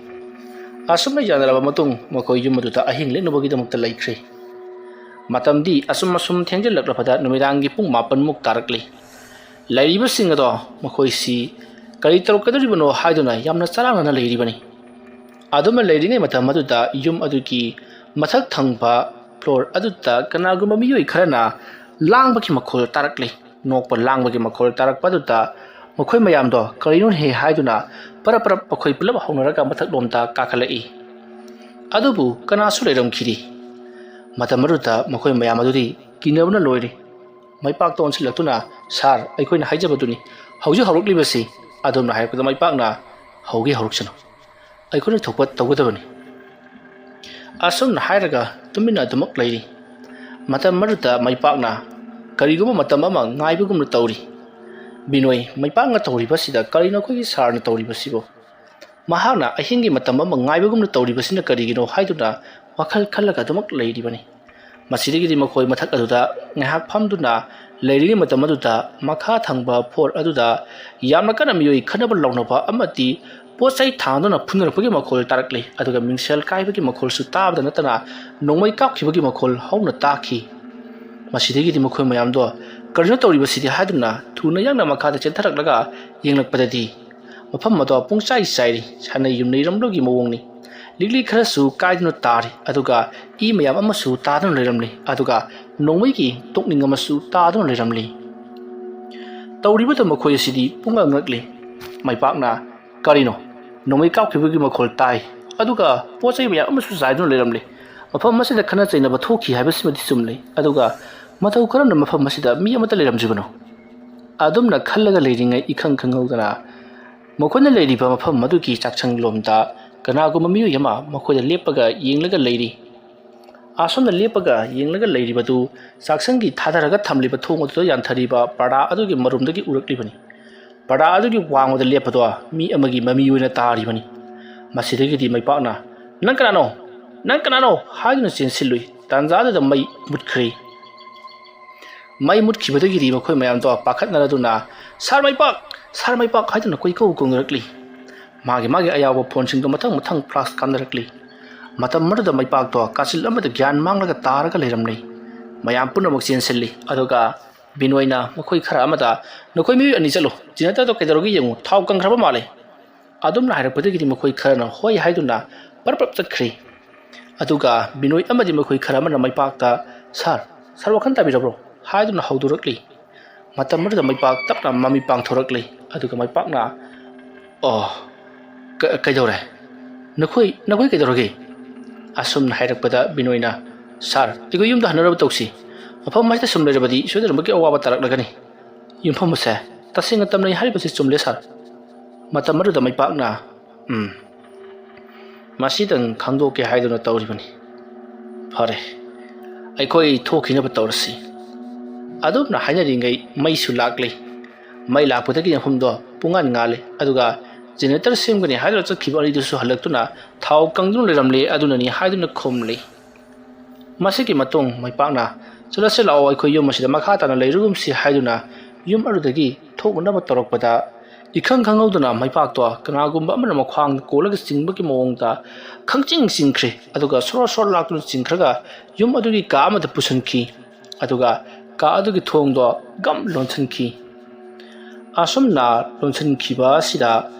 ꯑꯁꯨꯝꯅ ꯌꯥꯅꯔꯕ ꯃꯇꯨꯡ ꯃꯈꯣꯏ ꯌꯨꯝ ꯑꯗꯨꯗ ꯑꯍꯤꯡ ꯂꯦꯛꯅꯕꯒꯤꯗꯃꯛꯇ ꯂꯩꯈ꯭ꯔꯦ꯫ ꯃꯇꯝꯗꯤ ꯑꯁꯨꯝ ꯑꯁꯨꯝ ꯊꯦꯡꯖꯤꯜꯂꯛꯂꯕꯗ ꯅꯨꯃꯤꯗꯥꯡꯒꯤ ꯄꯨꯡ ꯃꯥꯄꯟꯃꯨꯛ ꯇꯥꯔꯛꯂꯤ꯫ ꯂꯩꯔꯤꯕꯁꯤꯡ ꯑꯗꯣ ꯃꯈꯣꯏꯁꯤ ꯀꯔꯤ ꯇꯧꯔꯛꯀꯗꯧꯔꯤꯕꯅꯣ ꯍꯥꯏꯗꯨꯅ ꯌꯥꯝꯅ ꯆꯔꯥꯡꯅꯅ ꯂꯩꯔꯤꯕꯅꯤ꯫ ꯑꯗꯨꯝꯅ ꯂꯩꯔꯤꯉꯩ ꯃꯇꯝ ꯑꯗꯨꯗ ꯌꯨꯝ ꯑꯗꯨꯒꯤ ꯃꯊꯛ ꯊꯪꯕ ꯐ꯭ꯂꯣꯔ ꯑꯗꯨꯗ ꯀꯅꯥꯒꯨꯝꯕ ꯃꯤꯑꯣꯏ ꯈꯔꯅ ꯂꯥꯡꯕꯒꯤ ꯃꯈꯣꯜ ꯇꯥꯔꯛꯂꯤ꯫ ꯅꯣꯛꯄ ꯂꯥꯡꯕꯒꯤ ꯃꯈꯣꯜ ꯇꯥꯔꯛꯄ ꯑꯗꯨꯗ ꯃꯈꯣꯏ ꯃꯌꯥꯝꯗꯣ ꯀꯔꯤꯅꯣꯅꯦ ꯍꯥꯏꯗꯨꯅ ꯄꯔꯞ ꯄꯔꯞ ꯃꯈꯣꯏ ꯄꯨꯂꯞ ꯍꯧꯅꯔꯒ ꯃꯊꯛꯂꯣꯝꯗ ꯀꯥꯈꯠꯂꯛꯏ꯫ ꯑꯗꯨꯕꯨ ꯀꯅꯥꯁꯨ ꯂꯩꯔꯝꯈꯤꯗꯦ꯫ ꯃꯇꯝ ꯑꯗꯨꯗ ꯃꯈꯣꯏ ꯃꯌꯥꯝ ꯑꯗꯨꯗꯤ ꯀꯤꯅꯕꯅ ꯂꯣꯏꯔꯦ꯫ ꯃꯩꯄꯥꯛꯇ ꯑꯣꯟꯁꯤꯜꯂꯛꯇꯨꯅ, "ꯁꯥꯔ, ꯑꯩꯈꯣꯏꯅ ꯍꯥꯏꯖꯕꯗꯨꯅꯤ, ꯍꯧꯖꯤꯛ ꯍꯧꯔꯛꯂꯤꯕꯁꯤ ꯑꯗꯣꯝꯅ ꯍꯥꯏꯔꯛꯄꯗ ꯃꯩꯄꯥꯛꯅ ꯍꯧꯒꯦ ꯍꯧꯔꯛꯁꯅꯨ꯫ ꯑꯩꯈꯣꯏꯅ ꯊꯣꯛꯄ ꯇꯧꯒꯗꯕꯅꯤ"꯫ ꯑꯁꯨꯝꯅ ꯍꯥꯏꯔꯒ ꯇꯨꯃꯤꯟꯅ ꯑꯗꯨꯃꯛ ꯂꯩꯔꯤ꯫ ꯃꯇꯝ ꯑꯗꯨꯗ ꯃꯩꯄꯥꯛꯅ ꯀꯔꯤꯒꯨꯝꯕ ꯃꯇꯝ ꯑꯃ ꯉꯥꯏꯕꯒꯨꯝꯅ ꯇꯧꯔꯤ꯫ "ꯕꯤꯅꯣꯏ, ꯃꯩꯄꯥꯛꯅ ꯇꯧꯔꯤꯕꯁꯤꯗ ꯀꯔꯤꯅꯣ ꯑꯩꯈꯣꯏꯒꯤ ꯁꯥꯔꯅ ꯇꯧꯔꯤꯕꯁꯤꯕꯣ?" ꯃꯍꯥꯛꯅ ꯑꯍꯤꯡꯒꯤ ꯃꯇꯝ ꯑꯃ ꯉꯥꯏꯕꯒꯨꯝꯅ ꯇꯧꯔꯤꯕꯁꯤꯅ ꯀꯔꯤꯒꯤꯅꯣ ꯍꯥꯏꯗꯨꯅ ꯋꯥꯈꯜ ꯈꯜꯂꯒ ꯑꯗꯨꯃꯛ ꯂꯩꯔꯤꯕꯅꯤ꯫ ꯃꯁꯤꯗꯒꯤꯗꯤ ꯃꯈꯣꯏ ꯃꯊꯛ ꯑꯗꯨꯗ ꯉꯥꯏꯍꯥꯛ ꯐꯝꯗꯨꯅ ꯂꯩꯔꯤꯉꯩ ꯃꯇꯝ ꯑꯗꯨꯗ ꯃꯈꯥ ꯊꯪꯕ ꯐ꯭ꯂꯣꯔ ꯑꯗꯨꯗ ꯌꯥꯝꯅ ꯀꯟꯅ ꯃꯤꯑꯣꯏ ꯈꯠꯅꯕ ꯂꯥꯎꯅꯕ ꯑꯃꯗꯤ ꯄꯣꯠ ꯆꯩ ꯊꯥꯡꯗꯨꯅ ꯐꯨꯅꯔꯛꯄꯒꯤ ꯃꯈꯣꯜ ꯇꯥꯔꯛꯂꯤ꯫ ꯑꯗꯨꯒ ꯃꯤꯡꯁꯦꯜ ꯀꯥꯏꯕꯒꯤ ꯃꯈꯣꯜꯁꯨ ꯇꯥꯕꯗ ꯅꯠꯇꯅ ꯅꯣꯡꯃꯩ ꯀꯥꯞꯈꯤꯕꯒꯤ ꯃꯈꯣꯜ ꯍꯧꯅ ꯇꯥꯈꯤ꯫ ꯃꯁꯤꯗꯒꯤꯗꯤ ꯃꯈꯣꯏ ꯃꯌꯥꯝꯗꯣ "ꯀꯔꯤꯅꯣ ꯇꯧꯔꯤꯕꯁꯤꯗꯤ?" ꯍꯥꯏꯗꯨꯅ ꯊꯨꯅ ꯌꯥꯡꯅ ꯃꯈꯥꯗ ꯆꯦꯟꯊꯔꯛꯂꯒ ꯌꯦꯡꯂꯛꯄꯗꯗꯤ ꯃꯐꯝ ꯑꯗꯣ ꯄꯨꯡꯆꯥꯏ ꯆꯥꯏꯔꯤ꯫ ꯁꯥꯟꯅ ꯌꯨꯝꯅꯩꯔꯝꯂꯣꯏꯒꯤ ꯃꯑꯣꯡꯅꯤ꯫ ꯂꯤꯛꯂꯤ ꯈꯔꯁꯨ ꯀꯥꯏꯗꯨꯅ ꯇꯥꯔꯤ, ꯑꯗꯨꯒ ꯏ ꯃꯌꯥꯝ ꯑꯃꯁꯨ ꯇꯥꯗꯨꯅ ꯂꯩꯔꯝꯂꯤ, ꯑꯗꯨꯒ ꯅꯣꯡꯃꯩꯒꯤ ꯇꯣꯛꯅꯤꯡ ꯑꯃꯁꯨ ꯇꯥꯗꯨꯅ ꯂꯩꯔꯝꯂꯤ꯫ ꯇꯧꯔꯤꯕꯗꯣ ꯃꯈꯣꯏ ꯑꯁꯤꯗꯤ ꯄꯨꯡꯉꯛ ꯉꯛꯂꯤ꯫ ꯃꯩꯄꯥꯛꯅ, "ꯀꯔꯤꯅꯣ? ꯅꯣꯡꯃꯩ ꯀꯥꯞꯈꯤꯕꯒꯤ ꯃꯈꯣꯜ ꯇꯥꯏ, ꯑꯗꯨꯒ ꯄꯣꯠ ꯆꯩ ꯃꯌꯥꯝ ꯑꯃꯁꯨ ꯆꯥꯏꯗꯨꯅ ꯂꯩꯔꯝꯂꯤ꯫ ꯃꯐꯝ ꯑꯁꯤꯗ ꯈꯠꯅ ꯆꯩꯅꯕ ꯊꯣꯛꯈꯤ ꯍꯥꯏꯕꯁꯤꯃꯗꯤ ꯆꯨꯝꯂꯤ, ꯑꯗꯨꯒ ꯃꯇꯧ ꯀꯔꯝꯅ ꯃꯐꯝ ꯑꯁꯤꯗ ꯃꯤ ꯑꯃꯠꯇ ꯂꯩꯔꯝꯗ꯭ꯔꯤꯕꯅꯣ?" ꯑꯗꯨꯝꯅ ꯈꯜꯂꯒ ꯂꯩꯔꯤꯉꯩ ꯏꯈꯪ ꯈꯪꯍꯧꯗꯅ ꯃꯈꯣꯏꯅ ꯂꯩꯔꯤꯕ ꯃꯐꯝ ꯑꯗꯨꯒꯤ ꯆꯥꯛꯁꯪꯂꯣꯝꯗ ꯀꯅꯥꯒꯨꯝꯕ ꯃꯤꯑꯣꯏ ꯑꯃ ꯃꯈꯣꯏꯗ ꯂꯦꯞꯄꯒ ꯌꯦꯡꯂꯒ ꯂꯩꯔꯤ꯫ ꯑꯁꯣꯝꯗ ꯂꯦꯞꯄꯒ ꯌꯦꯡꯂꯒ ꯂꯩꯔꯤꯕꯗꯨ ꯆꯥꯛꯁꯪꯒꯤ ꯊꯥꯗꯔꯒ ꯊꯝꯂꯤꯕ ꯊꯣꯡ ꯑꯗꯨꯗ ꯌꯥꯟꯊꯔꯤꯕ ꯄꯔꯗꯥ ꯑꯗꯨꯒꯤ ꯃꯔꯨꯝꯗꯒꯤ ꯎꯔꯛꯂꯤꯕꯅꯤ꯫ ꯄꯔꯗꯥ ꯑꯗꯨꯒꯤ ꯋꯥꯡꯃꯗ ꯂꯦꯞꯄꯗꯣ ꯃꯤ ꯑꯃꯒꯤ ꯃꯃꯤ ꯑꯣꯏꯅ ꯇꯥꯔꯤꯕꯅꯤ꯫ ꯃꯁꯤꯗꯒꯤꯗꯤ ꯃꯩꯄꯥꯛꯅ, "ꯅꯪ ꯀꯅꯥꯅꯣ? ꯅꯪ ꯀꯅꯥꯅꯣ?" ꯍꯥꯏꯗꯨꯅ ꯆꯦꯟꯁꯤꯜꯂꯨꯏ꯫ ꯇꯥꯟꯖꯥꯗꯨꯗ ꯃꯩ ꯃꯨꯠꯈ꯭ꯔꯦ꯫ ꯃꯩ ꯃꯨꯠꯈꯤꯕꯗꯒꯤꯗꯤ ꯃꯈꯣꯏ ꯃꯌꯥꯝꯗꯣ ꯄꯥꯈꯠꯅꯔꯗꯨꯅ, "ꯁꯥꯔ ꯃꯩꯄꯥꯛ! ꯁꯥꯔ ꯃꯩꯄꯥꯛ!" ꯍꯥꯏꯗꯨꯅ ꯀꯣꯏꯀꯧ ꯀꯧꯅꯔꯛꯂꯤ꯫ ꯃꯥꯒꯤ ꯃꯥꯒꯤ ꯑꯌꯥꯎꯕ ꯐꯣꯟꯁꯤꯡꯗꯣ ꯃꯊꯪ ꯃꯊꯪ ꯐ꯭ꯂꯥꯁ ꯀꯥꯞꯅꯔꯛꯂꯤ꯫ ꯃꯇꯝ ꯑꯗꯨꯗ ꯃꯩꯄꯥꯛꯇꯣ ꯀꯥꯆꯤꯜ ꯑꯃꯗ ꯒ꯭ꯌꯥꯟ ꯃꯥꯡꯂꯒ ꯇꯥꯔꯒ ꯂꯩꯔꯝꯂꯤ꯫ ꯃꯌꯥꯝ ꯄꯨꯝꯅꯃꯛ ꯆꯦꯟꯁꯤꯜꯂꯤ꯫ ꯑꯗꯨꯒ ꯕꯤꯅꯣꯏꯅ ꯃꯈꯣꯏ ꯈꯔ ꯑꯃꯗ, "ꯅꯈꯣꯏ ꯃꯤꯑꯣꯏ ꯑꯅꯤ ꯆꯠꯂꯨ, ꯖꯦꯅꯦꯔꯦꯇꯔꯗꯣ ꯀꯩꯗꯧꯔꯒꯦ ꯌꯦꯡꯉꯨ, ꯊꯥꯎ ꯀꯪꯈ꯭ꯔꯕ ꯃꯥꯜꯂꯦ"꯫ ꯑꯗꯨꯝꯅ ꯍꯥꯏꯔꯛꯄꯗꯒꯤꯗꯤ ꯃꯈꯣꯏ ꯈꯔꯅ ꯍꯣꯏ ꯍꯥꯏꯗꯨꯅ ꯄꯔꯞ ꯄꯔꯞ ꯆꯠꯈ꯭ꯔꯤ꯫ ꯑꯗꯨꯒ ꯕꯤꯅꯣꯏ ꯑꯃꯗꯤ ꯃꯈꯣꯏ ꯈꯔ ꯑꯃꯅ ꯃꯩꯄꯥꯛꯇ, "ꯁꯥꯔ, ꯁꯥꯔ, ꯋꯥꯈꯜ ꯇꯥꯕꯤꯔꯕ꯭ꯔꯣ?" ꯍꯥꯏꯗꯨꯅ ꯍꯧꯗꯣꯔꯛꯂꯤ꯫ ꯃꯇꯝ ꯑꯗꯨꯗ ꯃꯩꯄꯥꯛ ꯇꯞꯅ ꯃꯃꯤꯠ ꯄꯥꯡꯊꯣꯔꯛꯂꯤ꯫ ꯑꯗꯨꯒ ꯃꯩꯄꯥꯛꯅ, "ꯑꯣ, ꯀ-, ꯀꯩꯗꯧꯔꯦ? ꯅꯈꯣꯏ, ꯅꯈꯣꯏ ꯀꯩꯗꯧꯔꯒꯦ?" ꯑꯁꯨꯝꯅ ꯍꯥꯏꯔꯛꯄꯗ ꯕꯤꯅꯣꯏꯅ, "ꯁꯥꯔ, ꯑꯩꯈꯣꯏ ꯌꯨꯝꯗ ꯍꯟꯅꯅꯕ ꯇꯧꯁꯤ꯫ ꯃꯐꯝ ꯑꯁꯤꯗ ꯁꯨꯝ ꯂꯩꯔꯕꯗꯤ ꯁꯣꯏꯗꯅꯃꯛꯀꯤ ꯑꯋꯥꯕ ꯇꯥꯔꯛꯂꯒꯅꯤ꯫ ꯌꯨꯝꯐꯝ ꯑꯁꯦ ꯇꯁꯦꯡꯅ ꯇꯝꯅꯩ ꯍꯥꯏꯔꯤꯕꯁꯤ ꯆꯨꯝꯂꯦ, ꯁꯥꯔ"꯫ ꯃꯇꯝ ꯑꯗꯨꯗ ꯃꯩꯄꯥꯛꯅ, "ꯎꯝ, ꯃꯁꯤꯗꯪ ꯈꯪꯗꯣꯛꯀꯦ ꯍꯥꯏꯗꯨꯅ ꯇꯧꯔꯤꯕꯅꯤ꯫ ꯐꯔꯦ, ꯑꯩꯈꯣꯏ ꯊꯣꯛꯈꯤꯅꯕ ꯇꯧꯔꯁꯤ"꯫ ꯑꯗꯨꯝꯅ ꯍꯥꯏꯅꯔꯤꯉꯩ ꯃꯩꯁꯨ ꯂꯥꯛꯂꯤ꯫ ꯃꯩ ꯂꯥꯛꯄꯗꯒꯤ ꯃꯐꯝꯗꯣ ꯄꯨꯡꯉꯥꯟ ꯉꯥꯜꯂꯤ꯫ ꯑꯗꯨꯒ ꯖꯦꯅꯦꯔꯦꯇꯔ ꯁꯦꯝꯒꯅꯤ ꯍꯥꯏꯗꯨꯅ ꯆꯠꯈꯤꯕ ꯑꯅꯤꯗꯨꯁꯨ ꯍꯜꯂꯛꯇꯨꯅ ꯊꯥꯎ ꯀꯪꯗꯨꯅ ꯂꯩꯔꯝꯂꯦ ꯑꯗꯨꯅꯅꯤ ꯍꯥꯏꯗꯨꯅ ꯈꯨꯝꯂꯤ꯫ ꯃꯁꯤꯒꯤ ꯃꯇꯨꯡ ꯃꯩꯄꯥꯛꯅ, "ꯆꯠꯂꯁꯤ ꯂꯥꯛꯑꯣ, ꯑꯩꯈꯣꯏ ꯌꯨꯝ ꯑꯁꯤꯗ ꯃꯈꯥ ꯇꯥꯅ ꯂꯩꯔꯨꯒꯨꯝꯁꯤ" ꯍꯥꯏꯗꯨꯅ ꯌꯨꯝ ꯑꯗꯨꯗꯒꯤ ꯊꯣꯛꯅꯅꯕ ꯇꯧꯔꯛꯄꯗ, ꯏꯈꯪ ꯈꯪꯍꯧꯗꯅ ꯃꯩꯄꯥꯛꯇꯣ ꯀꯅꯥꯒꯨꯝꯕ ꯑꯃꯅ ꯃꯈ꯭ꯋꯥꯡꯗ ꯀꯣꯜꯂꯒ ꯆꯤꯡꯕꯒꯤ ꯃꯑꯣꯡꯗ ꯈꯪꯆꯤꯡ ꯆꯤꯡꯈ꯭ꯔꯦ꯫ ꯑꯗꯨꯒ ꯁꯣꯔꯣ ꯁꯣꯔꯣ ꯂꯥꯛꯇꯨꯅ ꯆꯤꯡꯈ꯭ꯔꯒ ꯌꯨꯝ ꯑꯗꯨꯒꯤ ꯀꯥ ꯑꯃꯗ ꯄꯨꯁꯤꯟꯈꯤ꯫ ꯑꯗꯨꯒ ꯀꯥ ꯑꯗꯨꯒꯤ ꯊꯣꯡꯗꯣ ꯒꯝ ꯂꯣꯟꯁꯤꯟꯈꯤ꯫ ꯑꯁꯨꯝꯅ ꯂꯣꯟꯁꯤꯟꯈꯤꯕ ꯑꯁꯤꯗ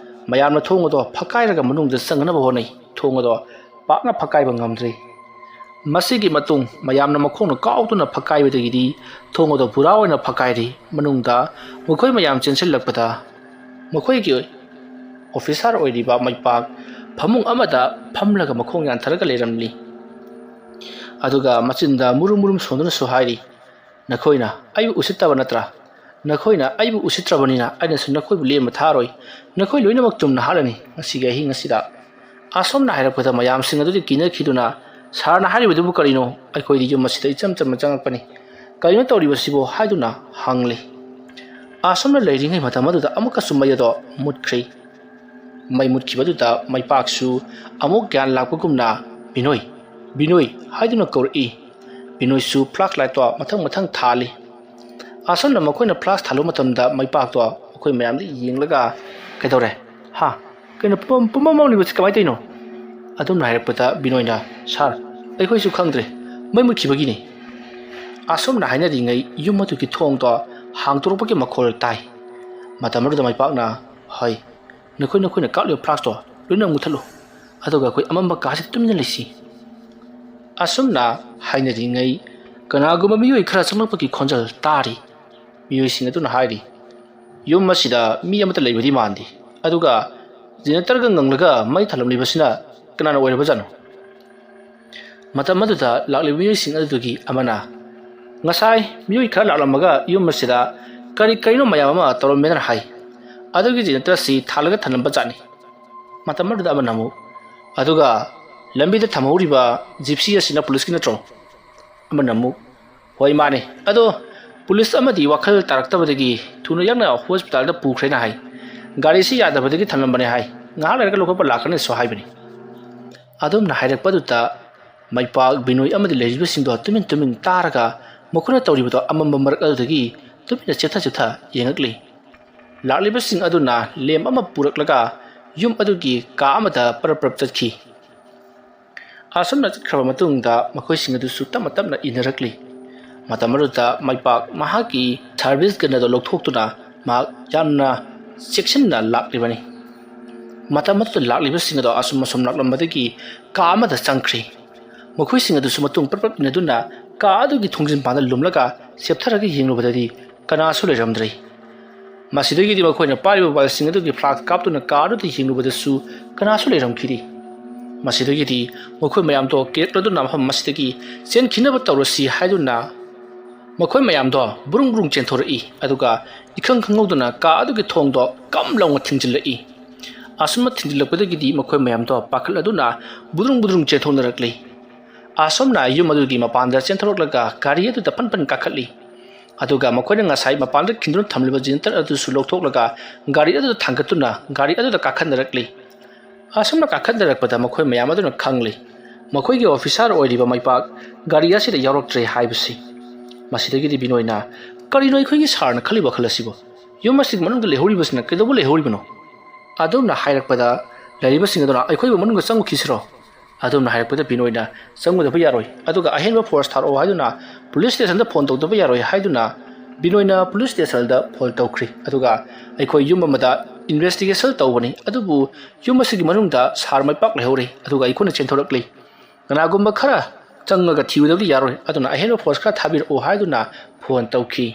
ꯃꯌꯥꯝꯅ ꯊꯣꯡ ꯑꯗꯣ ꯐꯛꯀꯥꯏꯔꯒ ꯃꯅꯨꯡꯗ ꯆꯪꯅꯕ ꯍꯣꯠꯅꯩ꯫ ꯊꯣꯡ ꯑꯗꯣ ꯄꯥꯛꯅ ꯐꯛꯀꯥꯏꯕ ꯉꯝꯗ꯭ꯔꯤ꯫ ꯃꯁꯤꯒꯤ ꯃꯇꯨꯡ ꯃꯌꯥꯝꯅ ꯃꯈꯣꯡꯅ ꯀꯥꯎꯗꯨꯅ ꯐꯛꯀꯥꯏꯕꯗꯒꯤꯗꯤ ꯊꯣꯡ ꯑꯗꯨ ꯄꯨꯔꯥ ꯑꯣꯏꯅ ꯐꯛꯀꯥꯏꯔꯤ꯫ ꯃꯅꯨꯡꯗ ꯃꯈꯣꯏ ꯃꯌꯥꯝ ꯆꯦꯟꯁꯤꯜꯂꯛꯄꯗ ꯃꯈꯣꯏꯒꯤ ꯑꯣꯐꯤꯁꯥꯔ ꯑꯣꯏꯔꯤꯕ ꯃꯩꯄꯥꯛ ꯐꯃꯨꯡ ꯑꯃꯗ ꯐꯝꯂꯒ ꯃꯈꯣꯡ ꯌꯥꯟꯊꯔꯒ ꯂꯩꯔꯝꯂꯤ꯫ ꯑꯗꯨꯒ ꯃꯆꯤꯟꯗ ꯃꯨꯔꯨꯝ ꯃꯨꯔꯨꯝ ꯁꯣꯟꯗꯨꯅꯁꯨ ꯍꯥꯏꯔꯤ, "ꯅꯈꯣꯏꯅ ꯑꯩꯕꯨ ꯎꯁꯤꯠꯇꯕ ꯅꯠꯇ꯭ꯔꯥ? ꯅꯈꯣꯏꯅ ꯑꯩꯕꯨ ꯎꯁꯤꯠꯇ꯭ꯔꯕꯅꯤꯅ ꯑꯩꯅꯁꯨ ꯅꯈꯣꯏꯕꯨ ꯂꯦꯝꯕ ꯊꯥꯔꯣꯏ꯫ ꯅꯈꯣꯏ ꯂꯣꯏꯅꯃꯛ ꯆꯨꯝꯅ ꯍꯥꯠꯂꯅꯤ ꯉꯁꯤꯒꯤ ꯑꯍꯤꯡ ꯑꯁꯤꯗ"꯫ ꯑꯁꯣꯝꯅ ꯍꯥꯏꯔꯛꯄꯗ ꯃꯌꯥꯝꯁꯤꯡ ꯑꯗꯨꯗꯤ ꯀꯤꯅꯈꯤꯗꯨꯅ, "ꯁꯥꯔꯅ ꯍꯥꯏꯔꯤꯕꯗꯨꯕꯨ ꯀꯔꯤꯅꯣ? ꯑꯩꯈꯣꯏꯗꯤ ꯌꯨꯝ ꯑꯁꯤꯗ ꯏꯆꯝ ꯆꯝꯅ ꯆꯪꯉꯛꯄꯅꯤ꯫ ꯀꯔꯤꯅꯣ ꯇꯧꯔꯤꯕꯁꯤꯕꯣ?" ꯍꯥꯏꯗꯨꯅ ꯍꯪꯂꯤ꯫ ꯑꯁꯣꯝꯅ ꯂꯩꯔꯤꯉꯩ ꯃꯇꯝ ꯑꯗꯨꯗ ꯑꯃꯨꯛꯀꯁꯨ ꯃꯩ ꯑꯗꯣ ꯃꯨꯠꯈ꯭ꯔꯤ꯫ ꯃꯩ ꯃꯨꯠꯈꯤꯕꯗꯨꯗ ꯃꯩꯄꯥꯛꯁꯨ ꯑꯃꯨꯛ ꯒ꯭ꯌꯥꯟ ꯂꯥꯛꯄꯒꯨꯝꯅ, "ꯕꯤꯅꯣꯏ, ꯕꯤꯅꯣꯏ" ꯍꯥꯏꯗꯨꯅ ꯀꯧꯔꯛꯏ꯫ ꯕꯤꯅꯣꯏꯁꯨ ꯐ꯭ꯂꯥꯁ ꯂꯥꯏꯠꯇꯣ ꯃꯊꯪ ꯃꯊꯪ ꯊꯥꯜꯂꯤ꯫ ꯑꯁꯨꯝꯅ ꯃꯈꯣꯏꯅ ꯐ꯭ꯂꯥꯁ ꯊꯥꯜꯂꯨꯕ ꯃꯇꯝꯗ ꯃꯩꯄꯥꯛꯇꯣ ꯃꯈꯣꯏ ꯃꯌꯥꯝꯗ ꯌꯦꯡꯂꯒ, "ꯀꯩꯗꯧꯔꯦ? ꯍꯥ? ꯀꯩꯅꯣ, ꯄꯨꯝꯃꯝ, ꯄꯨꯝꯃꯝ ꯃꯝꯂꯤꯕꯁꯤ ꯀꯃꯥꯏꯅ ꯇꯧꯔꯤꯅꯣ?" ꯑꯗꯨꯝꯅ ꯍꯥꯏꯔꯛꯄꯗ ꯕꯤꯅꯣꯏꯅ, "ꯁꯥꯔ, ꯑꯩꯈꯣꯏꯁꯨ ꯈꯪꯗ꯭ꯔꯦ, ꯃꯩ ꯃꯨꯠꯈꯤꯕꯒꯤꯅꯤ"꯫ ꯑꯁꯨꯝꯅ ꯍꯥꯏꯅꯔꯤꯉꯩ ꯌꯨꯝ ꯑꯗꯨꯒꯤ ꯊꯣꯡꯗꯣ ꯍꯥꯡꯗꯣꯔꯛꯄꯒꯤ ꯃꯈꯣꯜ ꯇꯥꯏ꯫ ꯃꯇꯝ ꯑꯗꯨꯗ ꯃꯥꯏꯄꯥꯛꯅ, "ꯍꯣꯏ, ꯅꯈꯣꯏ ꯅꯈꯣꯏꯅ ꯀꯥꯞꯂꯤꯕ ꯐ꯭ꯂꯥꯁꯇꯣ ꯂꯣꯏꯅ ꯃꯨꯊꯠꯂꯨ, ꯑꯗꯨꯒ ꯑꯩꯈꯣꯏ ꯑꯃꯝꯕ ꯀꯥꯁꯤꯗ ꯇꯨꯃꯤꯟꯅ ꯂꯩꯁꯤ"꯫ ꯑꯁꯨꯝꯅ ꯍꯥꯏꯅꯔꯤꯉꯩ ꯀꯅꯥꯒꯨꯝꯕ ꯃꯤꯑꯣꯏ ꯈꯔ ꯆꯪꯂꯛꯄꯒꯤ ꯈꯣꯟꯖꯦꯜ ꯇꯥꯔꯤ꯫ ꯃꯤꯑꯣꯏꯁꯤꯡ ꯑꯗꯨꯅ ꯍꯥꯏꯔꯤ, "ꯌꯨꯝ ꯑꯁꯤꯗ ꯃꯤ ꯑꯃꯠꯇ ꯂꯩꯕꯗꯤ ꯃꯥꯟꯗꯦ, ꯑꯗꯨꯒ ꯖꯦꯅꯦꯔꯦꯇꯔꯒ ꯉꯪꯂꯒ ꯃꯩ ꯊꯥꯜꯂꯝꯂꯤꯕꯁꯤꯅ ꯀꯅꯥꯅ ꯑꯣꯏꯔꯕꯖꯥꯠꯅꯣ?" ꯃꯇꯝ ꯑꯗꯨꯗ ꯂꯥꯛꯂꯤꯕ ꯃꯤꯑꯣꯏꯁꯤꯡ ꯑꯗꯨꯗꯒꯤ ꯑꯃꯅ, "ꯉꯁꯥꯏ ꯃꯤꯑꯣꯏ ꯈꯔ ꯂꯥꯛꯂꯝꯃꯒ ꯌꯨꯝ ꯑꯁꯤꯗ ꯀꯔꯤ ꯀꯔꯤꯅꯣ ꯃꯌꯥꯝ ꯑꯃ ꯇꯧꯔꯝꯃꯦꯅ ꯍꯥꯏ꯫ ꯑꯗꯨꯒꯤ ꯖꯦꯅꯦꯔꯦꯇꯔ ꯑꯁꯤ ꯊꯥꯜꯂꯒ ꯊꯝꯂꯝꯕ ꯖꯥꯠꯅꯤ"꯫ ꯃꯇꯝ ꯑꯗꯨꯗ ꯑꯃꯅ ꯑꯃꯨꯛ, "ꯑꯗꯨꯒ ꯂꯝꯕꯤꯗ ꯊꯝꯍꯧꯔꯤꯕ ꯖꯤꯞꯁꯤ ꯑꯁꯤꯅ ꯄꯨꯂꯤꯁꯀꯤ ꯅꯠꯇ꯭ꯔꯣ?" ꯑꯃꯅ ꯑꯃꯨꯛ, "ꯍꯣꯏ, ꯃꯥꯅꯦ꯫ ꯑꯗꯣ ꯄꯨꯂꯤꯁ ꯑꯃꯗꯤ ꯋꯥꯈꯜ ꯇꯥꯔꯛꯇꯕꯗꯒꯤ ꯊꯨꯅ ꯌꯥꯡꯅ ꯍꯣꯁꯄꯤꯇꯥꯜꯗ ꯄꯨꯈ꯭ꯔꯦꯅ ꯍꯥꯏ꯫ ꯒꯥꯔꯤꯁꯤ ꯌꯥꯗꯕꯗꯒꯤ ꯊꯝꯂꯝꯕꯅꯦ ꯍꯥꯏ꯫ ꯉꯥꯏꯍꯥꯛ ꯂꯩꯔꯒ ꯂꯧꯈꯠꯄ ꯂꯥꯛꯀꯅꯤꯁꯨ ꯍꯥꯏꯕꯅꯤ"꯫ ꯑꯗꯨꯝꯅ ꯍꯥꯏꯔꯛꯄꯗꯨꯗ ꯃꯥꯏꯄꯥꯛ, ꯕꯤꯅꯣꯏ ꯑꯃꯗꯤ ꯂꯩꯔꯤꯕꯁꯤꯡꯗꯣ ꯇꯨꯃꯤꯟ ꯇꯨꯃꯤꯟ ꯇꯥꯔꯒ ꯃꯈꯣꯏꯅ ꯇꯧꯔꯤꯕꯗꯣ ꯑꯃꯝꯕ ꯃꯔꯛ ꯑꯗꯨꯗꯒꯤ ꯇꯨꯃꯤꯟꯅ ꯆꯦꯞꯊ ꯆꯦꯞꯊ ꯌꯦꯡꯉꯛꯂꯤ꯫ ꯂꯥꯛꯂꯤꯕꯁꯤꯡ ꯑꯗꯨꯅ ꯂꯦꯝ ꯑꯃ ꯄꯨꯔꯛꯂꯒ ꯌꯨꯝ ꯑꯗꯨꯒꯤ ꯀꯥ ꯑꯃꯗ ꯄꯔꯞ ꯄꯔꯞ ꯆꯠꯈꯤ꯫ ꯑꯁꯨꯝꯅ ꯆꯠꯈ꯭ꯔꯕ ꯃꯇꯨꯡꯗ ꯃꯈꯣꯏꯁꯤꯡ ꯑꯗꯨꯁꯨ ꯇꯞꯅ ꯇꯞꯅ ꯏꯟꯅꯔꯛꯂꯤ꯫ ꯃꯇꯝ ꯑꯗꯨꯗ ꯃꯥꯏꯄꯥꯛ ꯃꯍꯥꯛꯀꯤ ꯁꯥꯔꯚꯤꯁ ꯒꯟ ꯑꯗꯨ ꯂꯧꯊꯣꯛꯇꯨꯅ ꯃꯍꯥꯛ ꯌꯥꯝꯅ ꯆꯦꯛꯁꯤꯟꯅ ꯂꯥꯛꯂꯤꯕꯅꯤ꯫ ꯃꯇꯝ ꯑꯗꯨꯗ ꯂꯥꯛꯂꯤꯕꯁꯤꯡ ꯑꯗꯨ ꯑꯁꯨꯝ ꯑꯁꯨꯝ ꯂꯥꯛꯂꯝꯕꯗꯒꯤ ꯀꯥ ꯑꯃꯗ ꯆꯪꯈ꯭ꯔꯤ꯫ ꯃꯈꯣꯏꯁꯤꯡ ꯑꯗꯨꯁꯨ ꯃꯇꯨꯡ ꯄꯔꯞ ꯄꯔꯞ ꯏꯟꯅꯗꯨꯅ ꯀꯥ ꯑꯗꯨꯒꯤ ꯊꯣꯡꯖꯤꯟ ꯃꯄꯥꯟꯗ ꯂꯨꯝꯂꯒ ꯆꯦꯞꯊꯔꯒ ꯌꯦꯡꯂꯨꯕꯗꯗꯤ ꯀꯅꯥꯁꯨ ꯂꯩꯔꯝꯗ꯭ꯔꯦ꯫ ꯃꯁꯤꯗꯒꯤꯗꯤ ꯃꯈꯣꯏꯅ ꯄꯥꯏꯔꯤꯕ ꯃꯣꯕꯥꯏꯜꯁꯤꯡ ꯑꯗꯨꯒꯤ ꯐ꯭ꯂꯥꯁ ꯀꯥꯞꯇꯨꯅ ꯀꯥ ꯑꯗꯨꯗ ꯌꯦꯡꯂꯨꯕꯗꯁꯨ ꯀꯅꯥꯁꯨ ꯂꯩꯔꯝꯈꯤꯗꯦ꯫ ꯃꯁꯤꯗꯒꯤꯗꯤ ꯃꯈꯣꯏ ꯃꯌꯥꯝꯗꯣ ꯀꯤꯔꯛꯂꯗꯨꯅ ꯃꯐꯝ ꯑꯁꯤꯗꯒꯤ ꯆꯦꯟꯈꯤꯅꯕ ꯇꯧꯔꯁꯤ ꯍꯥꯏꯗꯨꯅ ꯃꯈꯣꯏ ꯃꯌꯥꯝꯗꯣ ꯕ꯭ꯔꯨꯡ ꯕ꯭ꯔꯨꯡ ꯆꯦꯟꯊꯣꯔꯛꯏ, ꯑꯗꯨꯒ ꯏꯈꯪ ꯈꯪꯍꯧꯗꯅ ꯀꯥ ꯑꯗꯨꯒꯤ ꯊꯣꯡꯗꯣ ꯀꯝ ꯂꯥꯎꯅ ꯊꯤꯡꯖꯤꯜꯂꯛꯏ꯫ ꯑꯁꯨꯝꯅ ꯊꯤꯡꯖꯤꯜꯂꯛꯄꯗꯒꯤꯗꯤ ꯃꯈꯣꯏ ꯃꯌꯥꯝꯗꯣ ꯄꯥꯈꯠꯂꯗꯨꯅ ꯕꯨꯗ꯭ꯔꯨꯡ ꯕꯨꯗ꯭ꯔꯨꯡ ꯆꯦꯟꯊꯣꯛꯅꯔꯛꯂꯤ꯫ ꯑꯁꯨꯝꯅ ꯌꯨꯝ ꯑꯗꯨꯒꯤ ꯃꯄꯥꯟꯗ ꯆꯦꯟꯊꯣꯔꯛꯂꯒ ꯒꯥꯔꯤ ꯑꯗꯨꯗ ꯐꯟ ꯐꯟ ꯀꯥꯈꯠꯂꯤ꯫ ꯑꯗꯨꯒ ꯃꯈꯣꯏꯅ ꯉꯁꯥꯏ ꯃꯄꯥꯟꯗ ꯈꯤꯟꯗꯨꯅ ꯊꯝꯂꯤꯕ ꯖꯦꯅꯦꯔꯦꯇꯔ ꯑꯗꯨꯁꯨ ꯂꯧꯊꯣꯛꯂꯒ ꯒꯥꯔꯤ ꯑꯗꯨꯗ ꯊꯥꯡꯒꯠꯇꯨꯅ ꯒꯥꯔꯤ ꯑꯗꯨꯗ ꯀꯥꯈꯠꯅꯔꯛꯂꯤ꯫ ꯑꯁꯨꯝꯅ ꯀꯥꯈꯠꯅꯔꯛꯄꯗ ꯃꯈꯣꯏ ꯃꯌꯥꯝ ꯑꯗꯨꯅ ꯈꯪꯂꯤ, ꯃꯈꯣꯏꯒꯤ ꯑꯣꯐꯤꯁꯥꯔ ꯑꯣꯏꯔꯤꯕ ꯃꯥꯏꯄꯥꯛ ꯒꯥꯔꯤ ꯑꯁꯤꯗ ꯌꯥꯎꯔꯛꯇ꯭ꯔꯦ ꯍꯥꯏꯕꯁꯤ꯫ ꯃꯁꯤꯗꯒꯤꯗꯤ ꯕꯤꯅꯣꯏꯅ, "ꯀꯔꯤꯅꯣ ꯑꯩꯈꯣꯏꯒꯤ ꯁꯥꯔꯅ ꯈꯜꯂꯤꯕ ꯋꯥꯈꯜ ꯑꯁꯤꯕꯨ? ꯌꯨꯝ ꯑꯁꯤꯒꯤ ꯃꯅꯨꯡꯗ ꯂꯩꯍꯧꯔꯤꯕꯁꯤꯅ ꯀꯩꯗꯧꯕ ꯂꯩꯍꯧꯔꯤꯕꯅꯣ?" ꯑꯗꯨꯝꯅ ꯍꯥꯏꯔꯛꯄꯗ ꯂꯩꯔꯤꯕꯁꯤꯡ ꯑꯗꯨꯅ, "ꯑꯩꯈꯣꯏꯕꯨ ꯃꯅꯨꯡꯗ ꯆꯪꯉꯨꯈꯤꯁꯤꯔꯣ?" ꯑꯗꯨꯝꯅ ꯍꯥꯏꯔꯛꯄꯗ ꯕꯤꯅꯣꯏꯅ, "ꯆꯪꯉꯨꯗꯕ ꯌꯥꯔꯣꯏ, ꯑꯗꯨꯒ ꯑꯍꯦꯟꯕ ꯐꯣꯔꯁ ꯊꯥꯔꯛꯑꯣ" ꯍꯥꯏꯗꯨꯅ ꯄꯨꯂꯤꯁ ꯁ꯭ꯇꯦꯁꯟꯗ ꯐꯣꯟ ꯇꯧꯗꯕ ꯌꯥꯔꯣꯏ ꯍꯥꯏꯗꯨꯅ ꯕꯤꯅꯣꯏꯅ ꯄꯨꯂꯤꯁ ꯁ꯭ꯇꯦꯁꯟꯗ ꯐꯣꯟ ꯇꯧꯈ꯭ꯔꯤ꯫ ꯑꯗꯨꯒ, "ꯑꯩꯈꯣꯏ ꯌꯨꯝ ꯑꯃꯗ ꯏꯟꯚꯦꯁꯇꯤꯒꯦꯁꯟ ꯇꯧꯕꯅꯤ, ꯑꯗꯨꯕꯨ ꯌꯨꯝ ꯑꯁꯤꯒꯤ ꯃꯅꯨꯡꯗ ꯁꯥꯔ ꯃꯥꯏꯄꯥꯛ ꯂꯩꯍꯧꯔꯤ, ꯑꯗꯨꯒ ꯑꯩꯈꯣꯏꯅ ꯆꯦꯟꯊꯣꯔꯛꯂꯤ꯫ ꯀꯅꯥꯒꯨꯝꯕ ꯈꯔ ꯆꯪꯉꯒ ꯊꯤꯔꯨꯗꯕꯗꯤ ꯌꯥꯔꯣꯏ, ꯑꯗꯨꯅ ꯑꯍꯦꯟꯕ ꯐꯣꯔꯁ ꯈꯔ ꯊꯥꯕꯤꯔꯛꯑꯣ" ꯍꯥꯏꯗꯨꯅ ꯐꯣꯟ ꯇꯧꯈꯤ꯫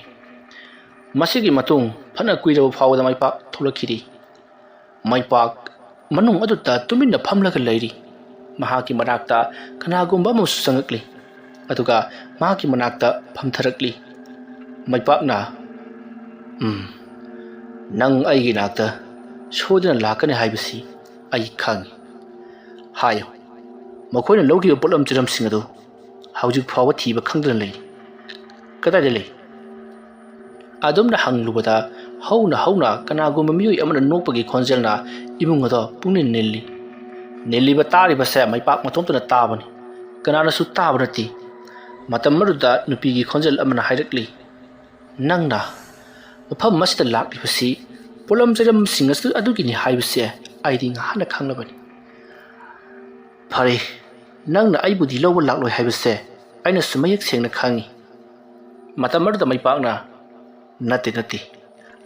ꯃꯁꯤꯒꯤ ꯃꯇꯨꯡ ꯐꯅ ꯀꯨꯏꯔꯕ ꯐꯥꯎꯕꯗ ꯃꯥꯏꯄꯥꯛ ꯊꯣꯛꯂꯛꯈꯤꯗꯦ꯫ ꯃꯥꯏꯄꯥꯛ ꯃꯅꯨꯡ ꯑꯗꯨꯗ ꯇꯨꯃꯤꯟꯅ ꯐꯝꯂꯒ ꯂꯩꯔꯤ꯫ ꯃꯍꯥꯛꯀꯤ ꯃꯅꯥꯛꯇ ꯀꯅꯥꯒꯨꯝꯕ ꯑꯃꯁꯨ ꯆꯪꯉꯛꯂꯤ, ꯑꯗꯨꯒ ꯃꯍꯥꯛꯀꯤ ꯃꯅꯥꯛꯇ ꯐꯝꯊꯔꯛꯂꯤ꯫ ꯃꯥꯏꯄꯥꯛꯅ, "ꯎꯝ, ꯅꯪ ꯑꯩꯒꯤ ꯅꯥꯛꯇ ꯁꯣꯏꯗꯅ ꯂꯥꯛꯀꯅꯤ ꯍꯥꯏꯕꯁꯤ ꯑꯩ ꯈꯪꯏ꯫ ꯍꯥꯏꯌꯨ, ꯃꯈꯣꯏꯅ ꯂꯧꯈꯤꯕ ꯄꯣꯠꯂꯝ ꯆꯩꯔꯝꯁꯤꯡ ꯑꯗꯨ ꯍꯧꯖꯤꯛ ꯐꯥꯎꯕ ꯊꯤꯕ ꯈꯪꯗꯅ ꯂꯩꯔꯤ꯫ ꯀꯗꯥꯏꯗ ꯂꯩ?" ꯑꯗꯨꯝꯅ ꯍꯪꯂꯨꯕꯗ, ꯍꯧꯅ ꯍꯧꯅ ꯀꯅꯥꯒꯨꯝꯕ ꯃꯤꯑꯣꯏ ꯑꯃꯅ ꯅꯣꯛꯄꯒꯤ ꯈꯣꯟꯖꯦꯜꯅ ꯏꯃꯨꯡ ꯑꯗꯣ ꯄꯨꯡꯅꯤꯜ ꯅꯤꯜꯂꯤ꯫ ꯅꯤꯜꯂꯤꯕ ꯇꯥꯔꯤꯕꯁꯦ ꯃꯥꯏꯄꯥꯛ ꯃꯇꯣꯝꯇꯅ ꯇꯥꯕꯅꯤ, ꯀꯅꯥꯅꯁꯨ ꯇꯥꯕ ꯅꯠꯇꯦ꯫ ꯃꯇꯝ ꯑꯗꯨꯗ ꯅꯨꯄꯤꯒꯤ ꯈꯣꯟꯖꯦꯜ ꯑꯃꯅ ꯍꯥꯏꯔꯛꯂꯤ, "ꯅꯪꯅ ꯃꯐꯝ ꯑꯁꯤꯗ ꯂꯥꯛꯂꯤꯕꯁꯤ ꯄꯣꯠꯂꯝ ꯆꯩꯔꯝꯁꯤꯡ ꯑꯁꯤ ꯑꯗꯨꯒꯤꯅꯤ ꯍꯥꯏꯕꯁꯦ ꯑꯩꯗꯤ ꯉꯍꯥꯟꯅ ꯈꯪꯂꯕꯅꯤ꯫ ꯐꯔꯦ, ꯅꯪꯅ ꯑꯩꯕꯨꯗꯤ ꯂꯧꯕ ꯂꯥꯛꯂꯣꯏ ꯍꯥꯏꯕꯁꯦ ꯑꯩꯅꯁꯨ ꯃꯌꯦꯛ ꯁꯦꯡꯅ ꯈꯪꯏ꯫" ꯃꯇꯝ ꯑꯗꯨꯗ ꯃꯥꯏꯄꯥꯛꯅ, "ꯅꯠꯇꯦ, ꯅꯠꯇꯦ,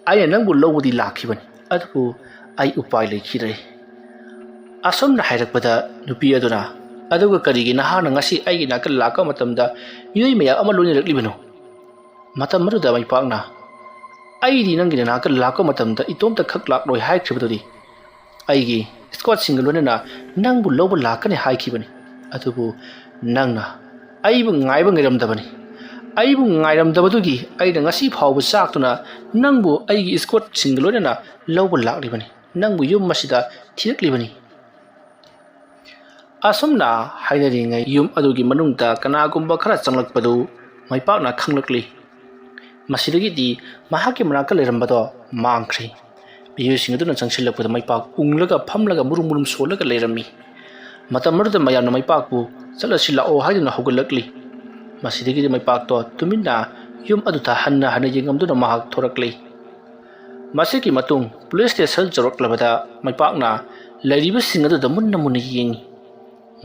ꯑꯩꯅ ꯅꯪꯕꯨ ꯂꯧꯕꯗꯤ ꯂꯥꯛꯈꯤꯕꯅꯤ, ꯑꯗꯨꯕꯨ ꯑꯩ ꯎꯄꯥꯏ ꯂꯩꯈꯤꯗ꯭ꯔꯦ꯫" ꯑꯁꯨꯝꯅ ꯍꯥꯏꯔꯛꯄꯗ ꯅꯨꯄꯤ ꯑꯗꯨꯅ, "ꯑꯗꯨꯒ ꯀꯔꯤꯒꯤ ꯅꯍꯥꯛꯅ ꯉꯁꯤ ꯑꯩꯒꯤ ꯅꯥꯛꯇ ꯂꯥꯛꯄ ꯃꯇꯝꯗ ꯃꯤꯑꯣꯏ ꯃꯌꯥꯝ ꯑꯃ ꯂꯣꯏꯅꯔꯛꯂꯤꯕꯅꯣ?" ꯃꯇꯝ ꯑꯗꯨꯗ ꯃꯥꯏꯄꯥꯛꯅ, "ꯑꯩꯗꯤ ꯅꯪꯒꯤ ꯅꯅꯥꯛꯇ ꯂꯥꯛꯄ ꯃꯇꯝꯗ ꯏꯇꯣꯝꯇ ꯈꯛ ꯂꯥꯛꯂꯣꯏ ꯍꯥꯏꯈ꯭ꯔꯤꯕꯗꯨꯗꯤ꯫ ꯑꯩꯒꯤ ꯏꯁꯀ꯭ꯋꯥꯠꯁꯤꯡꯒ ꯂꯣꯏꯅꯅ ꯅꯪꯕꯨ ꯂꯧꯕ ꯂꯥꯛꯀꯅꯤ ꯍꯥꯏꯈꯤꯕꯅꯤ꯫ ꯑꯗꯨꯕꯨ ꯅꯪꯅ ꯑꯩꯕꯨ ꯉꯥꯏꯕ ꯉꯥꯏꯔꯝꯗꯕꯅꯤ꯫ ꯑꯩꯕꯨ ꯉꯥꯏꯔꯝꯗꯕꯗꯨꯒꯤ ꯑꯩꯅ ꯉꯁꯤ ꯐꯥꯎꯕ ꯆꯥꯛꯇꯨꯅ ꯅꯪꯕꯨ ꯑꯩꯒꯤ ꯏꯁꯀ꯭ꯋꯥꯠꯁꯤꯡꯒ ꯂꯣꯏꯅꯅ ꯂꯧꯕ ꯂꯥꯛꯂꯤꯕꯅꯤ꯫ ꯅꯪꯕꯨ ꯌꯨꯝ ꯑꯁꯤꯗ ꯊꯤꯔꯛꯂꯤꯕꯅꯤ꯫" ꯑꯁꯨꯝꯅ ꯍꯥꯏꯅꯔꯤꯉꯩ ꯌꯨꯝ ꯑꯗꯨꯒꯤ ꯃꯅꯨꯡꯗ ꯀꯅꯥꯒꯨꯝꯕ ꯈꯔ ꯆꯪꯂꯛꯄꯗꯨ ꯃꯥꯏꯄꯥꯛꯅ ꯈꯪꯂꯛꯂꯤ꯫ ꯃꯁꯤꯗꯒꯤꯗꯤ ꯃꯍꯥꯛꯀꯤ ꯃꯅꯥꯛꯇ ꯂꯩꯔꯝꯕꯗꯣ ꯃꯥꯡꯈ꯭ꯔꯦ꯫ ꯃꯤꯑꯣꯏꯁꯤꯡ ꯑꯗꯨꯅ ꯆꯪꯁꯤꯜꯂꯛꯄꯗ ꯃꯥꯏꯄꯥꯛ ꯎꯪꯂꯒ ꯐꯝꯂꯒ ꯃꯨꯔꯨꯝ ꯃꯨꯔꯨꯝ ꯁꯣꯜꯂꯒ ꯂꯩꯔꯝꯃꯤ꯫ ꯃꯇꯝ ꯑꯗꯨꯗ ꯃꯌꯥꯝꯅ ꯃꯥꯏꯄꯥꯛꯄꯨ "ꯆꯠꯂꯁꯤ ꯂꯥꯛꯑꯣ" ꯍꯥꯏꯗꯨꯅ ꯍꯧꯒꯠꯂꯛꯂꯤ꯫ ꯃꯁꯤꯗꯒꯤꯗꯤ ꯃꯥꯏꯄꯥꯛꯇꯣ ꯇꯨꯃꯤꯟꯅ ꯌꯨꯝ ꯑꯗꯨꯗ ꯍꯟꯅ ꯍꯟꯅ ꯌꯦꯡꯉꯝꯗꯨꯅ ꯃꯍꯥꯛ ꯊꯣꯔꯛꯂꯤ꯫ ꯃꯁꯤꯒꯤ ꯃꯇꯨꯡ ꯄꯨꯂꯤꯁ ꯁ꯭ꯇꯦꯁꯟ ꯌꯧꯔꯛꯂꯕꯗ ꯃꯩꯄꯥꯛꯅ ꯂꯩꯔꯤꯕꯁꯤꯡ ꯑꯗꯨꯗ ꯃꯨꯟꯅ ꯃꯨꯟꯅ ꯌꯦꯡꯏ꯫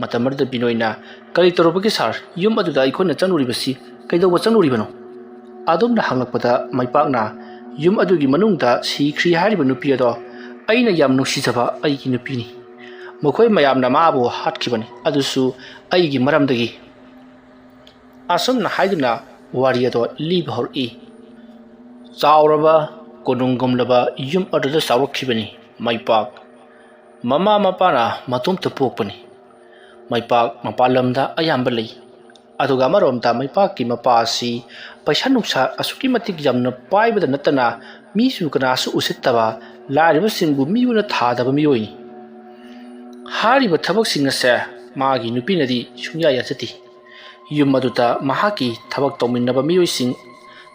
ꯃꯇꯝ ꯑꯗꯨꯗ ꯕꯤꯅꯣꯏꯅ, "ꯀꯔꯤ ꯇꯧꯔꯕꯒꯦ ꯁꯥꯔ? ꯌꯨꯝ ꯑꯗꯨꯗ ꯑꯩꯈꯣꯏꯅ ꯆꯪꯂꯨꯔꯤꯕꯁꯤ ꯀꯩꯗꯧꯕ ꯆꯪꯂꯨꯔꯤꯕꯅꯣ?" ꯑꯗꯨꯝꯅ ꯍꯪꯂꯛꯄꯗ ꯃꯩꯄꯥꯛꯅ, "ꯌꯨꯝ ꯑꯗꯨꯒꯤ ꯃꯅꯨꯡꯗ ꯁꯤꯈ꯭ꯔꯤ ꯍꯥꯏꯔꯤꯕ ꯅꯨꯄꯤ ꯑꯗꯣ ꯑꯩꯅ ꯌꯥꯝ ꯅꯨꯡꯁꯤꯖꯕ ꯑꯩꯒꯤ ꯅꯨꯄꯤꯅꯤ꯫ ꯃꯈꯣꯏ ꯃꯌꯥꯝꯅ ꯃꯥꯕꯨ ꯍꯥꯠꯈꯤꯕꯅꯤ, ꯑꯗꯨꯁꯨ ꯑꯩꯒꯤ ꯃꯔꯝꯗꯒꯤ꯫" ꯑꯁꯨꯝꯅ ꯍꯥꯏꯗꯨꯅ ꯋꯥꯔꯤ ꯑꯗꯣ ꯂꯤꯕ ꯍꯧꯔꯛꯏ꯫ ꯆꯥꯎꯔꯕ ꯀꯣꯅꯨꯡꯒꯨꯝꯂꯕ ꯌꯨꯝ ꯑꯗꯨꯗ ꯆꯥꯎꯔꯛꯈꯤꯕꯅꯤ ꯃꯩꯄꯥꯛ꯫ ꯃꯃꯥ ꯃꯄꯥꯅ ꯃꯇꯣꯝꯇ ꯄꯣꯛꯄꯅꯤ꯫ ꯃꯩꯄꯥꯛ ꯃꯄꯥꯟ ꯂꯝꯗ ꯑꯌꯥꯝꯕ ꯂꯩ꯫ ꯑꯗꯨꯒ ꯑꯃꯔꯣꯝꯗ ꯃꯩꯄꯥꯛꯀꯤ ꯃꯄꯥ ꯑꯁꯤ ꯄꯩꯁꯥ ꯅꯨꯡꯁꯥ ꯑꯁꯨꯛꯀꯤ ꯃꯇꯤꯛ ꯌꯥꯝꯅ ꯄꯥꯏꯕꯗ ꯅꯠꯇꯅ ꯃꯤꯁꯨ ꯀꯅꯥꯁꯨ ꯎꯁꯤꯠꯇꯕ, ꯂꯥꯏꯔꯕꯁꯤꯡꯕꯨ ꯃꯤꯑꯣꯏꯅ ꯊꯥꯗꯕ ꯃꯤꯑꯣꯏꯅꯤ꯫ ꯍꯥꯏꯔꯤꯕ ꯊꯕꯛꯁꯤꯡ ꯑꯁꯦ ꯃꯥꯒꯤ ꯅꯨꯄꯤꯅꯗꯤ ꯁꯨꯡꯌꯥ ꯌꯥꯖꯗꯦ꯫ ꯌꯨꯝ ꯑꯗꯨꯗ ꯃꯍꯥꯛꯀꯤ ꯊꯕꯛ ꯇꯧꯃꯤꯟꯅꯕ ꯃꯤꯑꯣꯏꯁꯤꯡ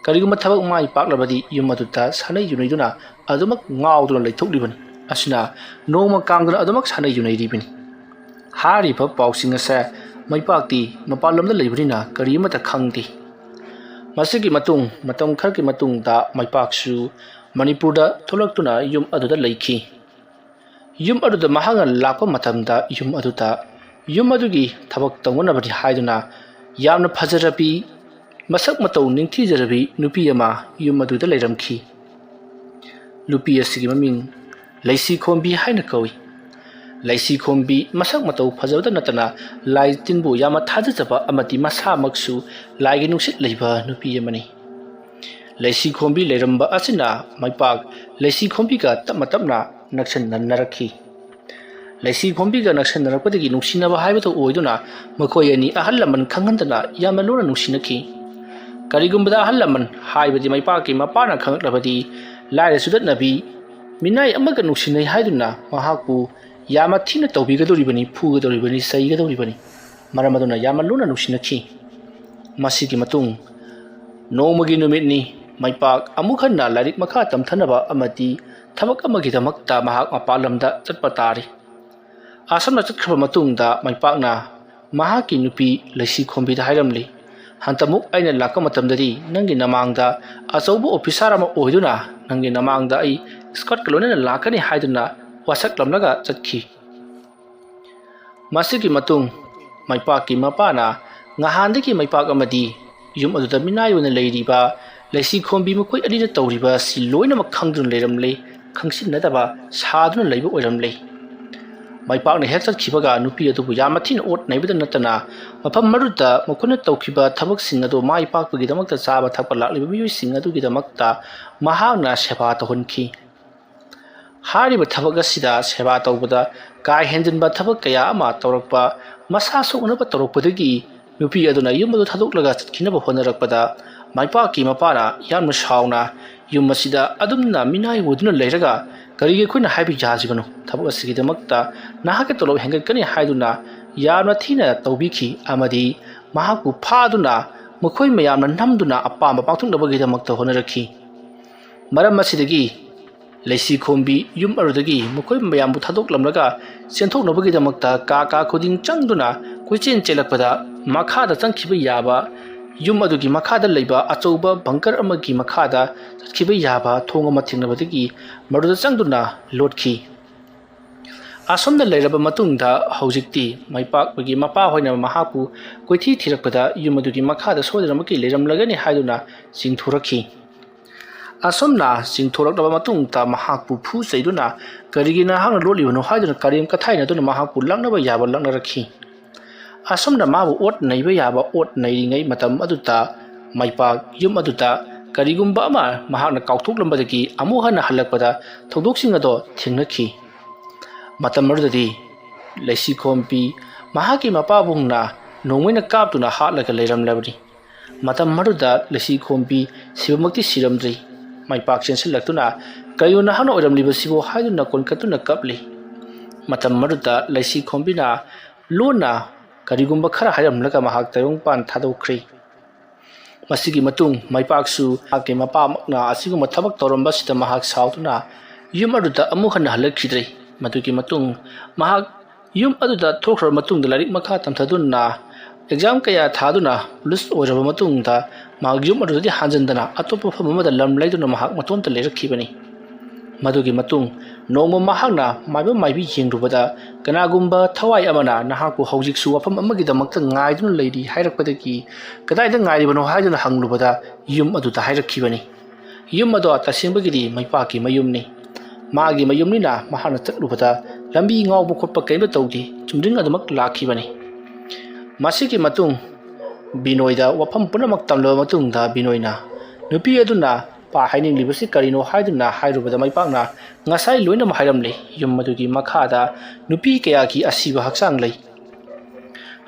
ꯀꯔꯤꯒꯨꯝꯕ ꯊꯕꯛ ꯃꯥꯏ ꯄꯥꯛꯂꯕꯗꯤ ꯌꯨꯝ ꯑꯗꯨꯗ ꯁꯥꯟꯅꯩ ꯌꯨꯅꯩꯗꯨꯅ ꯑꯗꯨꯃꯛ ꯉꯥꯎꯗꯨꯅ ꯂꯩꯊꯣꯛꯂꯤꯕꯅꯤ꯫ ꯑꯁꯤꯅ ꯅꯣꯡꯃ ꯀꯥꯡꯗꯅ ꯑꯗꯨꯃꯛ ꯁꯥꯟꯅꯩ ꯌꯨꯅꯩꯔꯤꯕꯅꯤ꯫ ꯍꯥꯏꯔꯤꯕ ꯄꯥꯎꯁꯤꯡ ꯑꯁꯦ ꯃꯩꯄꯥꯛꯇꯤ ꯃꯄꯥꯟ ꯂꯝꯗ ꯂꯩꯕꯅꯤꯅ ꯀꯔꯤ ꯑꯃꯠꯇ ꯈꯪꯗꯦ꯫ ꯃꯁꯤꯒꯤ ꯃꯇꯨꯡ ꯃꯇꯝ ꯈꯔꯒꯤ ꯃꯇꯨꯡꯗ ꯃꯩꯄꯥꯛꯁꯨ ꯃꯅꯤꯄꯨꯔꯗ ꯊꯣꯛꯂꯛꯇꯨꯅ ꯌꯨꯝ ꯑꯗꯨꯗ ꯂꯩꯈꯤ꯫ ꯌꯨꯝ ꯑꯗꯨꯗ ꯃꯍꯥꯛꯅ ꯂꯥꯛꯄ ꯃꯇꯝꯗ ꯌꯨꯝ ꯑꯗꯨꯗ ꯌꯨꯝ ꯑꯗꯨꯒꯤ ꯊꯕꯛ ꯇꯧꯅꯅꯕꯅꯤ ꯍꯥꯏꯗꯨꯅ ꯌꯥꯝꯅ ꯐꯖꯔꯕꯤ, ꯃꯁꯛ ꯃꯇꯧ ꯅꯤꯡꯊꯤꯖꯔꯕꯤ ꯅꯨꯄꯤ ꯑꯃ ꯌꯨꯝ ꯑꯗꯨꯗ ꯂꯩꯔꯝꯈꯤ꯫ ꯅꯨꯄꯤ ꯑꯁꯤꯒꯤ ꯃꯃꯤꯡ ꯂꯩꯁꯤ ꯈꯣꯝꯕꯤ ꯍꯥꯏꯅ ꯀꯧꯏ꯫ ꯂꯩꯁꯤ ꯈꯣꯝꯕꯤ ꯃꯁꯛ ꯃꯇꯧ ꯐꯖꯕꯗ ꯅꯠꯇꯅ ꯂꯥꯏ ꯇꯤꯟꯕꯨ ꯌꯥꯝꯅ ꯊꯥꯖꯖꯕ ꯑꯃꯗꯤ ꯃꯁꯥꯃꯛꯁꯨ ꯂꯥꯏꯒꯤ ꯅꯨꯡꯁꯤꯠ ꯂꯩꯕ ꯅꯨꯄꯤ ꯑꯃꯅꯤ꯫ ꯂꯩꯁꯤ ꯈꯣꯝꯕꯤ ꯂꯩꯔꯝꯕ ꯑꯁꯤꯅ ꯃꯩꯄꯥꯛ ꯂꯩꯁꯤ ꯈꯣꯝꯕꯤꯒ ꯇꯞꯅ ꯇꯞꯅ ꯅꯛꯁꯤꯟꯅꯅꯔꯛꯈꯤ꯫ ꯂꯩꯁꯤ ꯈꯣꯝꯕꯤꯒ ꯅꯛꯁꯤꯟꯅꯔꯛꯄꯗꯒꯤ ꯅꯨꯡꯁꯤꯅꯕ ꯍꯥꯏꯕꯗꯨ ꯑꯣꯏꯗꯨꯅ ꯃꯈꯣꯏ ꯑꯅꯤ ꯑꯍꯜ ꯂꯃꯟ ꯈꯪꯍꯟꯗꯅ ꯌꯥꯝꯅ ꯂꯨꯅ ꯅꯨꯡꯁꯤꯅꯈꯤ꯫ ꯀꯔꯤꯒꯨꯝꯕꯗ ꯑꯍꯜ ꯂꯃꯟ ꯍꯥꯏꯕꯗꯤ ꯃꯩꯄꯥꯛꯀꯤ ꯃꯄꯥꯅ ꯈꯪꯂꯛꯂꯕꯗꯤ ꯂꯥꯏꯔ ꯆꯨꯗꯠꯅꯕꯤ, ꯃꯤꯅꯥꯏ ꯑꯃꯒ ꯅꯨꯡꯁꯤꯅꯩ ꯍꯥꯏꯗꯨꯅ ꯃꯍꯥꯛꯄꯨ ꯌꯥꯝꯅ ꯊꯤꯅ ꯇꯧꯕꯤꯒꯗꯧꯔꯤꯕꯅꯤ, ꯐꯨꯒꯗꯧꯔꯤꯕꯅꯤ, ꯆꯩꯒꯗꯧꯔꯤꯕꯅꯤ꯫ ꯃꯔꯝ ꯑꯗꯨꯅ ꯌꯥꯝꯅ ꯂꯨꯅ ꯅꯨꯡꯁꯤꯅꯈꯤ꯫ ꯃꯁꯤꯒꯤ ꯃꯇꯨꯡ ꯅꯣꯡꯃꯒꯤ ꯅꯨꯃꯤꯠꯅꯤ꯫ ꯃꯩꯄꯥꯛ ꯑꯃꯨꯛ ꯍꯟꯅ ꯂꯥꯏꯔꯤꯛ ꯃꯈꯥ ꯇꯝꯊꯅꯕ ꯑꯃꯗꯤ ꯊꯕꯛ ꯑꯃꯒꯤꯗꯃꯛꯇ ꯃꯍꯥꯛ ꯃꯄꯥꯟ ꯂꯝꯗ ꯆꯠꯄ ꯇꯥꯔꯤ꯫ ꯑꯁꯨꯝꯅ ꯆꯠꯈ꯭ꯔꯕ ꯃꯇꯨꯡꯗ ꯃꯩꯄꯥꯛꯅ ꯃꯍꯥꯛꯀꯤ ꯅꯨꯄꯤ ꯂꯩꯁꯤ ꯈꯣꯝꯕꯤꯗ ꯍꯥꯏꯔꯝꯂꯤ, ꯍꯟꯇꯃꯨꯛ ꯑꯩꯅ ꯂꯥꯛꯄ ꯃꯇꯝꯗꯗꯤ ꯅꯪꯒꯤ ꯅꯃꯥꯡꯗ ꯑꯆꯧꯕ ꯑꯣꯐꯤꯁꯥꯔ ꯑꯃ ꯑꯣꯏꯗꯨꯅ ꯅꯪꯒꯤ ꯅꯃꯥꯡꯗ ꯑꯩ ꯏꯁꯀꯣꯠꯀ ꯂꯣꯏꯅꯅ ꯂꯥꯛꯀꯅꯤ" ꯍꯥꯏꯗꯨꯅ ꯋꯥꯁꯛꯂꯝꯂꯒ ꯆꯠꯈꯤ꯫ ꯃꯁꯤꯒꯤ ꯃꯇꯨꯡ ꯃꯥꯏꯄꯥꯛꯀꯤ ꯃꯄꯥꯅ ꯉꯍꯥꯟꯗꯒꯤ ꯃꯥꯏꯄꯥꯛ ꯑꯃꯗꯤ ꯌꯨꯝ ꯑꯗꯨꯗ ꯃꯤꯅꯥꯏ ꯑꯣꯏꯅ ꯂꯩꯔꯤꯕ ꯂꯩꯁꯤ ꯈꯣꯝꯕꯤ ꯃꯈꯣꯏ ꯑꯅꯤꯅ ꯇꯧꯔꯤꯕ ꯑꯁꯤ ꯂꯣꯏꯅꯃꯛ ꯈꯪꯗꯨꯅ ꯂꯩꯔꯝꯂꯦ, ꯈꯪꯁꯤꯟꯅꯗꯕ ꯁꯥꯗꯨꯅ ꯂꯩꯕ ꯑꯣꯏꯔꯝꯂꯦ꯫ ꯃꯥꯏꯄꯥꯛꯅ ꯍꯦꯛ ꯆꯠꯈꯤꯕꯒ ꯅꯨꯄꯤ ꯑꯗꯨꯕꯨ ꯌꯥꯝꯅ ꯊꯤꯅ ꯑꯣꯠ ꯅꯩꯕꯗ ꯅꯠꯇꯅ ꯃꯐꯝ ꯑꯗꯨꯗ ꯃꯈꯣꯏꯅ ꯇꯧꯈꯤꯕ ꯊꯕꯛꯁꯤꯡ ꯑꯗꯨ ꯃꯥꯏ ꯄꯥꯛꯄꯒꯤꯗꯃꯛꯇ ꯆꯥꯕ ꯊꯛꯄ ꯂꯥꯛꯂꯤꯕ ꯃꯤꯑꯣꯏꯁꯤꯡ ꯑꯗꯨꯒꯤꯗꯃꯛꯇ ꯃꯍꯥꯛꯅ ꯁꯦꯕꯥ ꯇꯧꯍꯟꯈꯤ꯫ ꯍꯥꯏꯔꯤꯕ ꯊꯕꯛ ꯑꯁꯤꯗ ꯁꯦꯕꯥ ꯇꯧꯕꯗ ꯀꯥ ꯍꯦꯟꯖꯤꯟꯕ ꯊꯕꯛ ꯀꯌꯥ ꯑꯃ ꯇꯧꯔꯛꯄ, ꯃꯁꯥ ꯁꯣꯛꯅꯕ ꯇꯧꯔꯛꯄꯗꯒꯤ ꯅꯨꯄꯤ ꯑꯗꯨꯅ ꯌꯨꯝ ꯑꯗꯨ ꯊꯥꯗꯣꯛꯂꯒ ꯆꯠꯈꯤꯅꯕ ꯍꯣꯠꯅꯔꯛꯄꯗ ꯃꯥꯏꯄꯥꯛꯀꯤ ꯃꯄꯥꯅ ꯌꯥꯝꯅ ꯁꯥꯎꯅ ꯌꯨꯝ ꯑꯁꯤꯗ ꯑꯗꯨꯝꯅ ꯃꯤꯅꯥꯏ ꯑꯣꯏꯗꯨꯅ ꯂꯩꯔꯒ ꯀꯔꯤꯒꯤ ꯑꯩꯈꯣꯏꯅ ꯍꯥꯏꯕ ꯌꯥꯗ꯭ꯔꯤꯕꯅꯣ? ꯊꯕꯛ ꯑꯁꯤꯒꯤꯗꯃꯛꯇ ꯅꯍꯥꯛꯀꯤ ꯇꯣꯂꯣꯞ ꯍꯦꯟꯒꯠꯀꯅꯤ ꯍꯥꯏꯗꯨꯅ ꯌꯥꯝꯅ ꯊꯤꯅ ꯇꯧꯕꯤꯈꯤ ꯑꯃꯗꯤ ꯃꯍꯥꯛꯄꯨ ꯐꯥꯗꯨꯅ ꯃꯈꯣꯏ ꯃꯌꯥꯝꯅ ꯅꯝꯗꯨꯅ ꯑꯄꯥꯝꯕ ꯄꯥꯡꯊꯣꯛꯅꯕꯒꯤꯗꯃꯛꯇ ꯍꯣꯠꯅꯔꯛꯈꯤ꯫ ꯃꯔꯝ ꯑꯁꯤꯗꯒꯤ ꯂꯩꯁꯤ ꯈꯣꯝꯕꯤ ꯌꯨꯝ ꯑꯗꯨꯗꯒꯤ ꯃꯈꯣꯏ ꯃꯌꯥꯝꯕꯨ ꯊꯥꯗꯣꯛꯂꯝꯂꯒ ꯆꯦꯟꯊꯣꯛꯅꯕꯒꯤꯗꯃꯛꯇ ꯀꯥ ꯀꯥ ꯈꯨꯗꯤꯡ ꯆꯪꯗꯨꯅ ꯀꯣꯏꯆꯦꯟ ꯆꯦꯜꯂꯛꯄꯗ ꯃꯈꯥꯗ ꯆꯪꯈꯤꯕ ꯌꯥꯕ, ꯌꯨꯝ ꯑꯗꯨꯒꯤ ꯃꯈꯥꯗ ꯂꯩꯕ ꯑꯆꯧꯕ ꯕꯪꯀꯔ ꯑꯃꯒꯤ ꯃꯈꯥꯗ ꯆꯠꯈꯤꯕ ꯌꯥꯕ ꯊꯣꯡ ꯑꯃ ꯊꯦꯡꯅꯕꯗꯒꯤ ꯃꯗꯨꯗ ꯆꯪꯗꯨꯅ ꯂꯣꯠꯈꯤ꯫ ꯑꯁꯨꯝꯅ ꯂꯩꯔꯕ ꯃꯇꯨꯡꯗ ꯍꯧꯖꯤꯛꯇꯤ ꯃꯥꯏꯄꯥꯛꯄꯒꯤ ꯃꯄꯥ ꯍꯣꯏꯅ ꯃꯍꯥꯛꯄꯨ ꯀꯣꯏꯊꯤ ꯊꯤꯔꯛꯄꯗ ꯌꯨꯝ ꯑꯗꯨꯒꯤ ꯃꯈꯥꯗ ꯁꯣꯏꯗꯅꯃꯛꯀꯤ ꯂꯩꯔꯝꯂꯒꯅꯤ ꯍꯥꯏꯗꯨꯅ ꯆꯤꯡꯊꯣꯔꯛꯈꯤ꯫ ꯑꯁꯨꯝꯅ ꯆꯤꯡꯊꯣꯔꯛꯂꯕ ꯃꯇꯨꯡꯗ ꯃꯍꯥꯛꯄꯨ ꯐꯨ ꯆꯩꯗꯨꯅ "ꯀꯔꯤꯒꯤ ꯅꯍꯥꯛꯅ ꯂꯣꯠꯂꯤꯕꯅꯣ?" ꯍꯥꯏꯗꯨꯅ ꯀꯔꯦꯝ ꯀꯊꯥꯏꯅꯗꯨꯅ ꯃꯍꯥꯛꯄꯨ ꯂꯛꯅꯕ ꯌꯥꯕ ꯂꯛꯅꯔꯛꯈꯤ꯫ ꯑꯁꯨꯝꯅ ꯃꯥꯕꯨ ꯑꯣꯠ ꯅꯩꯕ ꯌꯥꯕ ꯑꯣꯠ ꯅꯩꯔꯤꯉꯩ ꯃꯇꯝ ꯑꯗꯨꯗ ꯃꯥꯏꯄꯥꯛ ꯌꯨꯝ ꯑꯗꯨꯗ ꯀꯔꯤꯒꯨꯝꯕ ꯑꯃ ꯃꯍꯥꯛꯅ ꯀꯥꯎꯊꯣꯛꯂꯝꯕꯗꯒꯤ ꯑꯃꯨꯛ ꯍꯟꯅ ꯍꯜꯂꯛꯄꯗ ꯊꯧꯗꯣꯛꯁꯤꯡ ꯑꯗꯣ ꯊꯦꯡꯅꯈꯤ꯫ ꯃꯇꯝ ꯑꯗꯨꯗꯗꯤ ꯂꯩꯁꯤ ꯈꯣꯝꯕꯤ ꯃꯍꯥꯛꯀꯤ ꯃꯄꯥꯕꯨꯡꯅ ꯅꯣꯡꯃꯩꯅ ꯀꯥꯞꯇꯨꯅ ꯍꯥꯠꯂꯒ ꯂꯩꯔꯝꯂꯕꯅꯤ꯫ ꯃꯇꯝ ꯑꯗꯨꯗ ꯂꯩꯁꯤ ꯈꯣꯝꯕꯤ ꯁꯤꯕꯃꯛꯇꯤ ꯁꯤꯔꯝꯗ꯭ꯔꯤ꯫ ꯃꯥꯏꯄꯥꯛ ꯆꯦꯟꯁꯤꯜꯂꯛꯇꯨꯅ "ꯀꯔꯤꯅꯣ ꯅꯍꯥꯛꯅ ꯑꯣꯏꯔꯝꯂꯤꯕꯁꯤꯕꯨ?" ꯍꯥꯏꯗꯨꯅ ꯀꯣꯟꯈꯠꯇꯨꯅ ꯀꯞꯂꯤ꯫ ꯃꯇꯝ ꯑꯗꯨꯗ ꯂꯩꯁꯤ ꯈꯣꯝꯕꯤꯅ ꯂꯣꯟꯅ ꯀꯔꯤꯒꯨꯝꯕ ꯈꯔ ꯍꯥꯏꯔꯝꯂꯒ ꯃꯍꯥꯛ ꯇꯥꯏꯕꯪꯄꯥꯟ ꯊꯥꯗꯣꯛꯈ꯭ꯔꯦ꯫ ꯃꯁꯤꯒꯤ ꯃꯇꯨꯡ ꯃꯥꯏꯄꯥꯛꯁꯨ ꯃꯍꯥꯛꯀꯤ ꯃꯄꯥꯃꯛꯅ ꯑꯁꯤꯒꯨꯝꯕ ꯊꯕꯛ ꯇꯧꯔꯝꯕꯁꯤꯗ ꯃꯍꯥꯛ ꯁꯥꯎꯗꯨꯅ ꯌꯨꯝ ꯑꯗꯨꯗ ꯑꯃꯨꯛ ꯍꯟꯅ ꯍꯜꯂꯛꯈꯤꯗ꯭ꯔꯦ꯫ ꯃꯗꯨꯒꯤ ꯃꯇꯨꯡ ꯃꯍꯥꯛ ꯌꯨꯝ ꯑꯗꯨꯗ ꯊꯣꯛꯈ꯭ꯔꯕ ꯃꯇꯨꯡꯗ ꯂꯥꯏꯔꯤꯛ ꯃꯈꯥ ꯇꯝꯊꯗꯨꯅ ꯑꯦꯛꯖꯥꯝ ꯀꯌꯥ ꯊꯥꯗꯨꯅ ꯄꯨꯂꯤꯁ ꯑꯣꯏꯔꯕ ꯃꯇꯨꯡꯗ ꯃꯍꯥꯛ ꯌꯨꯝ ꯑꯗꯨꯗꯗꯤ ꯍꯟꯖꯤꯟꯗꯅ ꯑꯇꯣꯞꯄ ꯃꯐꯝ ꯑꯃꯗ ꯂꯝ ꯂꯩꯗꯨꯅ ꯃꯍꯥꯛ ꯃꯇꯣꯝꯇ ꯂꯩꯔꯛꯈꯤꯕꯅꯤ꯫ ꯃꯗꯨꯒꯤ ꯃꯇꯨꯡ ꯅꯣꯡꯃ ꯃꯍꯥꯛꯅ ꯃꯥꯏꯕ ꯃꯥꯏꯕꯤ ꯌꯦꯡꯂꯨꯕꯗ ꯀꯅꯥꯒꯨꯝꯕ ꯊꯋꯥꯏ ꯑꯃꯅ ꯅꯍꯥꯛꯄꯨ ꯍꯧꯖꯤꯛꯁꯨ ꯋꯥꯐꯝ ꯑꯃꯒꯤꯗꯃꯛꯇ ꯉꯥꯏꯗꯨꯅ ꯂꯩꯔꯤ ꯍꯥꯏꯔꯛꯄꯗꯒꯤ ꯀꯗꯥꯏꯗ ꯉꯥꯏꯔꯤꯕꯅꯣ ꯍꯥꯏꯗꯨꯅ ꯍꯪꯂꯨꯕꯗ ꯌꯨꯝ ꯑꯗꯨꯗ ꯍꯥꯏꯔꯛꯈꯤꯕꯅꯤ꯫ ꯌꯨꯝ ꯑꯗꯣ ꯇꯁꯦꯡꯕꯒꯤꯗꯤ ꯃꯩꯄꯥꯛꯀꯤ ꯃꯌꯨꯝꯅꯤ꯫ ꯃꯥꯒꯤ ꯃꯌꯨꯝꯅꯤꯅ ꯃꯍꯥꯛꯅ ꯆꯠꯂꯨꯕꯗ ꯂꯝꯕꯤ ꯉꯥꯎꯕ ꯈꯣꯠꯄ ꯀꯔꯤꯝꯇ ꯇꯧꯗꯦ, ꯆꯨꯝꯗ꯭ꯔꯤꯡ ꯑꯗꯨꯃꯛ ꯂꯥꯛꯈꯤꯕꯅꯤ꯫ ꯃꯁꯤꯒꯤ ꯃꯇꯨꯡ ꯕꯤꯅꯣꯏꯗ ꯋꯥꯐꯝ ꯄꯨꯝꯅꯃꯛ ꯇꯝꯂꯕ ꯃꯇꯨꯡꯗ ꯕꯤꯅꯣꯏꯅ ꯅꯨꯄꯤ ꯑꯗꯨꯅ ꯄꯥ ꯍꯥꯏꯅꯤꯡꯂꯤꯕꯁꯤ ꯀꯔꯤꯅꯣ ꯍꯥꯏꯗꯨꯅ ꯍꯥꯏꯔꯨꯕꯗ ꯃꯩꯄꯥꯛꯅ ꯉꯁꯥꯏ ꯂꯣꯏꯅꯃꯛ ꯍꯥꯏꯔꯝꯂꯦ꯫ ꯌꯨꯝ ꯑꯗꯨꯒꯤ ꯃꯈꯥꯗ ꯅꯨꯄꯤ ꯀꯌꯥꯒꯤ ꯑꯁꯤꯕ ꯍꯛꯆꯥꯡ ꯂꯩ꯫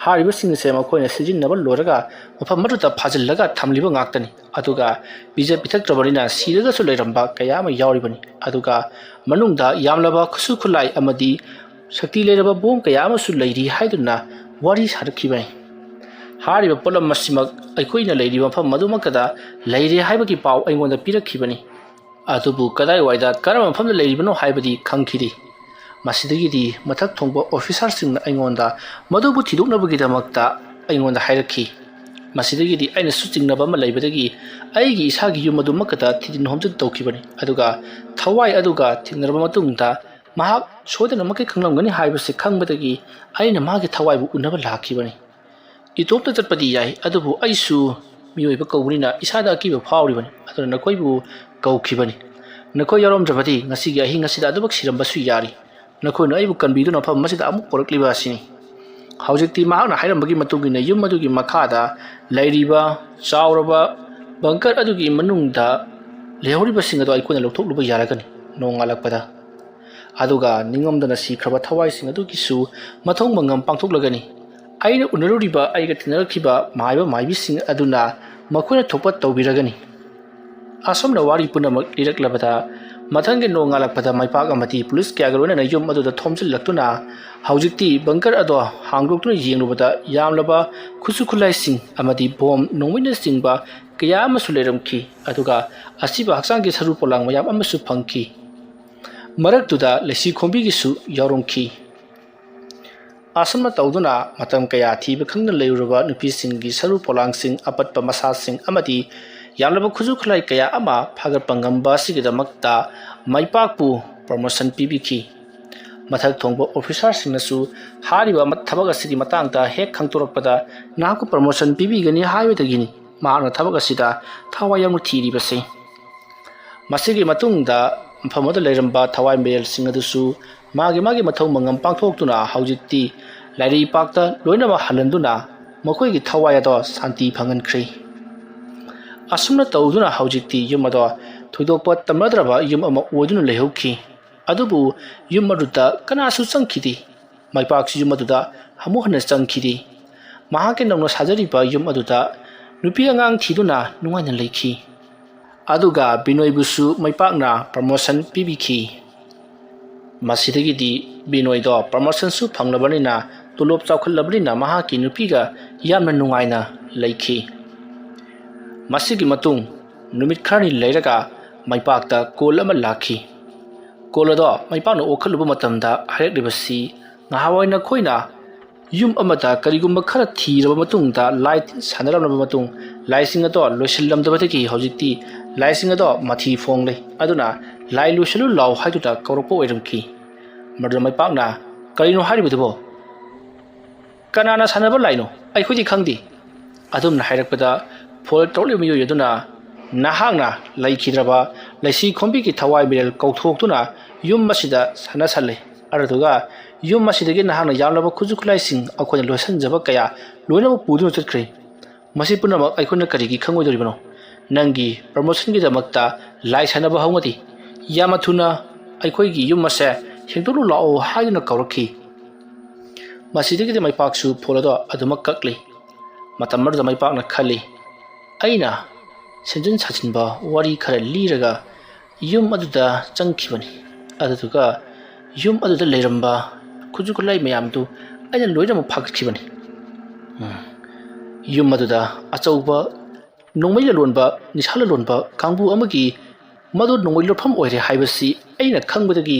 ꯍꯥꯏꯔꯤꯕꯁꯤꯡ ꯑꯁꯦ ꯃꯈꯣꯏꯅ ꯁꯤꯖꯤꯟꯅꯕ ꯂꯣꯏꯔꯒ ꯃꯐꯝ ꯑꯗꯨꯗ ꯐꯥꯖꯤꯜꯂꯒ ꯊꯝꯂꯤꯕ ꯉꯥꯛꯇꯅꯤ꯫ ꯑꯗꯨꯒ ꯄꯤꯖ ꯄꯤꯊꯛꯇ꯭ꯔꯕꯅꯤꯅ ꯁꯤꯔꯒꯁꯨ ꯂꯩꯔꯝꯕ ꯀꯌꯥ ꯑꯃ ꯌꯥꯎꯔꯤꯕꯅꯤ꯫ ꯑꯗꯨꯒ ꯃꯅꯨꯡꯗ ꯌꯥꯝꯂꯕ ꯈꯨꯠꯁꯨ ꯈꯨꯠꯂꯥꯏ ꯑꯃꯗꯤ ꯁꯛꯇꯤ ꯂꯩꯔꯕ ꯕꯣꯝ ꯀꯌꯥ ꯑꯃꯁꯨ ꯂꯩꯔꯤ ꯍꯥꯏꯗꯨꯅ ꯋꯥꯔꯤ ꯁꯥꯔꯛꯈꯤꯕꯅꯤ꯫ ꯍꯥꯏꯔꯤꯕ ꯄꯣꯠꯂꯝ ꯑꯁꯤꯃꯛ ꯑꯩꯈꯣꯏꯅ ꯂꯩꯔꯤꯕ ꯃꯐꯝ ꯑꯗꯨꯃꯛꯇꯗ ꯂꯩꯔꯦ ꯍꯥꯏꯕꯒꯤ ꯄꯥꯎ ꯑꯩꯉꯣꯟꯗ ꯄꯤꯔꯛꯈꯤꯕꯅꯤ꯫ ꯑꯗꯨꯕꯨ ꯀꯗꯥꯏꯋꯥꯏꯗ ꯀꯔꯝꯕ ꯃꯐꯝꯗ ꯂꯩꯔꯤꯕꯅꯣ ꯍꯥꯏꯕꯗꯤ ꯈꯪꯈꯤꯗꯦ꯫ ꯃꯁꯤꯗꯒꯤꯗꯤ ꯃꯊꯛ ꯊꯣꯡꯕ ꯑꯣꯐꯤꯁꯥꯔꯁꯤꯡꯅ ꯑꯩꯉꯣꯟꯗ ꯃꯗꯨꯕꯨ ꯊꯤꯗꯣꯛꯅꯕꯒꯤꯗꯃꯛꯇ ꯑꯩꯉꯣꯟꯗ ꯍꯥꯏꯔꯛꯈꯤ꯫ ꯃꯁꯤꯗꯒꯤꯗꯤ ꯑꯩꯅꯁꯨ ꯆꯤꯡꯅꯕ ꯑꯃ ꯂꯩꯕꯗꯒꯤ ꯑꯩꯒꯤ ꯏꯁꯥꯒꯤ ꯌꯨꯝ ꯑꯗꯨꯃꯛꯇꯗ ꯊꯤꯖꯤꯟ ꯍꯨꯝꯖꯤꯟ ꯇꯧꯈꯤꯕꯅꯤ꯫ ꯑꯗꯨꯒ ꯊꯋꯥꯏ ꯑꯗꯨꯒ ꯊꯦꯡꯅꯔꯕ ꯃꯇꯨꯡꯗ ꯃꯍꯥꯛ ꯁꯣꯏꯗꯅꯃꯛꯀꯤ ꯈꯪꯂꯝꯒꯅꯤ ꯍꯥꯏꯕꯁꯤ ꯈꯪꯕꯗꯒꯤ ꯑꯩꯅ ꯃꯥꯒꯤ ꯊꯋꯥꯏꯕꯨ ꯎꯅꯕ ꯂꯥꯛꯈꯤꯕꯅꯤ꯫ ꯏꯇꯣꯝꯇ ꯆꯠꯄꯗꯤ ꯌꯥꯏ, ꯑꯗꯨꯕꯨ ꯑꯩꯁꯨ ꯃꯤꯑꯣꯏꯕ ꯀꯧꯕꯅꯤꯅ ꯏꯁꯥꯗ ꯑꯀꯤꯕ ꯐꯥꯎꯔꯤꯕꯅꯤ꯫ ꯑꯗꯨꯅ ꯅꯈꯣꯏꯕꯨ ꯀꯧꯈꯤꯕꯅꯤ꯫ ꯅꯈꯣꯏ ꯌꯥꯎꯔꯝꯗ꯭ꯔꯕꯗꯤ ꯉꯁꯤꯒꯤ ꯑꯍꯤꯡ ꯑꯁꯤꯗ ꯑꯗꯨꯃꯛ ꯁꯤꯔꯝꯕꯁꯨ ꯌꯥꯔꯤ꯫ ꯅꯈꯣꯏꯅ ꯑꯩꯕꯨ ꯀꯟꯕꯤꯗꯨꯅ ꯃꯐꯝ ꯑꯁꯤꯗ ꯑꯃꯨꯛ ꯄꯨꯔꯛꯂꯤꯕ ꯑꯁꯤꯅꯤ꯫ ꯍꯧꯖꯤꯛꯇꯤ ꯃꯍꯥꯛꯅ ꯍꯥꯏꯔꯝꯕꯒꯤ ꯃꯇꯨꯡ ꯏꯟꯅ ꯌꯨꯝ ꯑꯗꯨꯒꯤ ꯃꯈꯥꯗ ꯂꯩꯔꯤꯕ ꯆꯥꯎꯔꯕ ꯕꯪꯀꯔ ꯑꯗꯨꯒꯤ ꯃꯅꯨꯡꯗ ꯂꯩꯍꯧꯔꯤꯕꯁꯤꯡ ꯑꯗꯨ ꯑꯩꯈꯣꯏꯅ ꯂꯧꯊꯣꯛꯂꯨꯕ ꯌꯥꯔꯒꯅꯤ ꯅꯣꯡꯉꯥꯜꯂꯛꯄꯗ꯫ ꯑꯗꯨꯒ ꯅꯤꯡꯉꯝꯗꯅ ꯁꯤꯈ꯭ꯔꯕ ꯊꯋꯥꯏꯁꯤꯡ ꯑꯗꯨꯒꯤꯁꯨ ꯃꯊꯧ ꯃꯉꯝ ꯄꯥꯡꯊꯣꯛꯂꯒꯅꯤ꯫ ꯑꯩꯅ ꯎꯅꯔꯨꯔꯤꯕ, ꯑꯩꯒ ꯇꯤꯟꯅꯔꯛꯈꯤꯕ ꯃꯥꯏꯕ ꯃꯥꯏꯕꯤꯁꯤꯡ ꯑꯗꯨꯅ ꯃꯈꯣꯏꯅ ꯊꯣꯛꯄ ꯇꯧꯕꯤꯔꯒꯅꯤ꯫ ꯑꯁꯨꯝꯅ ꯋꯥꯔꯤ ꯄꯨꯝꯅꯃꯛ ꯂꯤꯔꯛꯂꯕꯗ ꯃꯊꯪꯒꯤ ꯅꯣꯡꯉꯥꯜꯂꯛꯄꯗ ꯃꯩꯄꯥꯛ ꯑꯃꯗꯤ ꯄꯨꯂꯤꯁ ꯀꯌꯥꯒ ꯂꯣꯏꯅꯅ ꯌꯨꯝ ꯑꯗꯨꯗ ꯊꯣꯝꯖꯤꯜꯂꯛꯇꯨꯅ ꯍꯧꯖꯤꯛꯇꯤ ꯕꯪꯀꯔ ꯑꯗꯣ ꯍꯥꯡꯗꯣꯛꯇꯨꯅ ꯌꯦꯡꯂꯨꯕꯗ ꯌꯥꯝꯂꯕ ꯈꯨꯠꯁꯨ ꯈꯨꯠꯂꯥꯏꯁꯤꯡ ꯑꯃꯗꯤ ꯕꯣꯝ ꯅꯣꯡꯃꯩꯅꯆꯤꯡꯕ ꯀꯌꯥ ꯑꯃꯁꯨ ꯂꯩꯔꯝꯈꯤ꯫ ꯑꯗꯨꯒ ꯑꯁꯤꯕ ꯍꯛꯆꯥꯡꯒꯤ ꯁꯔꯨ ꯄꯣꯂꯥꯡ ꯃꯌꯥꯝ ꯑꯃꯁꯨ ꯐꯪꯈꯤ꯫ ꯃꯔꯛꯇꯨꯗ ꯂꯩꯁꯤ ꯈꯣꯝꯕꯤꯒꯤꯁꯨ ꯌꯥꯎꯔꯝꯈꯤ꯫ ꯑꯁꯨꯝꯅ ꯇꯧꯗꯨꯅ ꯃꯇꯝ ꯀꯌꯥ ꯊꯤꯕ ꯈꯪꯗꯅ ꯂꯩꯔꯨꯔꯕ ꯅꯨꯄꯤꯁꯤꯡꯒꯤ ꯁꯔꯨ ꯄꯣꯂꯥꯡꯁꯤꯡ, ꯑꯄꯠꯄ ꯃꯁꯥꯁꯤꯡ ꯑꯃꯗꯤ ꯌꯥꯝꯂꯕ ꯈꯨꯠꯁꯨ ꯈꯨꯠꯂꯥꯏ ꯀꯌꯥ ꯑꯃ ꯐꯥꯒꯠꯄ ꯉꯝꯕ ꯑꯁꯤꯒꯤꯗꯃꯛꯇ ꯃꯥꯏꯄꯥꯛꯄꯨ ꯄ꯭ꯔꯣꯃꯣꯁꯟ ꯄꯤꯕꯤꯈꯤ꯫ ꯃꯊꯛ ꯊꯣꯡꯕ ꯑꯣꯐꯤꯁꯥꯔꯁꯤꯡꯅꯁꯨ ꯍꯥꯏꯔꯤꯕ ꯊꯕꯛ ꯑꯁꯤꯒꯤ ꯃꯇꯥꯡꯗ ꯍꯦꯛ ꯈꯪꯗꯣꯔꯛꯄꯗ ꯅꯍꯥꯛꯄꯨ ꯄ꯭ꯔꯣꯃꯣꯁꯟ ꯄꯤꯕꯤꯒꯅꯤ ꯍꯥꯏꯕꯗꯒꯤꯅꯤ ꯃꯍꯥꯛꯅ ꯊꯕꯛ ꯑꯁꯤꯗ ꯊꯋꯥꯏ ꯌꯥꯎꯅ ꯊꯤꯔꯤꯕꯁꯤ꯫ ꯃꯁꯤꯒꯤ ꯃꯇꯨꯡꯗ ꯃꯐꯝ ꯑꯗꯨꯗ ꯂꯩꯔꯝꯕ ꯊꯋꯥꯏ ꯃꯤꯔꯦꯜꯁꯤꯡ ꯑꯗꯨꯁꯨ ꯃꯥꯒꯤ ꯃꯥꯒꯤ ꯃꯊꯧ ꯃꯉꯝ ꯄꯥꯡꯊꯣꯛꯇꯨꯅ ꯍꯧꯖꯤꯛꯇꯤ ꯂꯥꯏꯔꯩꯄꯥꯛꯇ ꯂꯣꯏꯅꯃꯛ ꯍꯜꯍꯟꯗꯨꯅ ꯃꯈꯣꯏꯒꯤ ꯊꯋꯥꯏ ꯑꯗꯣ ꯁꯥꯟꯇꯤ ꯐꯪꯍꯟꯈ꯭ꯔꯦ꯫ ꯑꯁꯨꯝꯅ ꯇꯧꯗꯨꯅ ꯍꯧꯖꯤꯛꯇꯤ ꯌꯨꯝ ꯑꯗꯣ ꯊꯣꯏꯗꯣꯛꯄ ꯇꯝꯅꯗ꯭ꯔꯕ ꯌꯨꯝ ꯑꯃ ꯑꯣꯏꯗꯨꯅ ꯂꯩꯍꯧꯈꯤ꯫ ꯑꯗꯨꯕꯨ ꯌꯨꯝ ꯑꯗꯨꯗ ꯀꯅꯥꯁꯨ ꯆꯪꯈꯤꯗꯦ꯫ ꯃꯥꯏꯄꯥꯛꯁꯨ ꯌꯨꯝ ꯑꯗꯨꯗ ꯑꯃꯨꯛ ꯍꯟꯅ ꯆꯪꯈꯤꯗꯦ꯫ ꯃꯍꯥꯛꯀꯤ ꯅꯧꯅ ꯁꯥꯖꯔꯤꯕ ꯌꯨꯝ ꯑꯗꯨꯗ ꯅꯨꯄꯤ ꯑꯉꯥꯡ ꯊꯤꯗꯨꯅ ꯅꯨꯡꯉꯥꯏꯅ ꯂꯩꯈꯤ꯫ ꯑꯗꯨꯒ ꯕꯤꯅꯣꯏꯕꯨꯁꯨ ꯃꯥꯏꯄꯥꯛꯅ ꯄ꯭ꯔꯃꯣꯁꯟ ꯄꯤꯕꯤꯈꯤ꯫ ꯃꯁꯤꯗꯒꯤꯗꯤ ꯕꯤꯅꯣꯏꯗꯣ ꯄ꯭ꯔꯃꯣꯁꯟꯁꯨ ꯐꯪꯂꯕꯅꯤꯅ, ꯇꯣꯂꯣꯞ ꯆꯥꯎꯈꯠꯂꯕꯅꯤꯅ ꯃꯍꯥꯛꯀꯤ ꯅꯨꯄꯤꯒ ꯌꯥꯝꯅ ꯅꯨꯡꯉꯥꯏꯅ ꯂꯩꯈꯤ꯫ ꯃꯁꯤꯒꯤ ꯃꯇꯨꯡ ꯅꯨꯃꯤꯠ ꯈꯔꯅꯤ ꯂꯩꯔꯒ ꯃꯥꯏꯄꯥꯛꯇ ꯀꯣꯜ ꯑꯃ ꯂꯥꯛꯈꯤ꯫ ꯀꯣꯜ ꯑꯗꯣ ꯃꯥꯏꯄꯥꯛꯅ ꯑꯣꯛꯈꯠꯂꯨꯕ ꯃꯇꯝꯗ ꯍꯥꯏꯔꯛꯂꯤꯕꯁꯤ, ꯉꯍꯥꯟꯋꯥꯏ ꯅꯈꯣꯏꯅ ꯌꯨꯝ ꯑꯃꯗ ꯀꯔꯤꯒꯨꯝꯕ ꯈꯔ ꯊꯤꯔꯕ ꯃꯇꯨꯡꯗ, ꯂꯥꯏ ꯁꯥꯟꯅꯔꯝꯂꯕ ꯃꯇꯨꯡ, ꯂꯥꯏꯁꯤꯡ ꯑꯗꯣ ꯂꯣꯏꯁꯤꯜꯂꯝꯗꯕꯗꯒꯤ ꯍꯧꯖꯤꯛꯇꯤ ꯂꯥꯏꯁꯤꯡ ꯑꯗꯣ ꯃꯊꯤ ꯐꯣꯡꯂꯦ꯫ ꯑꯗꯨꯅ ꯂꯥꯏ ꯂꯣꯏꯁꯤꯜꯂꯨ ꯂꯥꯎ ꯍꯥꯏꯗꯨꯅ ꯀꯧꯔꯛꯄ ꯑꯣꯏꯔꯝꯈꯤ꯫ ꯃꯗꯨꯗ ꯃꯥꯏꯄꯥꯛꯅ, "ꯀꯔꯤꯅꯣ ꯍꯥꯏꯔꯤꯕꯗꯨꯕꯣ? ꯀꯅꯥꯅ ꯁꯥꯟꯅꯕ ꯂꯥꯏꯅꯣ? ꯑꯩꯈꯣꯏꯗꯤ ꯈꯪꯗꯦ"꯫ ꯑꯗꯨꯝꯅ ꯍꯥꯏꯔꯛꯄꯗ ꯐꯣꯜ ꯇꯧꯔꯛꯂꯤꯕ ꯃꯤꯑꯣꯏ ꯑꯗꯨꯅ, "ꯅꯍꯥꯛꯅ ꯂꯩꯈꯤꯗ꯭ꯔꯕ ꯂꯩꯁꯤ ꯈꯣꯝꯕꯤꯒꯤ ꯊꯋꯥꯏ ꯃꯤꯔꯦꯜ ꯀꯧꯊꯣꯛꯇꯨꯅ ꯌꯨꯝ ꯑꯁꯤꯗ ꯁꯥꯟꯅꯁꯜꯂꯦ꯫ ꯑꯗꯨꯗꯨꯒ ꯌꯨꯝ ꯑꯁꯤꯗꯒꯤ ꯅꯍꯥꯛꯅ ꯌꯥꯝꯂꯕ ꯈꯨꯠꯁꯨ ꯈꯨꯠꯂꯥꯏꯁꯤꯡ ꯑꯩꯈꯣꯏꯅ ꯂꯣꯏꯁꯤꯟꯖꯕ ꯀꯌꯥ ꯂꯣꯏꯅꯃꯛ ꯄꯨꯗꯨꯅ ꯆꯠꯈ꯭ꯔꯦ꯫ ꯃꯁꯤ ꯄꯨꯝꯅꯃꯛ ꯑꯩꯈꯣꯏꯅ ꯀꯔꯤꯒꯤ ꯈꯪꯉꯣꯏꯗꯧꯔꯤꯕꯅꯣ? ꯅꯪꯒꯤ ꯄ꯭ꯔꯃꯣꯁꯟꯒꯤꯗꯃꯛꯇ ꯂꯥꯏ ꯁꯥꯟꯅꯕ ꯍꯧꯅꯗꯦ꯫ ꯌꯥꯝꯅ ꯊꯨꯅ ꯑꯩꯈꯣꯏꯒꯤ ꯌꯨꯝ ꯑꯁꯦ ꯁꯦꯡꯗꯣꯛꯂꯨ ꯂꯥꯛꯑꯣ" ꯍꯥꯏꯗꯨꯅ ꯀꯧꯔꯛꯈꯤ꯫ ꯃꯁꯤꯗꯒꯤꯗꯤ ꯃꯥꯏꯄꯥꯛꯁꯨ ꯐꯣꯜ ꯑꯗꯣ ꯑꯗꯨꯃꯛ ꯀꯛꯂꯤ꯫ ꯃꯇꯝ ꯑꯗꯨꯗ ꯃꯥꯏꯄꯥꯛꯅ ꯈꯜꯂꯤ, "ꯑꯩꯅ ꯁꯦꯝꯖꯤꯟ ꯁꯥꯖꯤꯟꯕ ꯋꯥꯔꯤ ꯈꯔ ꯂꯤꯔꯒ ꯌꯨꯝ ꯑꯗꯨꯗ ꯆꯪꯈꯤꯕꯅꯤ꯫ ꯑꯗꯨꯗꯨꯒ ꯌꯨꯝ ꯑꯗꯨꯗ ꯂꯩꯔꯝꯕ ꯈꯨꯠꯁꯨ ꯈꯨꯠꯂꯥꯏ ꯃꯌꯥꯝꯗꯨ ꯑꯩꯅ ꯂꯣꯏꯅꯃꯛ ꯐꯥꯒꯠꯈꯤꯕꯅꯤ"꯫ ꯎꯝ꯫ ꯌꯨꯝ ꯑꯗꯨꯗ ꯑꯆꯧꯕ ꯅꯣꯡꯃꯩ ꯂꯂꯣꯟꯕ, ꯅꯤꯁꯥ ꯂꯂꯣꯟꯕ ꯀꯥꯡꯕꯨ ꯑꯃꯒꯤ ꯃꯗꯨ ꯅꯣꯡꯃꯩ ꯂꯣꯠꯐꯝ ꯑꯣꯏꯔꯦ ꯍꯥꯏꯕꯁꯤ ꯑꯩꯅ ꯈꯪꯕꯗꯒꯤ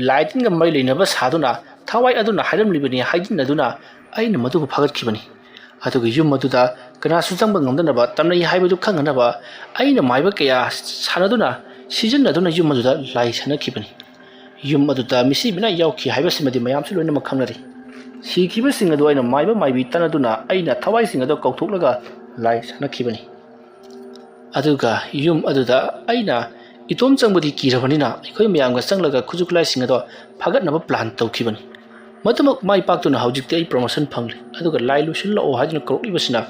ꯂꯥꯏ ꯇꯤꯟꯒ ꯃꯔꯤ ꯂꯩꯅꯕ ꯁꯥꯗꯨꯅ ꯊꯋꯥꯏ ꯑꯗꯨꯅ ꯍꯥꯏꯔꯝꯂꯤꯕꯅꯤ ꯍꯥꯏꯖꯤꯟꯅꯗꯨꯅ ꯑꯩꯅ ꯃꯗꯨꯕꯨ ꯐꯥꯒꯠꯈꯤꯕꯅꯤ꯫ ꯑꯗꯨꯒ ꯌꯨꯝ ꯑꯗꯨꯗ ꯀꯅꯥꯁꯨ ꯆꯪꯕ ꯉꯝꯗꯅꯕ ꯇꯝꯅꯩ ꯍꯥꯏꯕꯗꯨ ꯈꯪꯍꯟꯅꯕ ꯑꯩꯅ ꯃꯥꯏꯕ ꯀꯌꯥ ꯁꯥꯟꯅꯗꯨꯅ ꯁꯤꯖꯤꯟꯅꯗꯨꯅ ꯌꯨꯝ ꯑꯗꯨꯗ ꯂꯥꯏ ꯁꯥꯟꯅꯈꯤꯕꯅꯤ꯫ ꯌꯨꯝ ꯑꯗꯨꯗ ꯃꯤꯁꯤ ꯃꯤꯅꯥꯏ ꯌꯥꯎꯈꯤ ꯍꯥꯏꯕꯁꯤꯃꯗꯤ ꯃꯌꯥꯝꯁꯨ ꯂꯣꯏꯅꯃꯛ ꯈꯪꯅꯔꯤ꯫ ꯁꯤꯈꯤꯕꯁꯤꯡ ꯑꯗꯨ ꯑꯩꯅ ꯃꯥꯏꯕ ꯃꯥꯏꯕꯤ ꯇꯥꯟꯅꯗꯨꯅ ꯑꯩꯅ ꯊꯋꯥꯏꯁꯤꯡ ꯑꯗꯨ ꯀꯧꯊꯣꯛꯂꯒ ꯂꯥꯏ ꯁꯥꯟꯅꯈꯤꯕꯅꯤ꯫ ꯑꯗꯨꯒ ꯌꯨꯝ ꯑꯗꯨꯗ ꯑꯩꯅ ꯏꯇꯣꯝ ꯆꯪꯕꯗꯤ ꯀꯤꯔꯕꯅꯤꯅ ꯑꯩꯈꯣꯏ ꯃꯌꯥꯝꯒ ꯆꯪꯂꯒ ꯈꯨꯠꯁꯨ ꯈꯨꯠꯂꯥꯏꯁꯤꯡ ꯑꯗꯣ ꯐꯥꯒꯠꯅꯕ plan ꯇꯧꯈꯤꯕꯅꯤ꯫ ꯃꯗꯨꯃꯛ ꯃꯥꯏ ꯄꯥꯛꯇꯨꯅ ꯍꯧꯖꯤꯛꯇꯤ ꯑꯩ promotion ꯐꯪꯂꯦ꯫ ꯑꯗꯨꯒ ꯂꯥꯏ ꯂꯣꯏꯁꯤꯜꯂꯛꯑꯣ ꯍꯥꯏꯗꯨꯅ ꯀꯧꯔꯛꯂꯤꯕꯁꯤꯅ,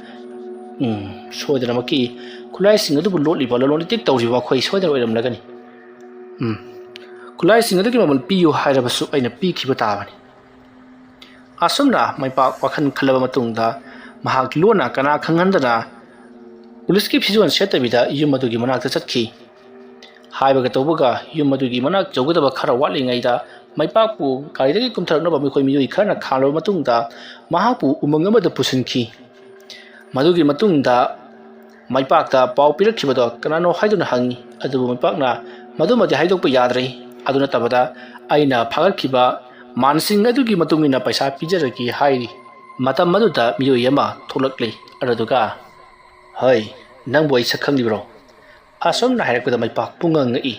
ꯎꯝ, ꯁꯣꯏꯗꯅꯃꯛꯀꯤ ꯈꯨꯠꯂꯥꯏꯁꯤꯡ ꯑꯗꯨꯕꯨ ꯂꯣꯠꯂꯤꯕ, ꯂꯂꯣꯟ ꯏꯇꯤꯛ ꯇꯧꯔꯤꯕ ꯃꯈꯣꯏ ꯁꯣꯏꯗꯅ ꯑꯣꯏꯔꯝꯂꯒꯅꯤ꯫ ꯎꯝ, ꯈꯨꯠꯂꯥꯏꯁꯤꯡ ꯑꯗꯨꯒꯤ ꯃꯃꯜ ꯄꯤꯌꯨ ꯍꯥꯏꯔꯕꯁꯨ ꯑꯩꯅ ꯄꯤꯈꯤꯕ ꯇꯥꯕꯅꯤ꯫ ꯑꯁꯨꯝꯅ ꯃꯥꯏꯄꯥꯛ ꯋꯥꯈꯜ ꯈꯜꯂꯕ ꯃꯇꯨꯡꯗ ꯃꯍꯥꯛ ꯂꯣꯟꯅ ꯀꯅꯥ ꯈꯪꯍꯟꯗꯅ ꯄꯨꯂꯤꯁꯀꯤ ꯐꯤꯖꯣꯜ ꯁꯦꯠꯇꯕꯤꯗ ꯌꯨꯝ ꯑꯗꯨꯒꯤ ꯃꯅꯥꯛꯇ ꯆꯠꯈꯤ꯫ ꯍꯥꯏꯕꯒ ꯇꯧꯕꯒ ꯌꯨꯝ ꯑꯗꯨꯒꯤ ꯃꯅꯥꯛ ꯌꯧꯒꯗꯕ ꯈꯔ ꯋꯥꯠꯂꯤꯉꯩꯗ ꯃꯥꯏꯄꯥꯛꯄꯨ ꯒꯥꯔꯤꯗꯒꯤ ꯀꯨꯝꯊꯔꯛꯅꯕ ꯃꯈꯣꯏ ꯃꯤꯑꯣꯏ ꯈꯔꯅ ꯈꯥꯝꯂꯕ ꯃꯇꯨꯡꯗ ꯃꯍꯥꯛꯄꯨ ꯎꯃꯪ ꯑꯃꯗ ꯄꯨꯁꯤꯟꯈꯤ꯫ ꯃꯗꯨꯒꯤ ꯃꯇꯨꯡꯗ ꯃꯥꯏꯄꯥꯛꯇ ꯄꯥꯎ ꯄꯤꯔꯛꯈꯤꯕꯗꯣ ꯀꯅꯥꯅꯣ ꯍꯥꯏꯗꯨꯅ ꯍꯪꯉꯤ꯫ ꯑꯗꯨꯕꯨ ꯃꯥꯏꯄꯥꯛꯅ ꯃꯗꯨꯃꯗꯤ ꯍꯥꯏꯗꯣꯛꯄ ꯌꯥꯗ꯭ꯔꯦ꯫ ꯑꯗꯨ ꯅꯠꯇꯕꯗ ꯑꯩꯅ ꯐꯥꯒꯠꯈꯤꯕ ꯃꯥꯟꯁꯤꯡ ꯑꯗꯨꯒꯤ ꯃꯇꯨꯡ ꯏꯟꯅ ꯄꯩꯁꯥ ꯄꯤꯖꯔꯒꯦ ꯍꯥꯏꯔꯤ꯫ ꯃꯇꯝ ꯑꯗꯨꯗ ꯃꯤꯑꯣꯏ ꯑꯃ ꯊꯣꯛꯂꯛꯂꯤ꯫ ꯑꯗꯨꯗꯨꯒ, "ꯍꯩ, ꯅꯪꯕꯨ ꯑꯩ ꯁꯛ ꯈꯪꯂꯤꯕ꯭ꯔꯣ?" ꯑꯁꯨꯝꯅ ꯍꯥꯏꯔꯛꯄꯗ ꯃꯥꯏꯄꯥꯛ ꯄꯨꯡꯉꯛ ꯉꯛꯏ꯫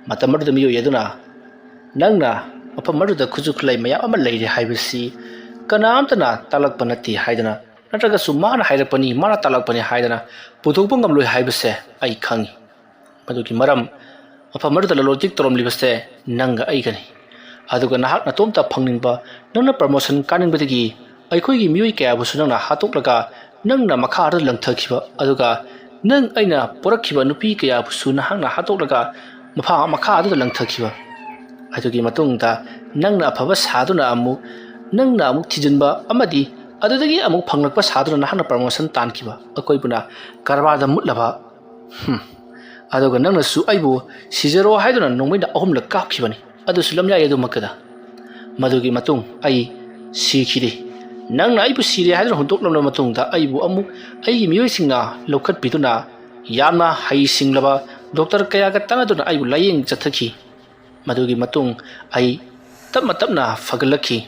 ꯃꯇꯝ ꯑꯗꯨꯗ ꯃꯤꯑꯣꯏ ꯑꯗꯨꯅ, "ꯅꯪꯅ ꯃꯐꯝ ꯑꯗꯨꯗ ꯈꯨꯠꯁꯨ ꯈꯨꯠꯂꯥꯏ ꯃꯌꯥꯝ ꯑꯃ ꯂꯩꯔꯦ ꯍꯥꯏꯕꯁꯤ ꯀꯅꯥꯝꯇꯅ ꯇꯥꯛꯂꯛꯄ ꯅꯠꯇꯦ" ꯍꯥꯏꯗꯅ, ꯅꯠꯇ꯭ꯔꯒꯁꯨ ꯃꯥꯅ ꯍꯥꯏꯔꯛꯄꯅꯤ, ꯃꯥꯅ ꯇꯥꯛꯂꯛꯄꯅꯤ ꯍꯥꯏꯗꯅ ꯄꯨꯊꯣꯛꯄ ꯉꯝꯂꯣꯏ ꯍꯥꯏꯕꯁꯦ ꯑꯩ ꯈꯪꯏ꯫ ꯃꯗꯨꯒꯤ ꯃꯔꯝ, ꯃꯐꯝ ꯑꯗꯨꯗ ꯂꯂꯣꯟ ꯏꯇꯤꯛ ꯇꯧꯔꯝꯂꯤꯕꯁꯦ ꯅꯪꯒ ꯑꯩꯒꯅꯤ꯫ ꯑꯗꯨꯒ ꯅꯍꯥꯛ ꯅꯇꯣꯝꯇ ꯐꯪꯅꯤꯡꯕ, ꯅꯪꯅ promotion ꯀꯥꯅꯤꯡꯕꯗꯒꯤ ꯑꯩꯈꯣꯏꯒꯤ ꯃꯤꯑꯣꯏ ꯀꯌꯥꯕꯨꯁꯨ ꯅꯪꯅ ꯍꯥꯠꯇꯣꯛꯂꯒ ꯅꯪꯅ ꯃꯈꯥ ꯑꯗꯨꯗ ꯂꯪꯊꯈꯤꯕ, ꯑꯗꯨꯒ ꯅꯪ ꯑꯩꯅ ꯄꯣꯔꯛꯈꯤꯕ ꯅꯨꯄꯤ ꯀꯌꯥꯕꯨꯁꯨ ꯅꯍꯥꯛꯅ ꯍꯥꯠꯇꯣꯛꯂꯒ ꯃꯐꯥ-, ꯃꯈꯥ ꯑꯗꯨꯗ ꯂꯪꯊꯈꯤꯕ꯫ ꯑꯗꯨꯒꯤ ꯃꯇꯨꯡꯗ ꯅꯪꯅ ꯑꯐꯕ ꯁꯥꯗꯨꯅ ꯑꯃꯨꯛ, ꯅꯪꯅ ꯑꯃꯨꯛ ꯊꯤꯖꯤꯟꯕ ꯑꯃꯗꯤ ꯑꯗꯨꯗꯒꯤ ꯑꯃꯨꯛ ꯐꯪꯂꯛꯄ ꯁꯥꯗꯨꯅ ꯅꯍꯥꯛꯅ promotion ꯇꯥꯟꯈꯤꯕ꯫ ꯑꯀꯣꯏꯕꯅ ꯀꯔꯕꯥꯔꯗ ꯃꯨꯠꯂꯕ꯫ ꯍꯨꯝ꯫ ꯑꯗꯨꯒ ꯅꯪꯅꯁꯨ ꯑꯩꯕꯨ ꯁꯤꯖꯔꯣ ꯍꯥꯏꯗꯨꯅ ꯅꯣꯡꯃꯩꯅ ꯑꯍꯨꯝꯂꯛ ꯀꯥꯞꯈꯤꯕꯅꯤ, ꯑꯗꯨꯁꯨ ꯂꯝꯌꯥꯏ ꯑꯗꯨꯃꯛꯇꯗ꯫ ꯃꯗꯨꯒꯤ ꯃꯇꯨꯡ ꯑꯩ ꯁꯤꯈꯤꯗꯦ꯫ ꯅꯪꯅ ꯑꯩꯕꯨ ꯁꯤꯔꯦ ꯍꯥꯏꯗꯨꯅ ꯍꯨꯟꯗꯣꯛꯂꯝꯂꯕ ꯃꯇꯨꯡꯗ ꯑꯩꯕꯨ ꯑꯃꯨꯛ ꯑꯩꯒꯤ ꯃꯤꯑꯣꯏꯁꯤꯡꯅ ꯂꯧꯈꯠꯄꯤꯗꯨꯅ ꯌꯥꯝꯅ ꯍꯩꯁꯤꯡꯂꯕ ꯗꯣꯛꯇꯔ ꯀꯌꯥꯒ ꯇꯥꯟꯅꯗꯨꯅ ꯑꯩꯕꯨ ꯂꯥꯌꯦꯡ ꯆꯠꯊꯈꯤ꯫ ꯃꯗꯨꯒꯤ ꯃꯇꯨꯡ ꯑꯩ ꯇꯞꯅ ꯇꯞꯅ ꯐꯒꯠꯂꯛꯈꯤ꯫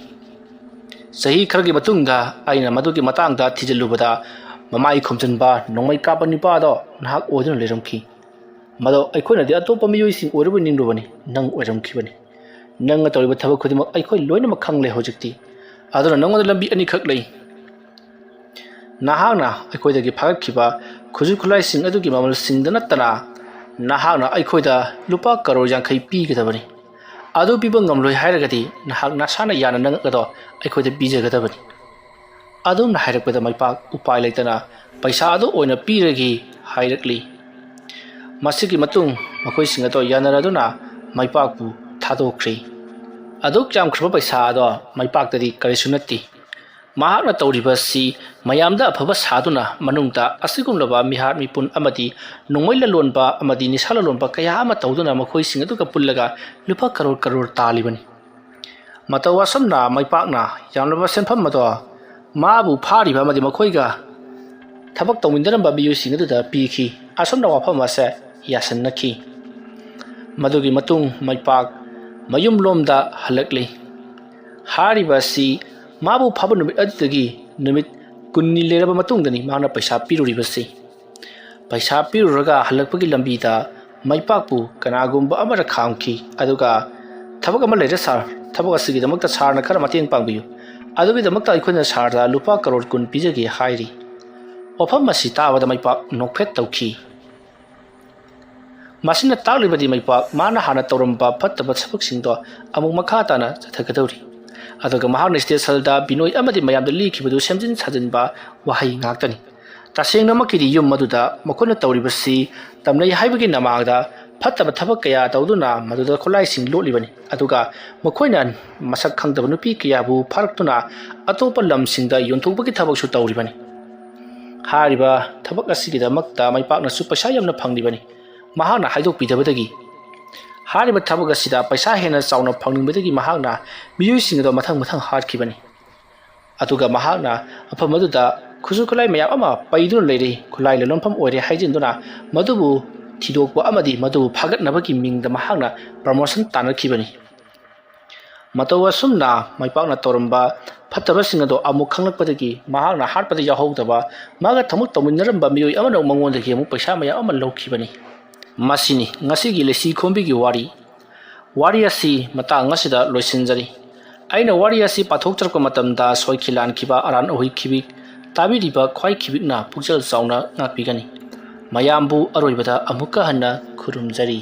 ꯆꯍꯤ ꯈꯔꯒꯤ ꯃꯇꯨꯡꯗ ꯑꯩꯅ ꯃꯗꯨꯒꯤ ꯃꯇꯥꯡꯗ ꯊꯤꯖꯤꯜꯂꯨꯕꯗ, ꯃꯃꯥꯏ ꯈꯨꯝꯖꯤꯟꯕ, ꯅꯣꯡꯃꯩ ꯀꯥꯞꯄ ꯅꯨꯄꯥ ꯑꯗꯣ ꯅꯍꯥꯛ ꯑꯣꯏꯗꯨꯅ ꯂꯩꯔꯝꯈꯤ꯫ ꯃꯗꯣ ꯑꯩꯈꯣꯏꯅꯗꯤ ꯑꯇꯣꯞꯄ ꯃꯤꯑꯣꯏꯁꯤꯡ ꯑꯣꯏꯔꯕꯣꯏ ꯅꯤꯡꯂꯨꯕꯅꯤ, ꯅꯪ ꯑꯣꯏꯔꯝꯈꯤꯕꯅꯤ꯫ ꯅꯪꯅ ꯇꯧꯔꯤꯕ ꯊꯕꯛ ꯈꯨꯗꯤꯡꯃꯛ ꯑꯩꯈꯣꯏ ꯂꯣꯏꯅꯃꯛ ꯈꯪꯂꯦ ꯍꯧꯖꯤꯛꯇꯤ꯫ ꯑꯗꯨꯅ ꯅꯪꯉꯣꯟꯗ ꯂꯝꯕꯤ ꯑꯅꯤꯈꯛ ꯂꯩ꯫ ꯅꯍꯥꯛꯅ ꯑꯩꯈꯣꯏꯗꯒꯤ ꯐꯥꯔꯛꯈꯤꯕ ꯈꯨꯠꯁꯨ ꯈꯨꯠꯂꯥꯏꯁꯤꯡ ꯑꯗꯨꯒꯤ ꯃꯃꯜꯁꯤꯡꯗ ꯅꯠꯇꯅ, ꯅꯍꯥꯛꯅ ꯑꯩꯈꯣꯏꯗ ꯂꯨꯄꯥ ꯀꯔꯣꯔ ꯌꯥꯡꯈꯩ ꯄꯤꯒꯗꯕꯅꯤ꯫ ꯑꯗꯨ ꯄꯤꯕ ꯉꯝꯂꯣꯏ ꯍꯥꯏꯔꯒꯗꯤ ꯅꯍꯥꯛ ꯅꯁꯥꯅ ꯌꯥꯅ ꯅꯉꯛ ꯑꯗꯣ ꯑꯩꯈꯣꯏꯗ ꯄꯤꯖꯒꯗꯕꯅꯤ꯫ ꯑꯗꯨꯝꯅ ꯍꯥꯏꯔꯛꯄꯗ ꯃꯥꯏꯄꯥꯛ ꯎꯄꯥꯏ ꯂꯩꯇꯅ ꯄꯩꯁꯥ ꯑꯗꯨ ꯑꯣꯏꯅ ꯄꯤꯔꯒꯦ ꯍꯥꯏꯔꯛꯂꯤ꯫ ꯃꯁꯤꯒꯤ ꯃꯇꯨꯡ ꯃꯈꯣꯏꯁꯤꯡ ꯑꯗꯣ ꯌꯥꯅꯔꯗꯨꯅ ꯃꯥꯏꯄꯥꯛꯄꯨ ꯊꯥꯗꯣꯛꯈ꯭ꯔꯤ꯫ ꯑꯗꯨꯛ ꯌꯥꯝꯈ꯭ꯔꯕ ꯄꯩꯁꯥ ꯑꯗꯣ ꯃꯥꯏꯄꯥꯛꯇꯗꯤ ꯀꯔꯤꯁꯨ ꯅꯠꯇꯦ꯫ ꯃꯍꯥꯛꯅ ꯇꯧꯔꯤꯕꯁꯤ ꯃꯌꯥꯝꯗ ꯑꯐꯕ ꯁꯥꯗꯨꯅ ꯃꯅꯨꯡꯗ ꯑꯁꯤꯒꯨꯝꯂꯕ ꯃꯤꯍꯥꯠ ꯃꯤꯄꯨꯟ ꯑꯃꯗꯤ ꯅꯣꯡꯃꯩ ꯂꯂꯣꯟꯕ ꯑꯃꯗꯤ ꯅꯤꯁꯥ ꯂꯂꯣꯟꯕ ꯀꯌꯥ ꯑꯃ ꯇꯧꯗꯨꯅ ꯃꯈꯣꯏꯁꯤꯡ ꯑꯗꯨꯒ ꯄꯨꯜꯂꯒ ꯂꯨꯄꯥ ꯀꯔꯣꯔ ꯀꯔꯣꯔ ꯇꯥꯜꯂꯤꯕꯅꯤ꯫ ꯃꯇꯧ ꯑꯁꯨꯝꯅ ꯃꯥꯏꯄꯥꯛꯅ ꯌꯥꯝꯂꯕ ꯁꯦꯟꯐꯝ ꯑꯗꯣ ꯃꯥꯕꯨ ꯐꯥꯔꯤꯕ ꯑꯃꯗꯤ ꯃꯈꯣꯏꯒ ꯊꯕꯛ ꯇꯧꯃꯤꯟꯅꯔꯝꯕ ꯃꯤꯑꯣꯏꯁꯤꯡ ꯑꯗꯨꯗ ꯄꯤꯈꯤ꯫ ꯑꯁꯨꯝꯅ ꯋꯥꯐꯝ ꯑꯁꯦ ꯌꯥꯁꯤꯟꯅꯈꯤ꯫ ꯃꯗꯨꯒꯤ ꯃꯇꯨꯡ ꯃꯥꯏꯄꯥꯛ ꯃꯌꯨꯝꯂꯣꯝꯗ ꯍꯜꯂꯛꯂꯤ꯫ ꯍꯥꯏꯔꯤꯕ ꯑꯁꯤ ꯃꯥꯕꯨ ꯐꯥꯕ ꯅꯨꯃꯤꯠ ꯑꯗꯨꯗꯒꯤ ꯅꯨꯃꯤꯠ ꯀꯨꯟꯅꯤ ꯂꯩꯔꯕ ꯃꯇꯨꯡꯗꯅꯤ ꯃꯍꯥꯛꯅ ꯄꯩꯁꯥ ꯄꯤꯔꯨꯔꯤꯕꯁꯤ꯫ ꯄꯩꯁꯥ ꯄꯤꯔꯨꯔꯒ ꯍꯜꯂꯛꯄꯒꯤ ꯂꯝꯕꯤꯗ ꯃꯥꯏꯄꯥꯛꯄꯨ ꯀꯅꯥꯒꯨꯝꯕ ꯑꯃꯅ ꯈꯥꯝꯈꯤ, ꯑꯗꯨꯒ "ꯊꯕꯛ ꯑꯃ ꯂꯩꯔꯦ ꯁꯥꯔ, ꯊꯕꯛ ꯑꯁꯤꯒꯤꯗꯃꯛꯇ ꯁꯥꯔꯅ ꯈꯔ ꯃꯇꯦꯡ ꯄꯥꯡꯕꯤꯌꯨ꯫ ꯑꯗꯨꯒꯤꯗꯃꯛꯇ ꯑꯩꯈꯣꯏꯅ ꯁꯥꯔꯗ ꯂꯨꯄꯥ ꯀꯔꯣꯔ ꯀꯨꯟ ꯄꯤꯖꯒꯦ" ꯍꯥꯏꯔꯤ꯫ ꯋꯥꯐꯝ ꯑꯁꯤ ꯇꯥꯕꯗ ꯃꯥꯏꯄꯥꯛ ꯅꯣꯛꯐꯦꯠ ꯇꯧꯈꯤ꯫ ꯃꯁꯤꯅ ꯇꯥꯛꯂꯤꯕꯗꯤ ꯃꯥꯏꯄꯥꯛ ꯃꯥꯅ ꯍꯥꯟꯅ ꯇꯧꯔꯝꯕ ꯐꯠꯇꯕ ꯊꯕꯛꯁꯤꯡꯗꯣ ꯑꯃꯨꯛ ꯃꯈꯥ ꯇꯥꯅ ꯆꯠꯊꯒꯗꯧꯔꯤ꯫ ꯑꯗꯨꯒ ꯃꯍꯥꯛꯅ ꯁ꯭ꯇꯦꯖ ꯍꯜꯗ ꯕꯤꯅꯣꯏ ꯑꯃꯗꯤ ꯃꯌꯥꯝꯗ ꯂꯤꯈꯤꯕꯗꯨ ꯁꯦꯝꯖꯤꯟ ꯁꯥꯖꯤꯟꯕ ꯋꯥꯍꯩ ꯉꯥꯛꯇꯅꯤ꯫ ꯇꯁꯦꯡꯅꯃꯛꯀꯤꯗꯤ ꯌꯨꯝ ꯑꯗꯨꯗ ꯃꯈꯣꯏꯅ ꯇꯧꯔꯤꯕꯁꯤ ꯇꯝꯅꯩ ꯍꯥꯏꯕꯒꯤ ꯅꯃꯥꯗ ꯐꯠꯇꯕ ꯊꯕꯛ ꯀꯌꯥ ꯇꯧꯗꯨꯅ ꯃꯗꯨꯗ ꯈꯨꯠꯂꯥꯏꯁꯤꯡ ꯂꯣꯠꯂꯤꯕꯅꯤ꯫ ꯑꯗꯨꯒ ꯃꯈꯣꯏꯅ ꯃꯁꯛ ꯈꯪꯗꯕ ꯅꯨꯄꯤ ꯀꯌꯥꯕꯨ ꯐꯥꯔꯛꯇꯨꯅ ꯑꯇꯣꯞꯄ ꯂꯝꯁꯤꯡꯗ ꯌꯣꯟꯊꯣꯛꯄꯒꯤ ꯊꯕꯛꯁꯨ ꯇꯧꯔꯤꯕꯅꯤ꯫ ꯍꯥꯏꯔꯤꯕ ꯊꯕꯛ ꯑꯁꯤꯒꯤꯗꯃꯛꯇ ꯃꯥꯏꯄꯥꯛꯅꯁꯨ ꯄꯩꯁꯥ ꯌꯥꯝꯅ ꯐꯪꯂꯤꯕꯅꯤ꯫ ꯃꯍꯥꯛꯅ ꯍꯥꯏꯗꯣꯛꯄꯤꯗꯕꯗꯒꯤ ꯍꯥꯏꯔꯤꯕ ꯊꯕꯛ ꯑꯁꯤꯗ ꯄꯩꯁꯥ ꯍꯦꯟꯅ ꯆꯥꯎꯅ ꯐꯪꯅꯤꯡꯕꯗꯒꯤ ꯃꯍꯥꯛꯅ ꯃꯤꯑꯣꯏꯁꯤꯡ ꯑꯗꯨ ꯃꯊꯪ ꯃꯊꯪ ꯍꯥꯠꯈꯤꯕꯅꯤ꯫ ꯑꯗꯨꯒ ꯃꯍꯥꯛꯅ ꯃꯐꯝ ꯑꯗꯨꯗ ꯈꯨꯠꯁꯨ ꯈꯨꯠꯂꯥꯏ ꯃꯌꯥꯝ ꯑꯃ ꯄꯩꯗꯨꯅ ꯂꯩꯔꯤ, ꯈꯨꯠꯂꯥꯏ ꯂꯂꯣꯟꯐꯝ ꯑꯣꯏꯔꯦ ꯍꯥꯏꯖꯤꯟꯗꯨꯅ ꯃꯗꯨꯕꯨ ꯊꯤꯗꯣꯛꯄ ꯑꯃꯗꯤ ꯃꯗꯨꯕꯨ ꯐꯥꯒꯠꯅꯕꯒꯤ ꯃꯤꯡꯗ ꯃꯍꯥꯛꯅ ꯄ꯭ꯔꯃꯣꯁꯟ ꯇꯥꯟꯅꯈꯤꯕꯅꯤ꯫ ꯃꯇꯧ ꯑꯁꯨꯝꯅ ꯃꯥꯏ ꯄꯥꯛꯅ ꯇꯧꯔꯝꯕ ꯐꯠꯇꯕꯁꯤꯡ ꯑꯗꯣ ꯑꯃꯨꯛ ꯈꯪꯂꯛꯄꯗꯒꯤ ꯃꯍꯥꯛꯅ ꯍꯥꯠꯄꯗ ꯌꯥꯎꯍꯧꯗꯕ ꯃꯥꯒ ꯊꯕꯛ ꯇꯧꯃꯤꯟꯅꯔꯝꯕ ꯃꯤꯑꯣꯏ ꯑꯃꯅ ꯃꯉꯣꯟꯗꯒꯤ ꯑꯃꯨꯛ ꯄꯩꯁꯥ ꯃꯌꯥꯝ ꯑꯃ ꯂꯧꯈꯤꯕꯅꯤ꯫ ꯃꯁꯤꯅꯤ ꯉꯁꯤꯒꯤ ꯂꯩꯁꯤ ꯈꯣꯝꯕꯤꯒꯤ ꯋꯥꯔꯤ꯫ ꯋꯥꯔꯤ ꯑꯁꯤ ꯃꯇꯥꯡ ꯑꯁꯤꯗ ꯂꯣꯏꯁꯤꯟꯖꯔꯤ꯫ ꯑꯩꯅ ꯋꯥꯔꯤ ꯑꯁꯤ ꯄꯥꯊꯣꯛꯆꯔꯛꯄ ꯃꯇꯝꯗ ꯁꯣꯏꯈꯤ ꯂꯥꯟꯈꯤꯕ ꯑꯔꯥꯟ ꯑꯍꯣꯏ ꯈꯤꯕꯤꯛ ꯇꯥꯕꯤꯔꯤꯕ ꯈ꯭ꯋꯥꯏ ꯈꯤꯕꯤꯛꯅ ꯄꯨꯛꯆꯦꯜ ꯆꯥꯎꯅ ꯉꯥꯛꯄꯤꯒꯅꯤ꯫ ꯃꯌꯥꯝꯕꯨ ꯑꯔꯣꯏꯕꯗ ꯑꯃꯨꯛꯀ ꯍꯟꯅ ꯈꯨꯔꯨꯝꯖꯔꯤ꯫